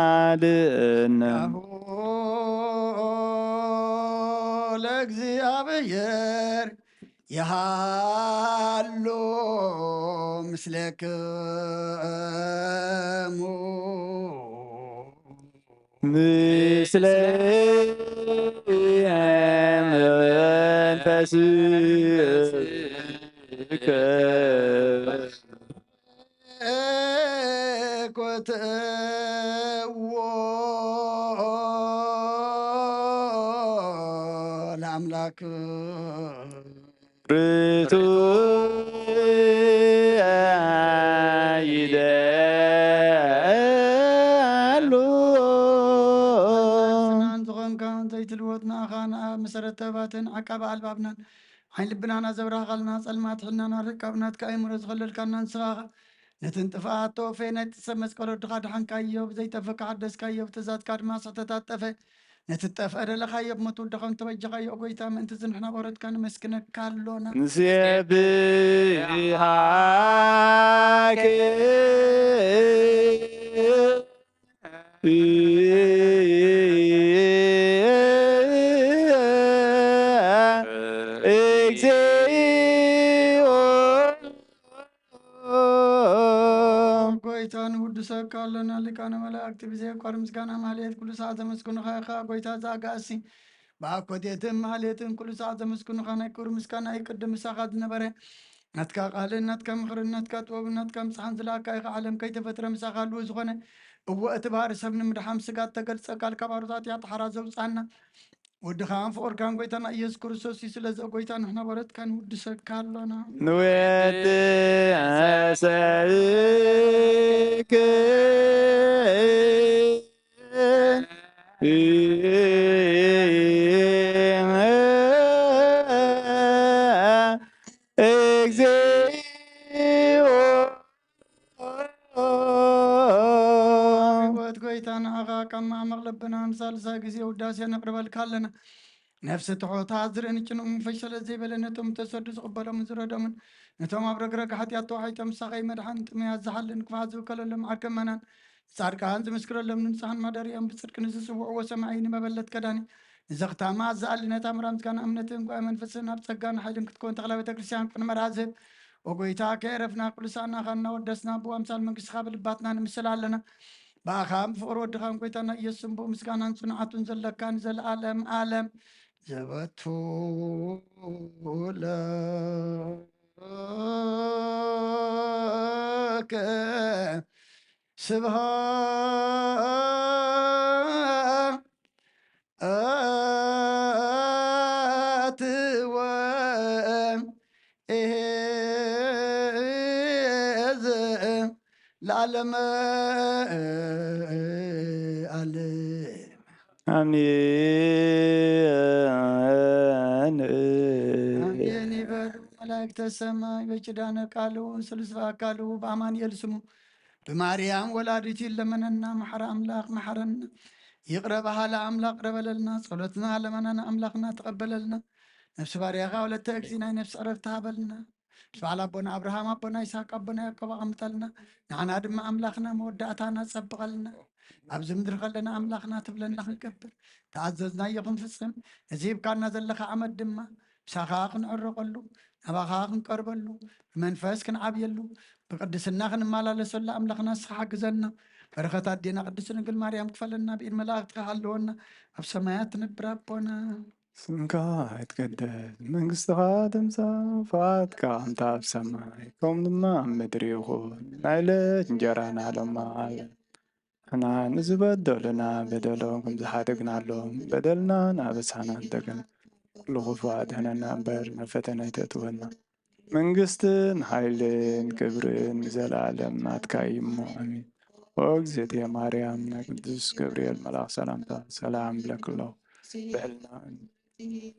ተሳሃልን። ለእግዚአብሔር የሃሎ ምስለክሙ ምስለ መንፈስከ ኣምላክ ርቱ ይደሉ። ዝናን ዝኾንካ ዘይትልወጥ ንኣኻ ንኣብ መሰረተ ባትን ዓቃቢ ኣልባብናን ዓይን ልብናና ዘብራህኻልና ጸልማት ሕልናና ርካብ ናትካ ኣይምሮ ዝኸለልካና ንስኻ ነትን ጥፍኣት ተወፈየ ናይ ጥሰብ መስቀል ወድኻ ድሓንካዮ ብዘይጠፍእ ሓደስካዮ ብትእዛዝካ ድማ ስሕተታት ጠፈ ነቲ ጠፍአ ደለኻዮ ብሞት ወድኻ እንተበጀኻዮ ጎይታ ምእንቲ ዝንሕና በረትካ ንመስክነካ ኣሎና። ንሴብሃከ እግዚኦ። ጎይታ ንውድሰካ ኣለና ሊቃነ መላእክቲ ብዘየቋር ምስጋና ማህሌት ኩሉ ሰዓት ዘመስግኑኻ ኢኻ። ጎይታ ዘኣጋእሲ ብኣኮቴትን ማህሌትን ኩሉ ሰዓት ዘመስግኑኻ ናይ ክብሪ ምስጋና ይቅድም ምሳኻ ዝነበረ ናትካ ቃልን ናትካ ምኽርን ናትካ ጥበብን ናትካ ምጽሓን ዝለኣካ ኢኻ። ዓለም ከይተፈጥረ ምሳኻ ህልው ዝኾነ እወ እቲ ባህሪ ሰብ ንምድሓም ስጋ እተገልጸ ቃል ካብ ኣሮታት እያ ተሓራ ዘውፅኣና ወድኻን ፍቕርካን ጎይታና ኢየሱስ ክርስቶስ እዩ። ስለዚ ጎይታ ንሕና በረትካ ንውድሰካ ኣሎና። ንወድሰክ እግዚኦ። ህይወት ጎይታ ንዓኻ ካብ ማዕመቕ ልብና ንሳልሳይ ግዜ ውዳሴ ነቕርበልካ ኣለና። ነፍሲ ትሑታት ዝርእን ጭኑቕ ፈሸለ ዘይበለ ነቶም ተሰዱ ዝቕበሎምን ዝረዶምን ነቶም ኣብ ረግረግ ሓጢኣት ተዋሒጦም ሳኸይ መድሓን ጥምያት ዝሓልን ክፍሓት ዝውከለሎም ዓርከመናን ጻድቃን ዝምስክረሎም ንንጹሓን ማደርኦም ብጽድቂ ንዝጽውዕዎ ሰማዒ ንመበለት ከዳኒ ንዘኽታማ ዝኣሊ ነታ ምራ ምስጋና እምነትን ጓይ መንፈስን ኣብ ጸጋን ሓይልን ክትከውን ተኽላ ቤተ ክርስቲያን ቅድመ ራዝብ ወጎይታ ከየረፍና ቅዱሳና ኻና ወደስና ብኣምሳል መንግስትኻ ብልባትና ንምስል ኣለና። ብኣኻ ብፍቕሪ ወድኻን ጎይታና ኢየሱስን ብኡ ምስጋናን ጽንዓቱን ዘለካ ንዘለኣለም ኣለም ዘበቱ ለከ ስብሐት ወእዝ ለዓለመ ዓለም። ኣሜን። ኣሜን ይበሉ መላእክተ ሰማይ በኪዳነ ቃሉ ስሉስ ኣካሉ ብኣማኑኤል ስሙ ብማርያም ወላዲቱ ይለመነና። መሓረ ኣምላኽ መሓረና። ይቕረ በሃሊ ኣምላኽ ቅረ በለልና። ጸሎትና ለመናና ኣምላኽና ተቐበለልና። ነፍሲ ባርያኻ ወለተ እግዚ ናይ ነፍሲ ዕረፍቲ ሃበልና። ምስ በዓል ኣቦና ኣብርሃም ኣቦና ይስሐቅ ኣቦና ያዕቆብ ኣቐምጠልና። ንዓና ድማ ኣምላኽና መወዳእታና ጸብቐልና። ኣብዚ ምድሪ ከለና ኣምላኽና ትብለና ክንገብር ተኣዘዝናዮ ክንፍጽም ነዚ ሂብካና ዘለኻ ዓመት ድማ ምሳኻ ክንዕረቐሉ ናባኻ ክንቀርበሉ ብመንፈስ ክንዓብየሉ ብቅድስና ክንመላለሰሉ ኣምላኽና ንስኻ ሓግዘና። በረኸት ኣዴና ቅድስት ድንግል ማርያም ክፈለና ብኢድ መላእክትኻ ሃለወና። ኣብ ሰማያት ትነብር ኣቦና ስምካ ይትቀደስ መንግስትኻ ትምጻእ ፍቓድካ ከምታ ኣብ ሰማይ ከምኡ ድማ ኣብ ምድሪ ይኹን። ናይ ዕለት እንጀራና ሎሚ ሃበና። ንሕና ንዝበደሉና በደሎም ከም ዝሓደግናሎም በደልናን ኣበሳናን ተገን ኩሉ ክፉእ ኣድሕነና እምበር ናብ ፈተነ ኣይተእትወና። መንግስትን ሓይልን ክብርን ንዘለኣለም ናትካ እዩ እሞ ኣሜን። ኦ እግዝእትየ ማርያም ናይ ቅዱስ ገብርኤል መልኣኽ ሰላምታ ሰላም እብለኪ ኣለኹ። ብሕልና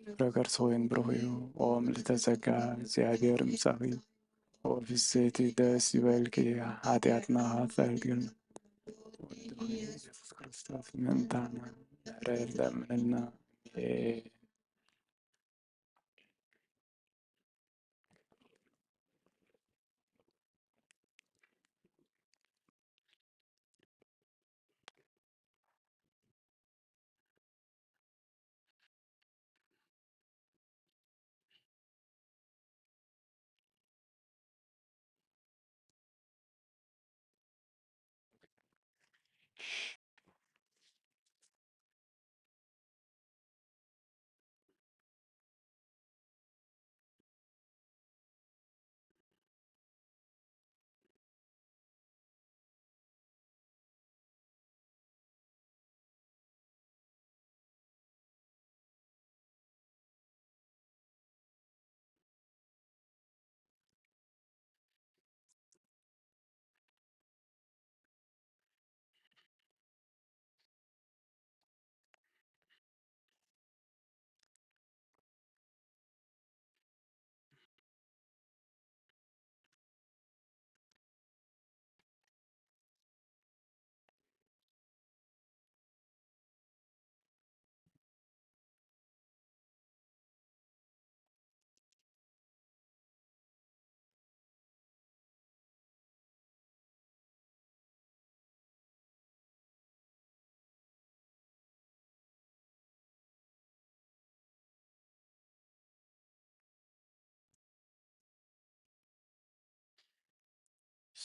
ፍረ ከርስኺ እውን ብሩኽ እዩ። ኦ ምልዕተ ጸጋ እግዚኣብሔር ምሳኺ ኦ ፍስሕቲ ደስ ይበልኪ ሓጢኣትና ከፈርግልና። ወድኺ ኢየሱስ ክርስቶስ ምእንታና ምሕረት ለምንልና። ኣሜን።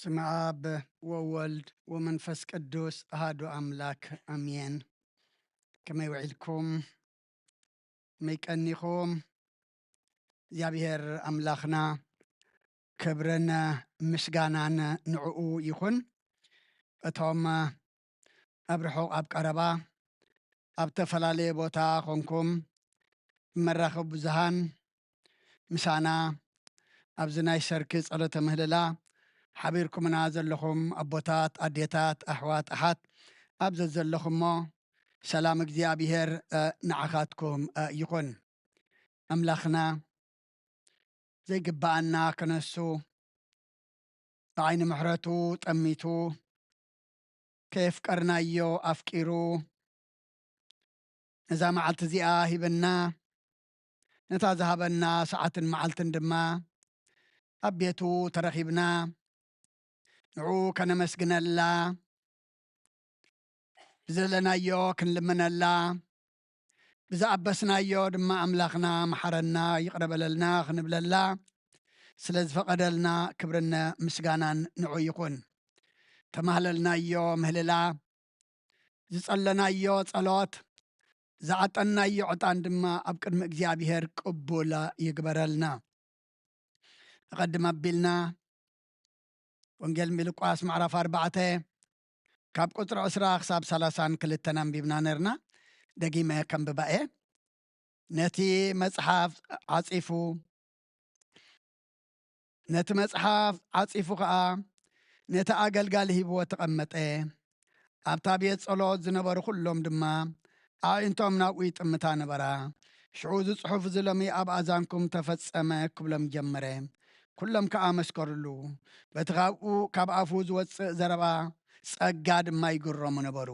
ስመ ኣብ ወወልድ ወመንፈስ ቅዱስ ኣሃዱ ኣምላክ ኣሜን። ከመይ ውዒልኩም? ከመይ ቀኒኹም? እግዚኣብሔር ኣምላኽና ክብርን ምስጋናን ንዕኡ ይኹን። እቶም ኣብ ርሑቕ ኣብ ቀረባ ኣብ ተፈላለየ ቦታ ኾንኩም መራኸቢ ብዙሃን ምሳና ኣብዚ ናይ ሰርኪ ጸሎተ ምህልላ ሓቢርኩምና ዘለኹም ኣቦታት፣ ኣዴታት፣ ኣሕዋት፣ ኣሓት ኣብ ዘዘለኹሞ ሰላም እግዚኣብሔር ንዓኻትኩም ይኹን። ኣምላኽና ዘይግብኣና ክነሱ ብዓይኒ ምሕረቱ ጠሚቱ ከየፍቀርናዮ ኣፍቂሩ ነዛ መዓልቲ እዚኣ ሂብና፣ ነታ ዝሃበና ሰዓትን መዓልትን ድማ ኣብ ቤቱ ተረኺብና ንዑ ከነመስግነላ፣ ብዘለናዮ ክንልምነላ፣ ብዝኣበስናዮ ድማ ኣምላኽና መሓረና ይቕረ በለልና ክንብለላ ስለ ዝፈቐደልና ክብርን ምስጋናን ንዑ ይኹን። ተማህለልናዮ ምህልላ፣ ዝጸለናዮ ጸሎት፣ ዝዓጠናዮ ዕጣን ድማ ኣብ ቅድሚ እግዚኣብሔር ቅቡል ይግበረልና። ንቐድም ኣቢልና ወንጌል ሚልቋስ ምዕራፍ ኣርባዕተ ካብ ቁጽሪ ዕስራ ክሳብ ሰላሳን ክልተን ኣንቢብና ነርና። ደጊመ ከንብባ እየ። ነቲ መጽሓፍ ዓጺፉ ነቲ መጽሓፍ ዓጺፉ ኸኣ ነቲ ኣገልጋሊ ሂብዎ ተቐመጠ። ኣብታ ቤት ጸሎት ዝነበሩ ኩሎም ድማ ኣዒንቶም ናብኡ ይጥምታ ነበራ። ሽዑ፣ "እዚ ጽሑፍ እዚ ሎሚ ኣብ ኣዛንኩም ተፈጸመ" ክብሎም ጀመረ። ኩሎም ከኣ መስከርሉ። በቲ ካብኡ፣ ካብ ኣፉ ዝወጽእ ዘረባ ጸጋ ድማ ይግረሙ ነበሩ።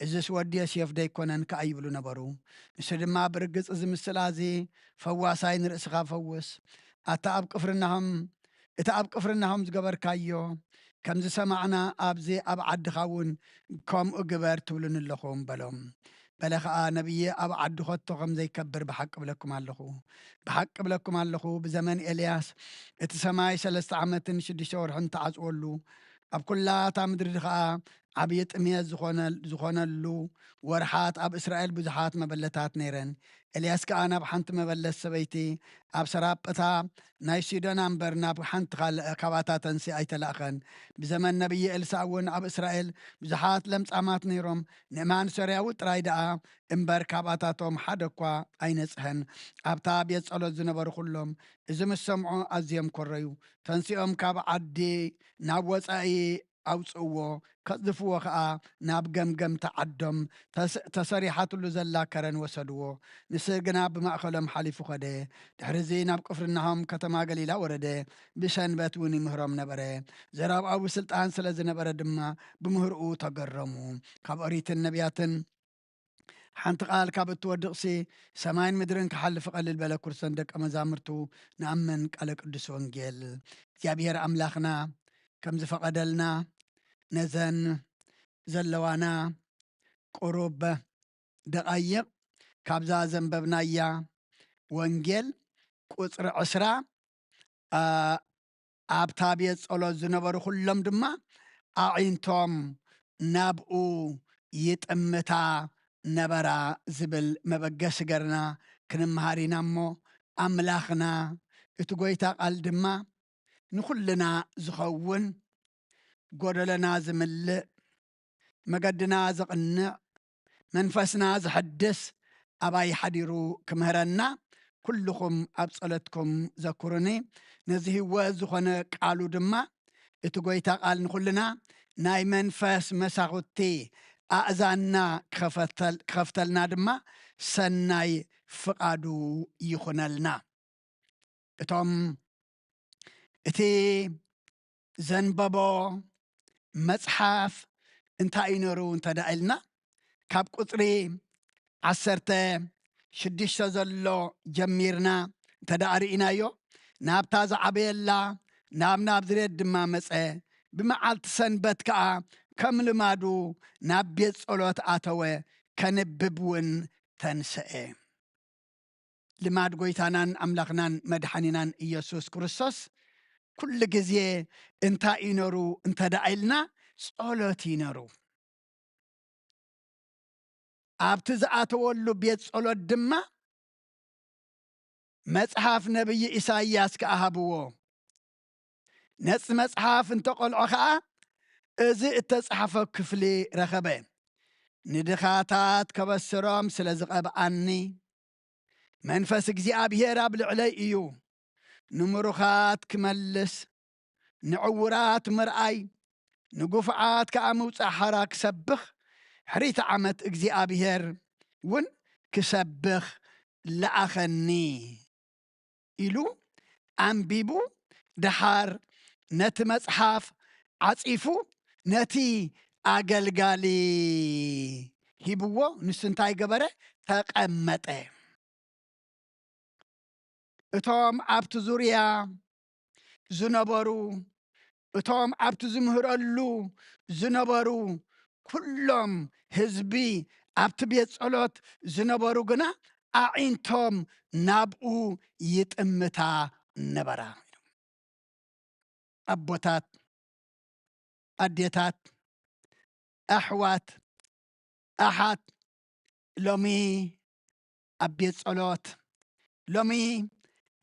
"እዝስ ወዲ ዮሴፍ ደይኮነን?" ከኣ ይብሉ ነበሩ። ንሱ ድማ፣ "ብርግጽ እዚ ምስላ እዚ ፈዋሳይ ንርእስኻ ፈውስ። ኣታ ኣብ ቅፍርናሆም፣ እቲ ኣብ ቅፍርናሆም ዝገበርካዮ ከም ዝሰማዕና ኣብዚ ኣብ ዓድኻ እውን ከምኡ ግበር ትብሉኒ ኣለኹም" በሎም። በለ ኸኣ፣ "ነቢይ ኣብ ዓዱ ኸቶ ከም ዘይከብር ብሓቂ እብለኩም ኣለኹ። ብሓቂ እብለኩም ኣለኹ፣ ብዘመን ኤልያስ እቲ ሰማይ ሰለስተ ዓመትን ሽዱሽተ ወርሕን ተዓጽወሉ፣ ኣብ ኩላ እታ ምድሪ ኸኣ ዓብዪ ጥሜት ዝኾነ-፣ ዝኾነሉ ወርሓት ኣብ እስራኤል ብዙሓት መበለታት ነይረን። ኤልያስ ከኣ ናብ ሓንቲ መበለት ሰበይቲ ኣብ ሰራጵታ ናይ ሲዶና እምበር ናብ ሓንቲ ካልእ ካብኣታተንሲ ኣይተላእኸን። ብዘመን ነቢይ ኤልሳዕ እውን ኣብ እስራኤል ብዙሓት ለምጻማት ነይሮም። ንእማን ሶርያዊ ጥራይ ደኣ እምበር ካብኣታቶም ሓደ እኳ ኣይነጽሀን። ኣብታ ቤት ጸሎት ዝነበሩ ኩሎም እዚ ምስ ሰምዑ ኣዝዮም ኮረዩ። ተንሲኦም ካብ ዓዲ ናብ ወጻኢ ኣውጽእዎ፣ ከጽድፍዎ ኸኣ ናብ ገምገምቲ ዓዶም ተስ-፣ ተሰሪሓትሉ ዘላ ከረን ወሰድዎ። ንሱ ግና ብማእከሎም ሓሊፉ ኸደ። ድሕርዚ ናብ ቅፍርናሆም ከተማ ገሊላ ወረደ። ብሰንበት እውን ይምህሮም ነበረ። ዘራብኣዊ ስልጣን ስለ ዝነበረ ድማ ብምህርኡ ተገረሙ። ካብ ኦሪትን ነቢያትን ሓንቲ ቃል ካብ እትወድቕሲ ሰማይን ምድርን ክሓልፍ ቀልል በለ። ኩርሰን ደቀ መዛሙርቱ ንኣምን ቃለ ቅዱስ ወንጌል። እግዚኣብሔር ኣምላኽና ከም ዝፈቐደልና ነዘን ዘለዋና ቁሩብ ደቓይቕ ካብዛ ዘንበብናያ ወንጌል ቁጽሪ ዕስራ፣ ኣ፣ ኣብታ ቤት ጸሎት ዝነበሩ ኩሎም ድማ ኣዒንቶም ናብኡ ይጥምታ ነበራ ዝብል መበገሲ ገርና ክንመሃር ኢና እሞ፣ ኣምላኽና እቲ ጐይታ ቃል ድማ ንኹልና ዝኸውን፣ ጎደለና ዝምልእ፣ መገድና ዘቕንዕ፣ መንፈስና ዘሐድስ ኣባይ ሓዲሩ ክምህረና፣ ኩልኹም ኣብ ጸሎትኩም ዘኩሩኒ። ነዚ ህይወት ዝኾነ ቃሉ ድማ፣ እቲ ጐይታ ቃል ንኹልና ናይ መንፈስ መሳኹቲ ኣእዛንና ክኸፈተል-፣ ክኸፍተልና ድማ ሰናይ ፍቓዱ ይኹነልና። እቶም እቲ ዘንበቦ መጽሓፍ እንታይ እዩ ነይሩ እንተ ደኣ ኢልና፣ ካብ ቁጽሪ ዓሰርተ ሽዱሽተ ዘሎ ጀሚርና እንተ ደኣ ርኢናዮ፣ ናብታ ዝዓበየላ ናብ ናዝሬት ድማ መጸ። ብመዓልቲ ሰንበት ከኣ ከም ልማዱ ናብ ቤት ጸሎት ኣተወ፣ ከንብብ እውን ተንስአ። ልማድ ጐይታናን ኣምላኽናን መድሓኒናን ኢየሱስ ክርስቶስ ኩሉ ግዜ እንታይ እዩ ነሩ እንተ ደኣ ኢልና፣ ጸሎት እዩ ነሩ። ኣብቲ ዝኣተወሉ ቤት ጸሎት ድማ መጽሓፍ ነብዪ ኢሳይያስ ከኣ ሃብዎ። ነቲ መጽሓፍ እንተቐልዖ ኸኣ፣ እዚ እተጻሕፈ ክፍሊ ረኸበ። ንድኻታት ከበስሮም ስለ ዝቐብኣኒ፣ መንፈስ እግዚኣብሄር ኣብ ልዕለይ እዩ። ንምሩኻት ክመልስ፣ ንዕዉራት ምርኣይ፣ ንግፉዓት ከኣ ምውጻእ ሓራ ክሰብኽ፣ ሕሪት ዓመት እግዚኣብሄር እውን ክሰብኽ ለኣኸኒ ኢሉ ኣንቢቡ፣ ደሓር ነቲ መጽሓፍ ዓጺፉ ነቲ ኣገልጋሊ ሂብዎ። ንሱ እንታይ ገበረ? ተቐመጠ። እቶም ኣብቲ ዙርያ ዝነበሩ፣ እቶም ኣብቲ ዝምህረሉ ዝነበሩ ኩሎም ህዝቢ፣ ኣብቲ ቤት ጸሎት ዝነበሩ ግና ኣዒንቶም ናብኡ ይጥምታ ነበራ። ኣቦታት፣ ኣዴታት፣ ኣሕዋት፣ ኣሓት፣ ሎሚ ኣብ ቤት ጸሎት፣ ሎሚ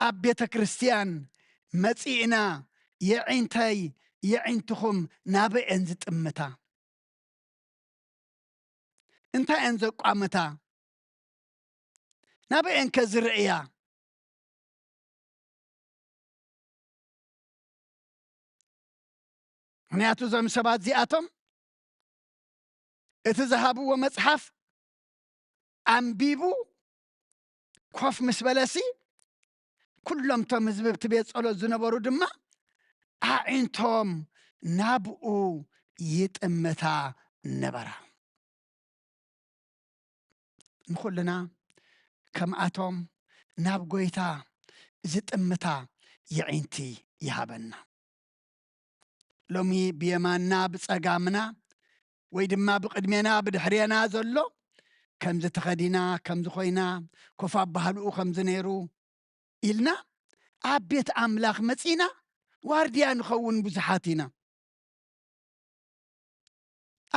ኣብ ቤተ ክርስቲያን መጺእና፣ የዒንተይ የዒንትኹም ናበይ እየን ዝጥምታ? እንታይ እየን ዘቋምታ? ናበይ እየን ከ ዝርእያ? ምኽንያቱ እዞም ሰባት እዚኣቶም እቲ ዝሃብዎ መጽሓፍ ኣንቢቡ ኮፍ ምስ በለሲ፣ ኩሎም እቶም ህዝቢ እቲ ቤት ጸሎት ዝነበሩ ድማ ኣዒንቶም ናብኡ ይጥምታ ነበራ። ንኹልና ከምኣቶም ናብ ጐይታ ዝጥምታ የዒንቲ ይሃበና። ሎሚ ብየማንና ብጸጋምና ወይ ድማ ብቕድሜና ብድሕሬና ዘሎ፣ ከምዚ ተኸዲና፣ ከምዚ ኮይና፣ ኮፍ ኣባህልኡ ከምዚ ነይሩ ኢልና ኣብ ቤት ኣምላኽ መጺና ዋርድያ ንኸውን ብዙሓት ኢና።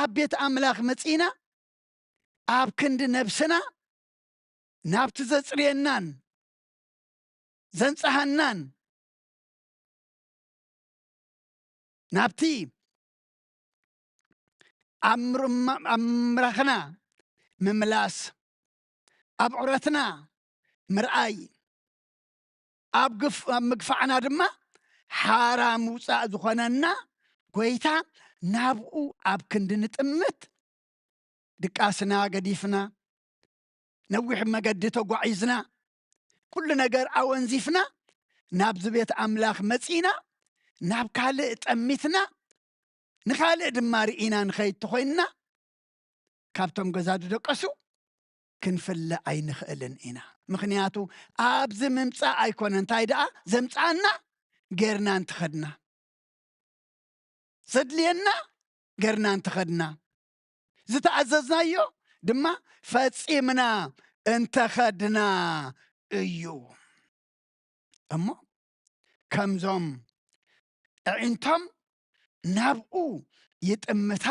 ኣብ ቤት ኣምላኽ መጺና ኣብ ክንዲ ነብስና ናብቲ ዘጽርየናን ዘንጽሃናን ናብቲ ኣምርማ-፣ ኣምራኽና ምምላስ፣ ኣብ ዑረትና ምርኣይ፣ ኣብ ግፍ-፣ ኣብ ምግፋዕና ድማ ሓራ ምውጻእ ዝኾነና ጐይታ ናብኡ ኣብ ክንዲ ንጥምት፣ ድቃስና ገዲፍና፣ ነዊሕ መገዲ ተጓዒዝና፣ ኩሉ ነገር ኣወንዚፍና፣ ናብዚ ቤት ኣምላኽ መጺእና፣ ናብ ካልእ ጠሚትና፣ ንኻልእ ድማ ርኢና ንኸይድ ተኾይንና፣ ካብቶም ገዛ ዝደቀሱ ክንፍለ ኣይንኽእልን ኢና። ምኽንያቱ ኣብዚ ምምጻእ ኣይኮነ፣ እንታይ ደኣ ዘምጽኣና ጌርና እንተኸድና፣ ዘድልየና ጌርና እንተኸድና፣ ዝተኣዘዝናዮ ድማ ፈጺምና እንተኸድና እዩ። እሞ ከምዞም ኣዒንቶም ናብኡ ይጥምታ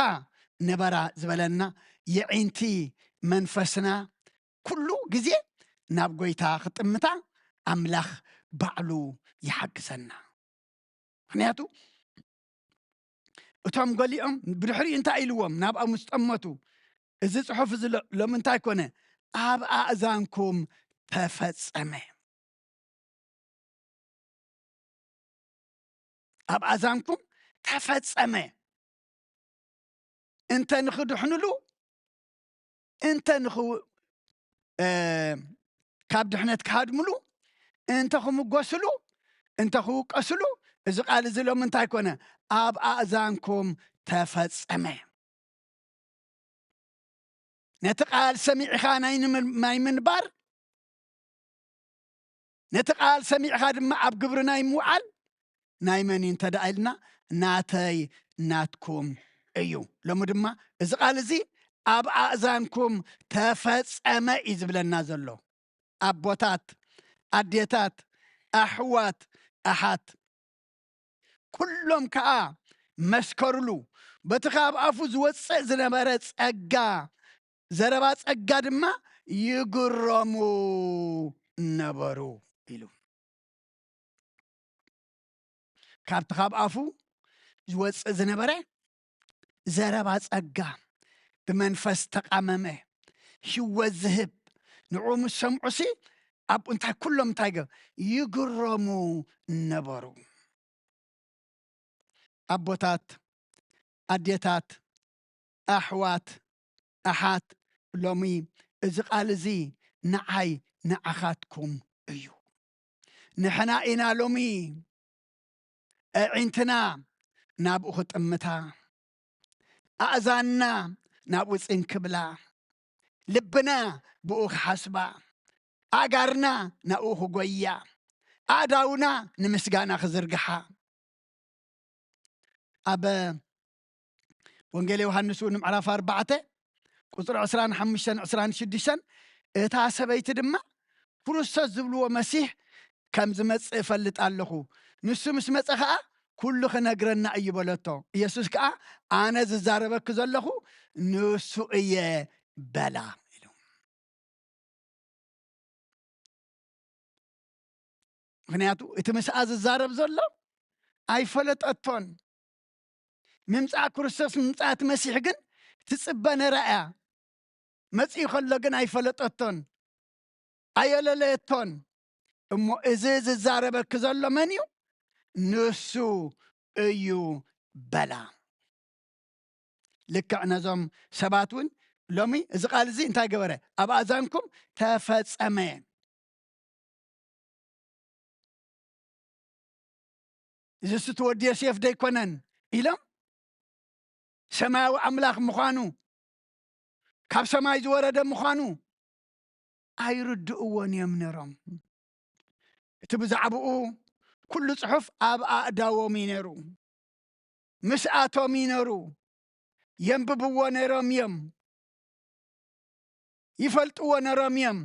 ነበራ ዝበለና፣ የዒንቲ መንፈስና ኩሉ ግዜ ናብ ጐይታ ክጥምታ ኣምላኽ ባዕሉ ይሓግዘና። ምኽንያቱ እቶም ገሊኦም ብድሕሪኡ እንታይ ኢልዎም? ናብኣ ምስ ጠመቱ፣ እዚ ጽሑፍ እዚ ሎ-፣ ሎሚ እንታይ ኮነ? ኣብ ኣእዛንኩም ተፈጸመ። ኣብ ኣእዛንኩም ተፈጸመ። እንተ ንኽድሕንሉ፣ እንተ ንኽ-፣ እ፣ ካብ ድሕነት ክሃድምሉ፣ እንተ ክምጎስሉ፣ እንተ ክውቀስሉ፣ እዚ ቃል እዚ ሎሚ እንታይ ኮነ? ኣብ ኣእዛንኩም ተፈጸመ። ነቲ ቃል ሰሚዕኻ ናይ ንም-፣ ናይ ምንባር፣ ነቲ ቃል ሰሚዕኻ ድማ ኣብ ግብሪ ናይ ምውዓል ናይ መን እዩ እንተ ደኣ ኢልና፣ ናተይ ናትኩም እዩ። ሎሚ ድማ እዚ ቃል እዚ ኣብ ኣእዛንኩም ተፈጸመ እዩ ዝብለና ዘሎ። ኣቦታት፣ ኣዴታት፣ ኣሕዋት፣ ኣሓት፣ ኩሎም ከኣ መስከሩሉ። በቲ ካብ ኣፉ ዝወጽእ ዝነበረ ጸጋ፣ ዘረባ ጸጋ ድማ ይግረሙ ነበሩ ኢሉ። ካብቲ ካብ ኣፉ ዝወጽእ ዝነበረ ዘረባ ጸጋ፣ ብመንፈስ ተቓመመ፣ ህይወት ዝህብ፣ ንዑ ምስ ሰምዑሲ ኣብኡ እንታይ ኩሎም እንታይ ገ-፣ ይግረሙ ነበሩ። ኣቦታት፣ ኣዴታት፣ ኣሕዋት፣ ኣሓት፣ ሎሚ እዚ ቃል እዚ ንዓይ ንዓኻትኩም እዩ። ንሕና ኢና ሎሚ ኣዒንትና ናብኡ ክጥምታ፣ ኣእዛንና ናብኡ ጽን ክብላ፣ ልብና ብኡ ክሓስባ፣ ኣእጋርና ናብኡ ክጎያ፣ ኣእዳውና ንምስጋና ክዝርግሓ። ኣብ ወንጌል ዮሃንስ እውን ምዕራፍ ኣርባዕተ ቁጽሪ ዕስራን ሓሙሽተን ዕስራን ሽዱሽተን፣ እታ ሰበይቲ ድማ ክርስቶስ ዝብልዎ መሲሕ ከም ዝመጽእ እፈልጥ ኣለኹ፣ ንሱ ምስ መጸ ኸኣ ኩሉ ክነግረና እዩ በለቶ። ኢየሱስ ከኣ ኣነ ዝዛረበኪ ዘለኹ ንሱ እየ በላ ኢሉ። ምኽንያቱ እቲ ምስኣ ዝዛረብ ዘሎ ኣይፈለጠቶን። ምምጻእ ክርስቶስ፣ ምምጻእ እቲ መሲሕ ግን ትጽበ ነራ እያ። መጺኡ ከሎ ግን ኣይፈለጠቶን፣ ኣየለለየቶን። እሞ እዚ ዝዛረበኪ ዘሎ መን እዩ? ንሱ እዩ በላ። ልክዕ ነዞም ሰባት እውን ሎሚ እዚ ቃል እዚ እንታይ ገበረ? ኣብ ኣዛንኩም ተፈጸመ። እዚ እቲ ወዲ ዮሴፍ ደይኮነን ኢሎም፣ ሰማያዊ ኣምላኽ ምዃኑ፣ ካብ ሰማይ ዝወረደ ምዃኑ ኣይርድእዎን እዮም ነይሮም። እቲ ብዛዕባኡ ኩሉ ጽሑፍ ኣብ ኣእዳዎም እዩ ነይሩ፣ ምስኣቶም እዩ ነይሩ፣ የንብብዎ ነይሮም እዮም፣ ይፈልጥዎ ነይሮም እዮም።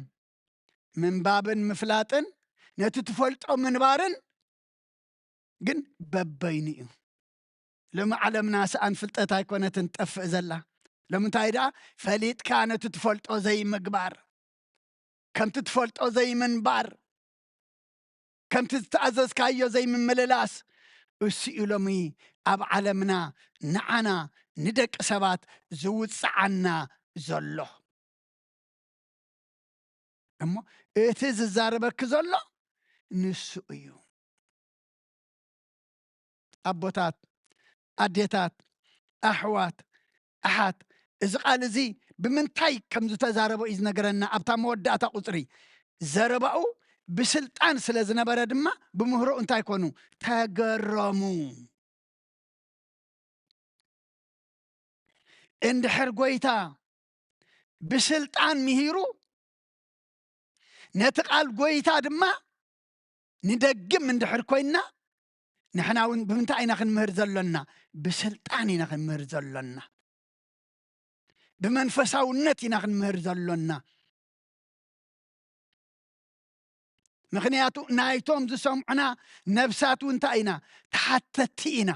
ምንባብን ምፍላጥን ነቲ ትፈልጦ ምንባርን ግን በበይኑ እዩ። ሎሚ ዓለምና ሰኣን ፍልጠት ኣይኮነትን ጠፍእ ዘላ። ሎሚ እንታይ ደኣ ፈሊጥካ ነቲ ትፈልጦ ዘይምግባር፣ ከምቲ ትፈልጦ ዘይምንባር፣ ከምቲ ዝተኣዘዝካዮ ዘይምምልላስ፣ እሱ እዩ ሎሚ ኣብ ዓለምና ንዓና ንደቂ ሰባት ዝውጽዓና ዘሎ። እሞ እቲ ዝዛረበኪ ዘሎ ንሱ እዩ። ኣቦታት፣ ኣዴታት፣ ኣሕዋት፣ ኣሓት፣ እዚ ቃል እዚ ብምንታይ ከም ዝተዛረቦ እዩ ዝነገረና። ኣብታ መወዳእታ ቁጽሪ ዘረባኡ ብስልጣን ስለ ዝነበረ ድማ ብምህሮ እንታይ ኮኑ? ተገረሙ። እንድሕር ጎይታ ብስልጣን ምሂሩ፣ ነቲ ቃል ጎይታ ድማ ንደግም እንድሕር ኮይንና፣ ንሕና እውን ብምንታይ ኢና ክንምህር ዘሎና? ብስልጣን ኢና ክንምህር ዘሎና። ብመንፈሳውነት ኢና ክንምህር ዘሎና። ምኽንያቱ ናይቶም ዝሰምዑና ነብሳት እውን እንታይ ኢና? ተሓተቲ ኢና።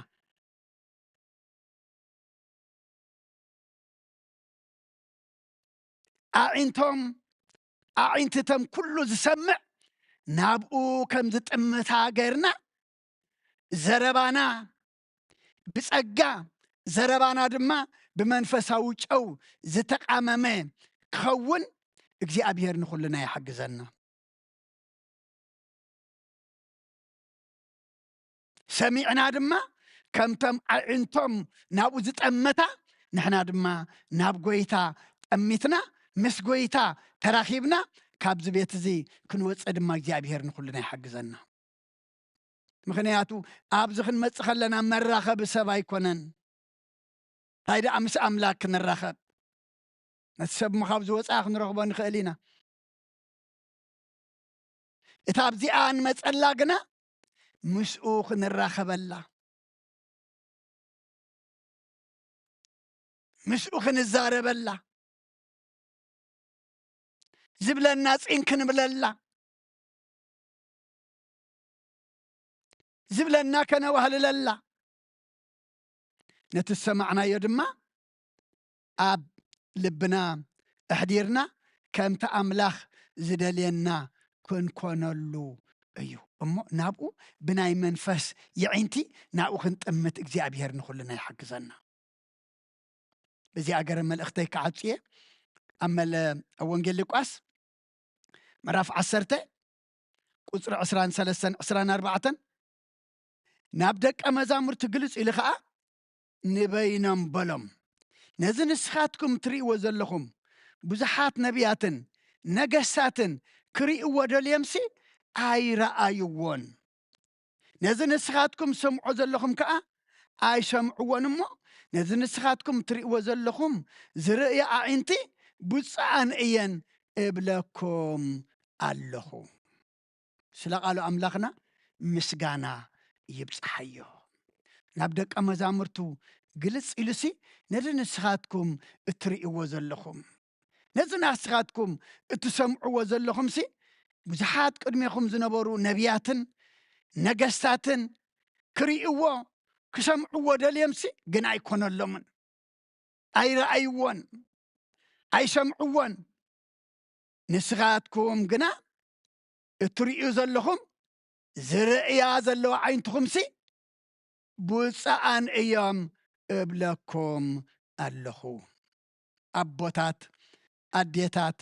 ኣዒንቶም፣ ኣዒንትቶም ኩሉ ዝሰምዕ ናብኡ ከም ዝጥምታ ገይርና፣ ዘረባና ብጸጋ፣ ዘረባና ድማ ብመንፈሳዊ ጨው ዝተቓመመ ክኸውን እግዚኣብሔር ንኹልና ይሓግዘና። ሰሚዕና ድማ ከምቶም ኣዒንቶም ናብኡ ዝጠመታ፣ ንሕና ድማ ናብ ጎይታ ጠሚትና፣ ምስ ጎይታ ተራኺብና፣ ካብዚ ቤት እዚ ክንወጽእ ድማ እግዚኣብሔር ንኹልና ይሓግዘና። ምኽንያቱ ኣብዚ ክንመጽእ ከለና መራኸቢ ሰብ ኣይኮነን። እንታይ ደኣ ምስ ኣምላክ ክንራኸብ? ነቲ ሰብ እሞ ካብ ዝወጽኣ ክንረኽቦ ንኽእል ኢና። እታ ኣብዚኣ ንመጸላ ግና ምስኡ ክንራኸበላ፣ ምስኡ ክንዛረበላ፣ ዝብለና ጽን ክንብለላ፣ ዝብለና ከነዋህልለላ፣ ነቲ ዝሰማዕናዮ ድማ ኣብ ልብና ኣሕዲርና፣ ከምቲ ኣምላኽ ዝደልየና ክንኮነሉ እዩ። እሞ ናብኡ ብናይ መንፈስ የዒንቲ ናብኡ ክንጥምት እግዚኣብሔር ንኹልና ይሓግዘና። በዚ ኣገረ መልእኽተይ ክዓጹ እየ። ኣብ መለ-፣ ኣብ ወንጌል ሉቃስ ምዕራፍ ዓሰርተ ቁጽሪ ዕስራን ሰለስተን ዕስራን ኣርባዕተን፣ ናብ ደቀ መዛሙርቲ ግልጽ ኢሉ ኸኣ ንበይኖም በሎም፣ "ነዚ ንስኻትኩም ትርእይዎ ዘለኹም ብዙሓት ነቢያትን ነገስታትን ክርእይዎ ደልዮምሲ ኣይረኣይዎን። ነዚ ንስኻትኩም ትሰምዖ ዘለኹም ከኣ ኣይሰምዕዎን እሞ፣ ነዚ ንስኻትኩም ትርእይዎ ዘለኹም ዝርእያ ኣዒንቲ ብፁዓን እየን እብለኩም ኣለኹ።" ስለ ቃሉ ኣምላኽና ምስጋና ይብጽሓዮ። ናብ ደቀ መዛሙርቱ ግልጽ ኢሉሲ፣ "ነዚ ንስኻትኩም እትርእይዎ ዘለኹም፣ ነዚ ንስኻትኩም እትሰምዕዎ ዘለኹምሲ፣ ብዙሓት ቅድሜኹም ዝነበሩ ነቢያትን ነገስታትን ክርእይዎ ክሰምዕዎ ደልዮምሲ፣ ግን ኣይኮነሎምን፣ ኣይረኣይዎን፣ ኣይሰምዕዎን። ንስኻትኩም ግና እትርእዩ ዘለኹም፣ ዝርእያ ዘለዋ ዓይንትኹምሲ ብፁዓን እዮም እብለኩም ኣለኹ።" ኣቦታት፣ ኣዴታት፣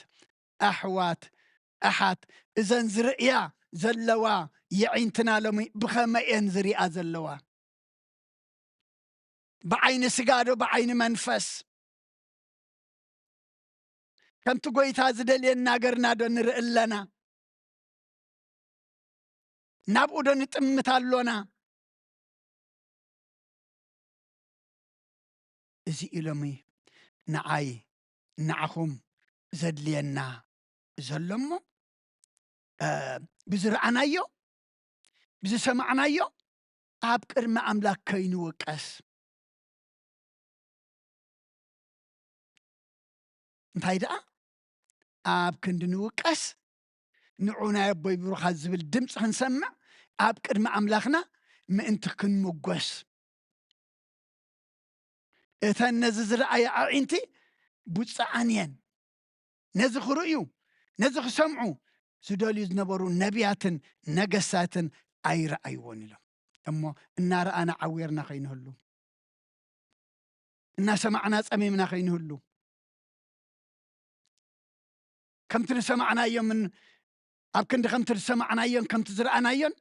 ኣሕዋት፣ ኣሓት፣ እዘን ዝርእያ ዘለዋ የዒንትና ሎሚ ብኸመይ እየን ዝርእያ ዘለዋ? ብዓይኒ ስጋ ዶ ብዓይኒ መንፈስ? ከምቲ ጐይታ ዝደልየና ገርና ዶ ንርኢ ኣለና? ናብኡ ዶ ንጥምት ኣሎና? እዚ እዩ ሎሚ ንዓይ ንዓኹም ዘድልየና ዘሎ እሞ፣ እ፣ ብዝረኣናዮ፣ ብዝሰማዕናዮ ኣብ ቅድሚ ኣምላኽ ከይንውቀስ። እንታይ ደኣ? ኣብ ክንዲ ንውቀስ፣ ንዑ ናይ ኣቦይ ብሩኻት ዝብል ድምፂ ክንሰምዕ፣ ኣብ ቅድሚ ኣምላኽና ምእንቲ ክንምጎስ። እተን ነዚ ዝረኣያ ኣዒንቲ ብፁዓን እየን። ነዚ ክርእዩ፣ ነዚ ክሰምዑ ዝደልዩ ዝነበሩ ነቢያትን ነገስታትን ኣይረኣይዎን ኢሎም። እሞ እናረኣና ዓዊርና ከይንህሉ፣ እናሰማዕና ጸሚምና ከይንህሉ፣ ከምቲ ዝሰማዕናዮምን ኣብ ክንዲ ከምቲ ዝሰማዕናዮን ከምቲ ዝረኣናዮን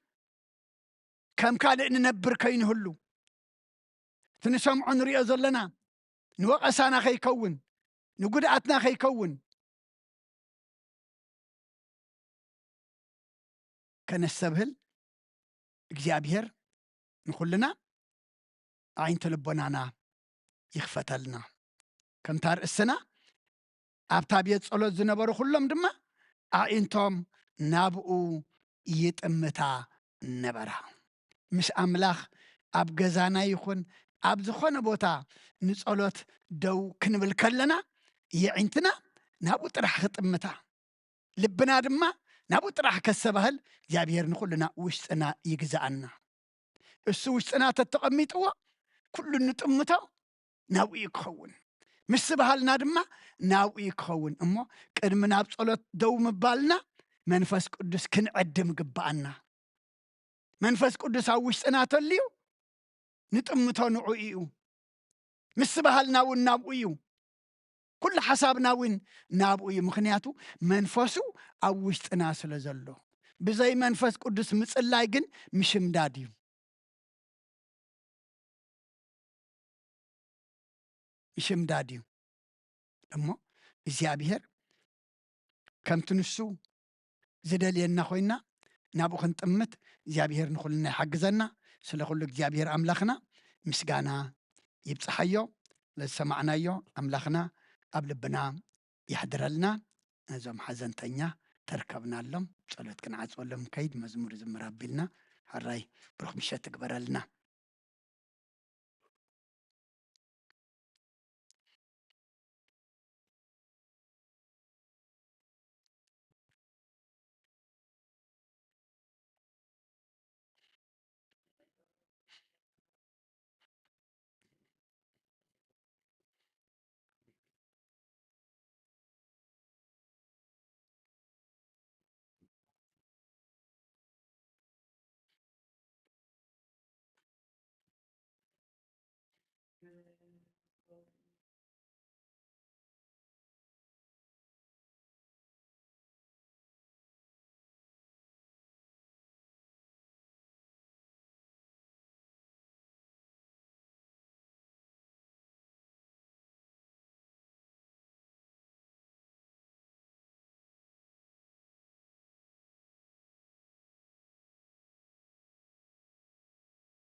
ከም ካልእ ንነብር ከይንህሉ፣ እቲ ንሰምዖ ንሪኦ ዘለና ንወቐሳና ከይከውን፣ ንጉድኣትና ከይከውን ከነስተብህል እግዚኣብሔር ንኹልና ኣዒንቲ ልቦናና ይኽፈተልና። ከምታ ርእስና ኣብታ ቤት ጸሎት ዝነበሩ ኩሎም ድማ ኣዒንቶም ናብኡ ይጥምታ ነበራ። ምስ ኣምላኽ ኣብ ገዛና ይኹን ኣብ ዝኾነ ቦታ ንጸሎት ደው ክንብል ከለና የዒንትና ናብኡ ጥራሕ ክጥምታ፣ ልብና ድማ ናብኡ ጥራሕ ከሰባህል እግዚኣብሔር ንኹልና ውሽጥና ይግዛኣና። እሱ ውሽጥና ተተቐሚጥዎ ኩሉ ንጥምቶ ናብኡ እዩ ክኸውን። ምስ በሃልና ድማ ናብኡ እዩ ክኸውን። እሞ ቅድሚ ናብ ጸሎት ደው ምባልና መንፈስ ቅዱስ ክንዕድም ግብኣና። መንፈስ ቅዱስ ኣብ ውሽጥና ተልዩ ንጥምቶ ንዑ እዩ። ምስ በሃልና እውን ናብኡ እዩ። ኩሉ ሓሳብና እውን ናብኡ እዩ። ምኽንያቱ መንፈሱ ኣብ ውሽጥና ስለ ዘሎ። ብዘይ መንፈስ ቅዱስ ምጽላይ ግን ምሽምዳድ እዩ። ምሽምዳድ እዩ። እሞ እግዚኣብሔር ከምቲ ንሱ ዝደልየና ኮይና ናብኡ ክንጥምት እግዚኣብሔር ንኹልና ይሓግዘና። ስለ ኩሉ እግዚኣብሔር ኣምላኽና ምስጋና ይብጽሓዮ። ለዝሰማዕናዮ ኣምላኽና ኣብ ልብና የሕድረልና። ነዞም ሓዘንተኛ ተርከብናሎም ጸሎት ክንዓጽወሎም ከይድ መዝሙር ዝምር ኣቢልና። ሕራይ ብሩኽ ምሸት ትግበረልና።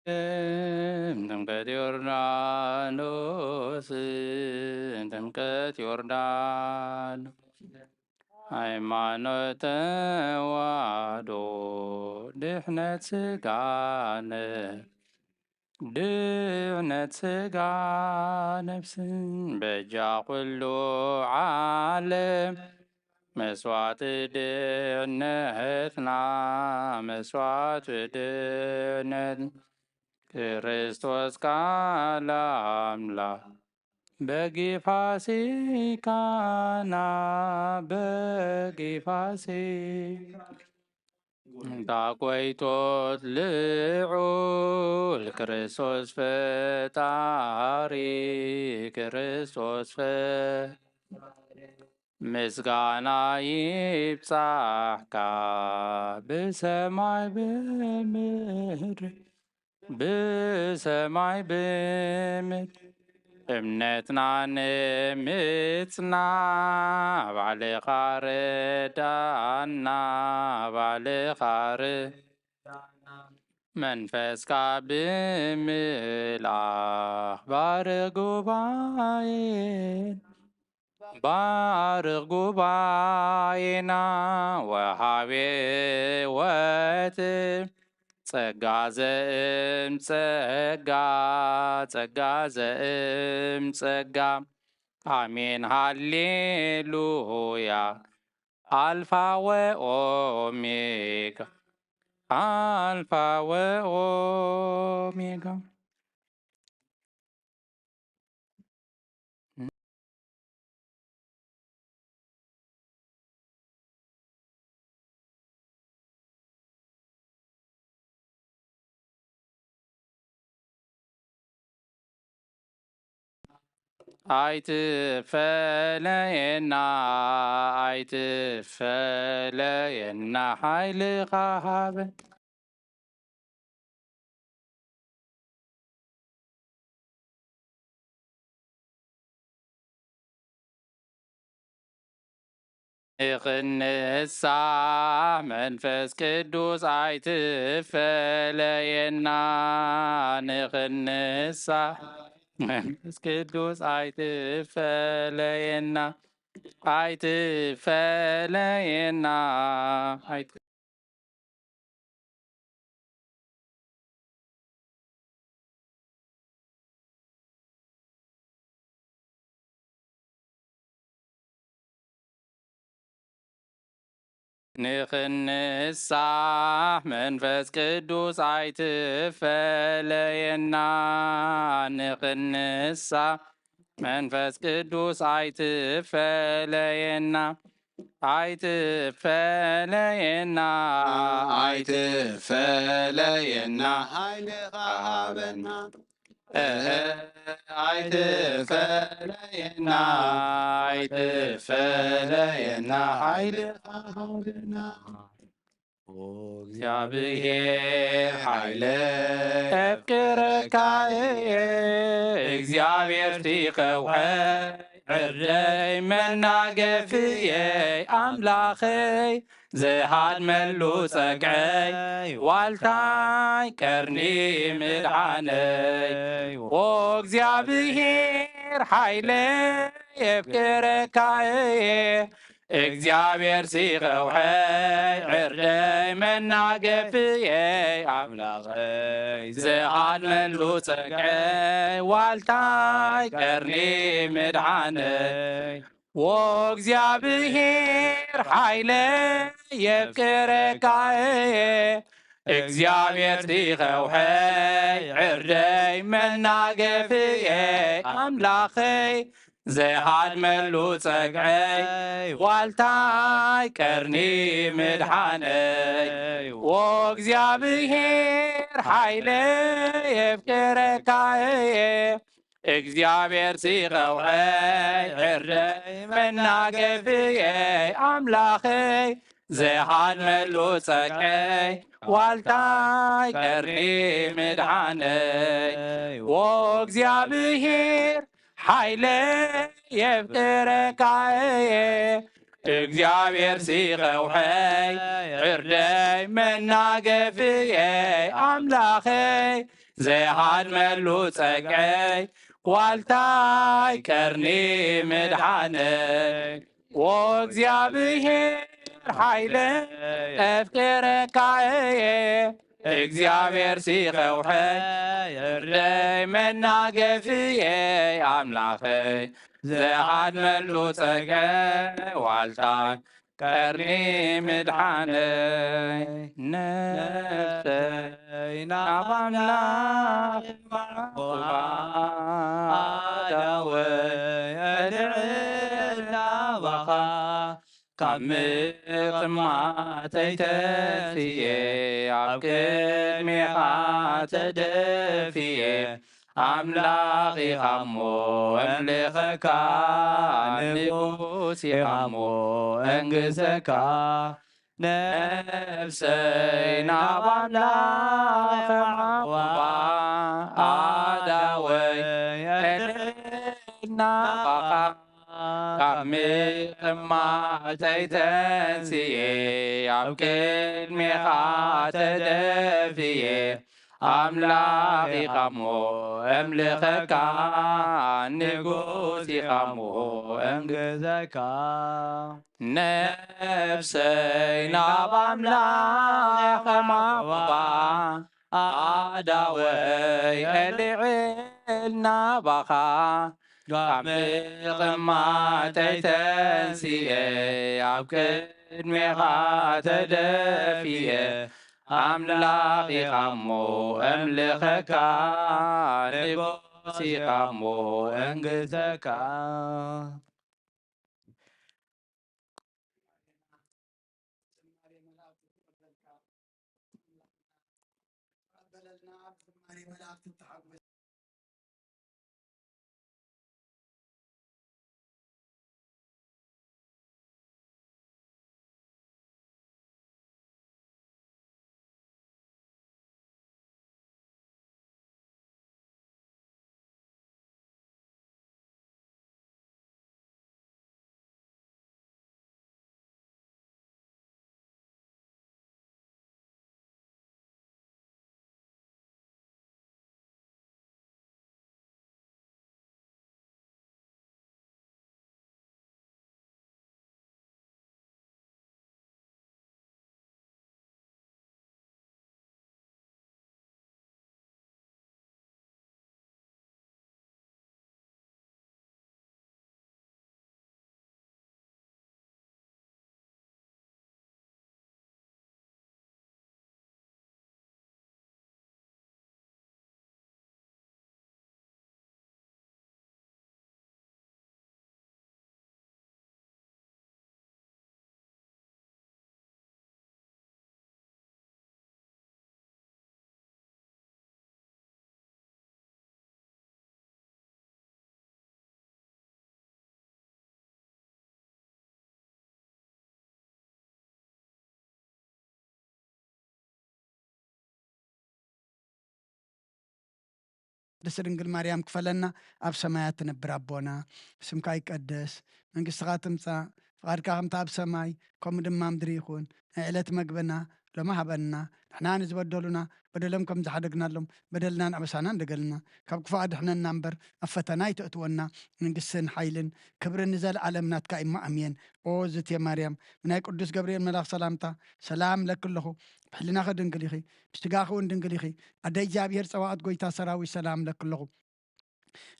ጥምቀት ዮርዳኖስ፣ ጥምቀት ዮርዳኖስ፣ ሃይማኖት ተዋህዶ፣ ድሕነት ስጋነ፣ ድሕነት ስጋ ነፍስን፣ በጃ ኩሉ ዓለም፣ መስዋዕቲ ድሕነትና፣ መስዋዕቲ ድሕነት፣ ክርስቶስ ቃል ኣምላኽ፣ በጊ ፋሲካና፣ በጊ ፋሲካ፣ ዳጎይቶት ልዑል፣ ክርስቶስ ፈጣሪ፣ ክርስቶስ ፈ-፣ ምስጋና ይብጻሕካ፣ ብሰማይ ብምድሪ፣ ብሰማይ ብምድሪ፣ እምነትና ንምጽና፣ ባዕልኻ ርዳና፣ ባዕልኻ ር-፣ መንፈስካ ብምልኣኽ፣ ባርኽ ጉባኤና፣ ባርኽ ጉባኤና፣ ወሃቤ ሕይወት፣ ጸጋ ዘእም ጸጋ፣ ጸጋ ዘእም ጸጋ። ኣሜን ሃሌሉያ። ኣልፋ ወኦሜጋ፣ ኣልፋ ወኦሜጋ። ኣይትፈለየና፣ ኣይትፈለየና፣ ሓይልኻ ሃበን። ንኽንሳሕ መንፈስ ቅዱስ ኣይትፈለየና፣ ንኽንሳሕ መንፈስ ቅዱስ ኣይትፈለየና፣ ኣይትፈለየና፣ ኣይት-፣ ንኽንሳሕ መንፈስ ቅዱስ ኣይትፈለየና፣ ንኽንሳሕ መንፈስ ቅዱስ ኣይትፈለየና፣ ኣይትፈለየና፣ ኣይትፈለየና፣ ሓይልኻ ሃበና። እህ፣ ኣይትፈለየና፣ ኣይትፈለየና፣ ሓይልኻ ሃበና። ኦ እግዚኣብሔር ሓይለ እፍቅረካ እየ፣ እግዚኣብሔር ቲኸውሐይ ዕርደይ መናገፍየይ ኣምላኸይ ዝሃድመሉ ጸግዐይ ዋልታይ ቀርኒ ምድሓነይ። ኦ እግዚኣብሔር ሓይለ የፍቅረካ እየ እግዚኣብሔር ሲኸውሐይ ዕርደይ መናገፍየይ ኣምላኸይ ዝሃድመሉ ጸግዐይ ዋልታይ ቀርኒ ምድሓነይ። ዎ እግዚኣብሔር ሓይለ የፍቅረካ እየ እግዚኣብሔር ሲኸውሐይ ዕርደይ መናገፍየይ ኣምላኸይ ዘይሃድመሉ ጸግዐይ ዋልታይ ቀርኒ ምድሓነይ። ዎ እግዚኣብሔር ሓይለ የፍቅረካ እየ እግዚኣብሔር ሲኸውዐይ ዕርደይ መናገፍየይ ኣምላኸይ ዘይሃድመሉ ጸግዐይ ዋልታይ ቀርኒ ምድሓነይ። ዎ እግዚኣብሔር ሓይለ የፍቅረካ እየ እግዚኣብሔር ሲኸውሐይ ዕርደይ መናገፍየይ ኣምላኸይ ዘይሃድመሉ ጸግዐይ ዋልታይ ቀርኒ ምድሓነይ። ወእግዚኣብሔር ሓይለይ ኣፍቅረካ እየ፣ እግዚኣብሔር ሲኸውሐይ እርደይ መናገፍየይ ኣምላኸይ። ዘይሃድመሉ ጸግዐይ ዋልታይ ቀርኒ ምድሓነይ። ነፍሰይ ናብ ኣምላኽ ማዕቆባ ኣዳወይ ኣድዕል ናባኻ። ካብ ምቕማተይ ተንስኤ ኣብ ቅድሜኻ ተደፍኤ ኣምላኽ ኢኻ እሞ እምልኸካ፣ ንጉስ ኢኻ እሞ እንግሰካ። ነፍሰይ ናብ ኣምላኽ ማዕቆባ ኣዳወይ ኣድዕል ናባኻ። ካብ ምቕማተይ ተንስኤ ኣብ ቅድሜኻ ተደፍኤ ኣምላኽ ኢኻ እሞ እምልኸካ፣ ንጉስ ኢኻ እሞ እንግዘካ። ነፍሰይ ናብ ኣምላኽ ማዕቆባ ኣዳወይ ኣልዕል ናባኻ። ካብ ምቕማተይ ተንስኤ ኣብ ቅድሜኻ ተደፍኤ ኣምላኽ ኢኻ እሞ እምልኸካ፣ ንጉስ ኢኻ እሞ እንግዘካ። ቅድስት ድንግል ማርያም ክፈለና። ኣብ ሰማያት ትነብር ኣቦና፣ ስምካ ይቀደስ፣ መንግስትኻ ትምጻእ፣ ፍቓድካ ከምቲ ኣብ ሰማይ ከምኡ ድማ ምድሪ ይኹን። ናይ ዕለት መግብና ሎሚ ሃበና። ንሕና ንዝበደሉና በደሎም ከም ዝሓደግናሎም በደልናን ኣበሳናን ደገልና፣ ካብ ክፉእ ኣድሕነና እምበር ኣብ ፈተና ኣይተእትወና። መንግስትን ሓይልን ክብርን ንዘለኣለም ናትካ እሞ ኣሜን። ኦ ዝቴ ማርያም፣ ብናይ ቅዱስ ገብርኤል መልኣኽ ሰላምታ ሰላም ለኪ ኣለኹ። ብሕልናኺ ድንግል ኢኺ፣ ብስጋኺ እውን ድንግል ኢኺ። ኣደ እግዚኣብሔር ጸባኦት ጎይታ ሰራዊት ሰላም ለኪ ኣለኹ።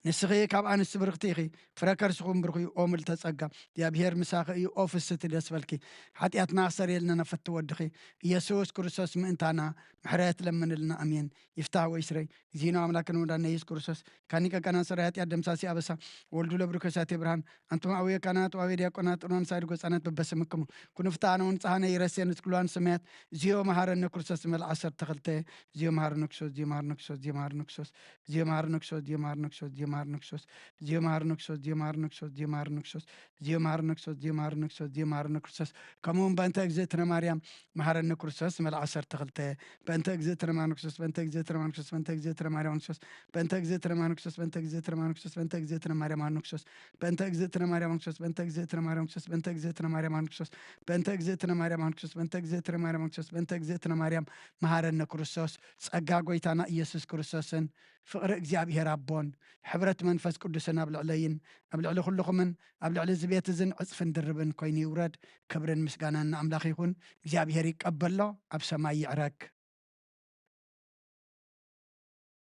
ንስኺ ካብ ኣንስቲ ብርኽቲ ኢኺ፣ ፍረ ከርስኹም ብርኹ እዩ። ኦ ምልተ ጸጋ፣ እግዚኣብሔር ምሳኺ እዩ። ኦ ፍስቲ ደስ በልኪ። ሓጢኣትና ኣሰረየልና ናብ ፈቲ ወድኺ ኢየሱስ ክርስቶስ ምእንታና ምሕረት ለምንልና። ኣሜን። ይፍታህ ወይ ስረይ። እግዚእነ ኣምላክን ወዳነ ኢየሱስ ክርስቶስ ካኒ ቀቀና ሰራይ ሓጢኣት ደምሳሲ ኣበሳ ወልዱ ለብሩከ ሳቴ ብርሃን። ኣንቱም ኣውየ ካህናት ወኣውየ ዲያቆናት ጥኖን ሳይድ ጎጻነት በበስምክሙ ኩኑ ፍታነ ወንጽሃነ ይረሴ ንስክሏን ሰማያት። እዚዮ መሃረነ ክርስቶስ ዝመል ዓሰርተ ክልተ። እዚዮ መሃረነ ክርስቶስ፣ እዚዮ መሃረነ ክርስቶስ፣ እዚዮ መሃረነ ክርስቶስ፣ እዚዮ መሃረነ ክርስቶስ፣ እዚዮ መሃረነ ክርስቶስ። ዜማር ንክሶስ ዜማር ንክሶስ ዜማር ንክሶስ ዜማር ንክሶስ ዜማር ንክሶስ ዜማር ንክሶስ ዜማር ንክሶስ ከምኡ እውን በእንተ እግዝእትነ ማርያም መሃረኒ ክርስቶስ መልኣ ዓሰርተ ክልተ በእንተ እግዝእትነ ማርያም ክርስቶስ በእንተ እግዝእትነ ማርያም ክርስቶስ በእንተ እግዝእትነ ማርያም ክርስቶስ በእንተ እግዝእትነ ማርያም ክርስቶስ በእንተ እግዝእትነ ማርያም ክርስቶስ በእንተ እግዝእትነ ማርያም ክርስቶስ በእንተ እግዝእትነ ማርያም ክርስቶስ በእንተ እግዝእትነ ማርያም ክርስቶስ በእንተ እግዝእትነ ማርያም ክርስቶስ በእንተ እግዝእትነ ማርያም ክርስቶስ በእንተ እግዝእትነ ማርያም መሃረነ ክርስቶስ ጸጋ ጎይታና ኢየሱስ ክርስቶስን ፍቕሪ እግዚኣብሔር ኣቦን ሕብረት መንፈስ ቅዱስን ኣብ ልዕለይን ኣብ ልዕሊ ኩልኹምን ኣብ ልዕሊ እዚ ቤት እዝን ዕጽፍን ድርብን ኮይኑ ይውረድ። ክብርን ምስጋናን ንኣምላኽ ይኹን። እግዚኣብሔር ይቀበሎ፣ ኣብ ሰማይ ይዕረግ።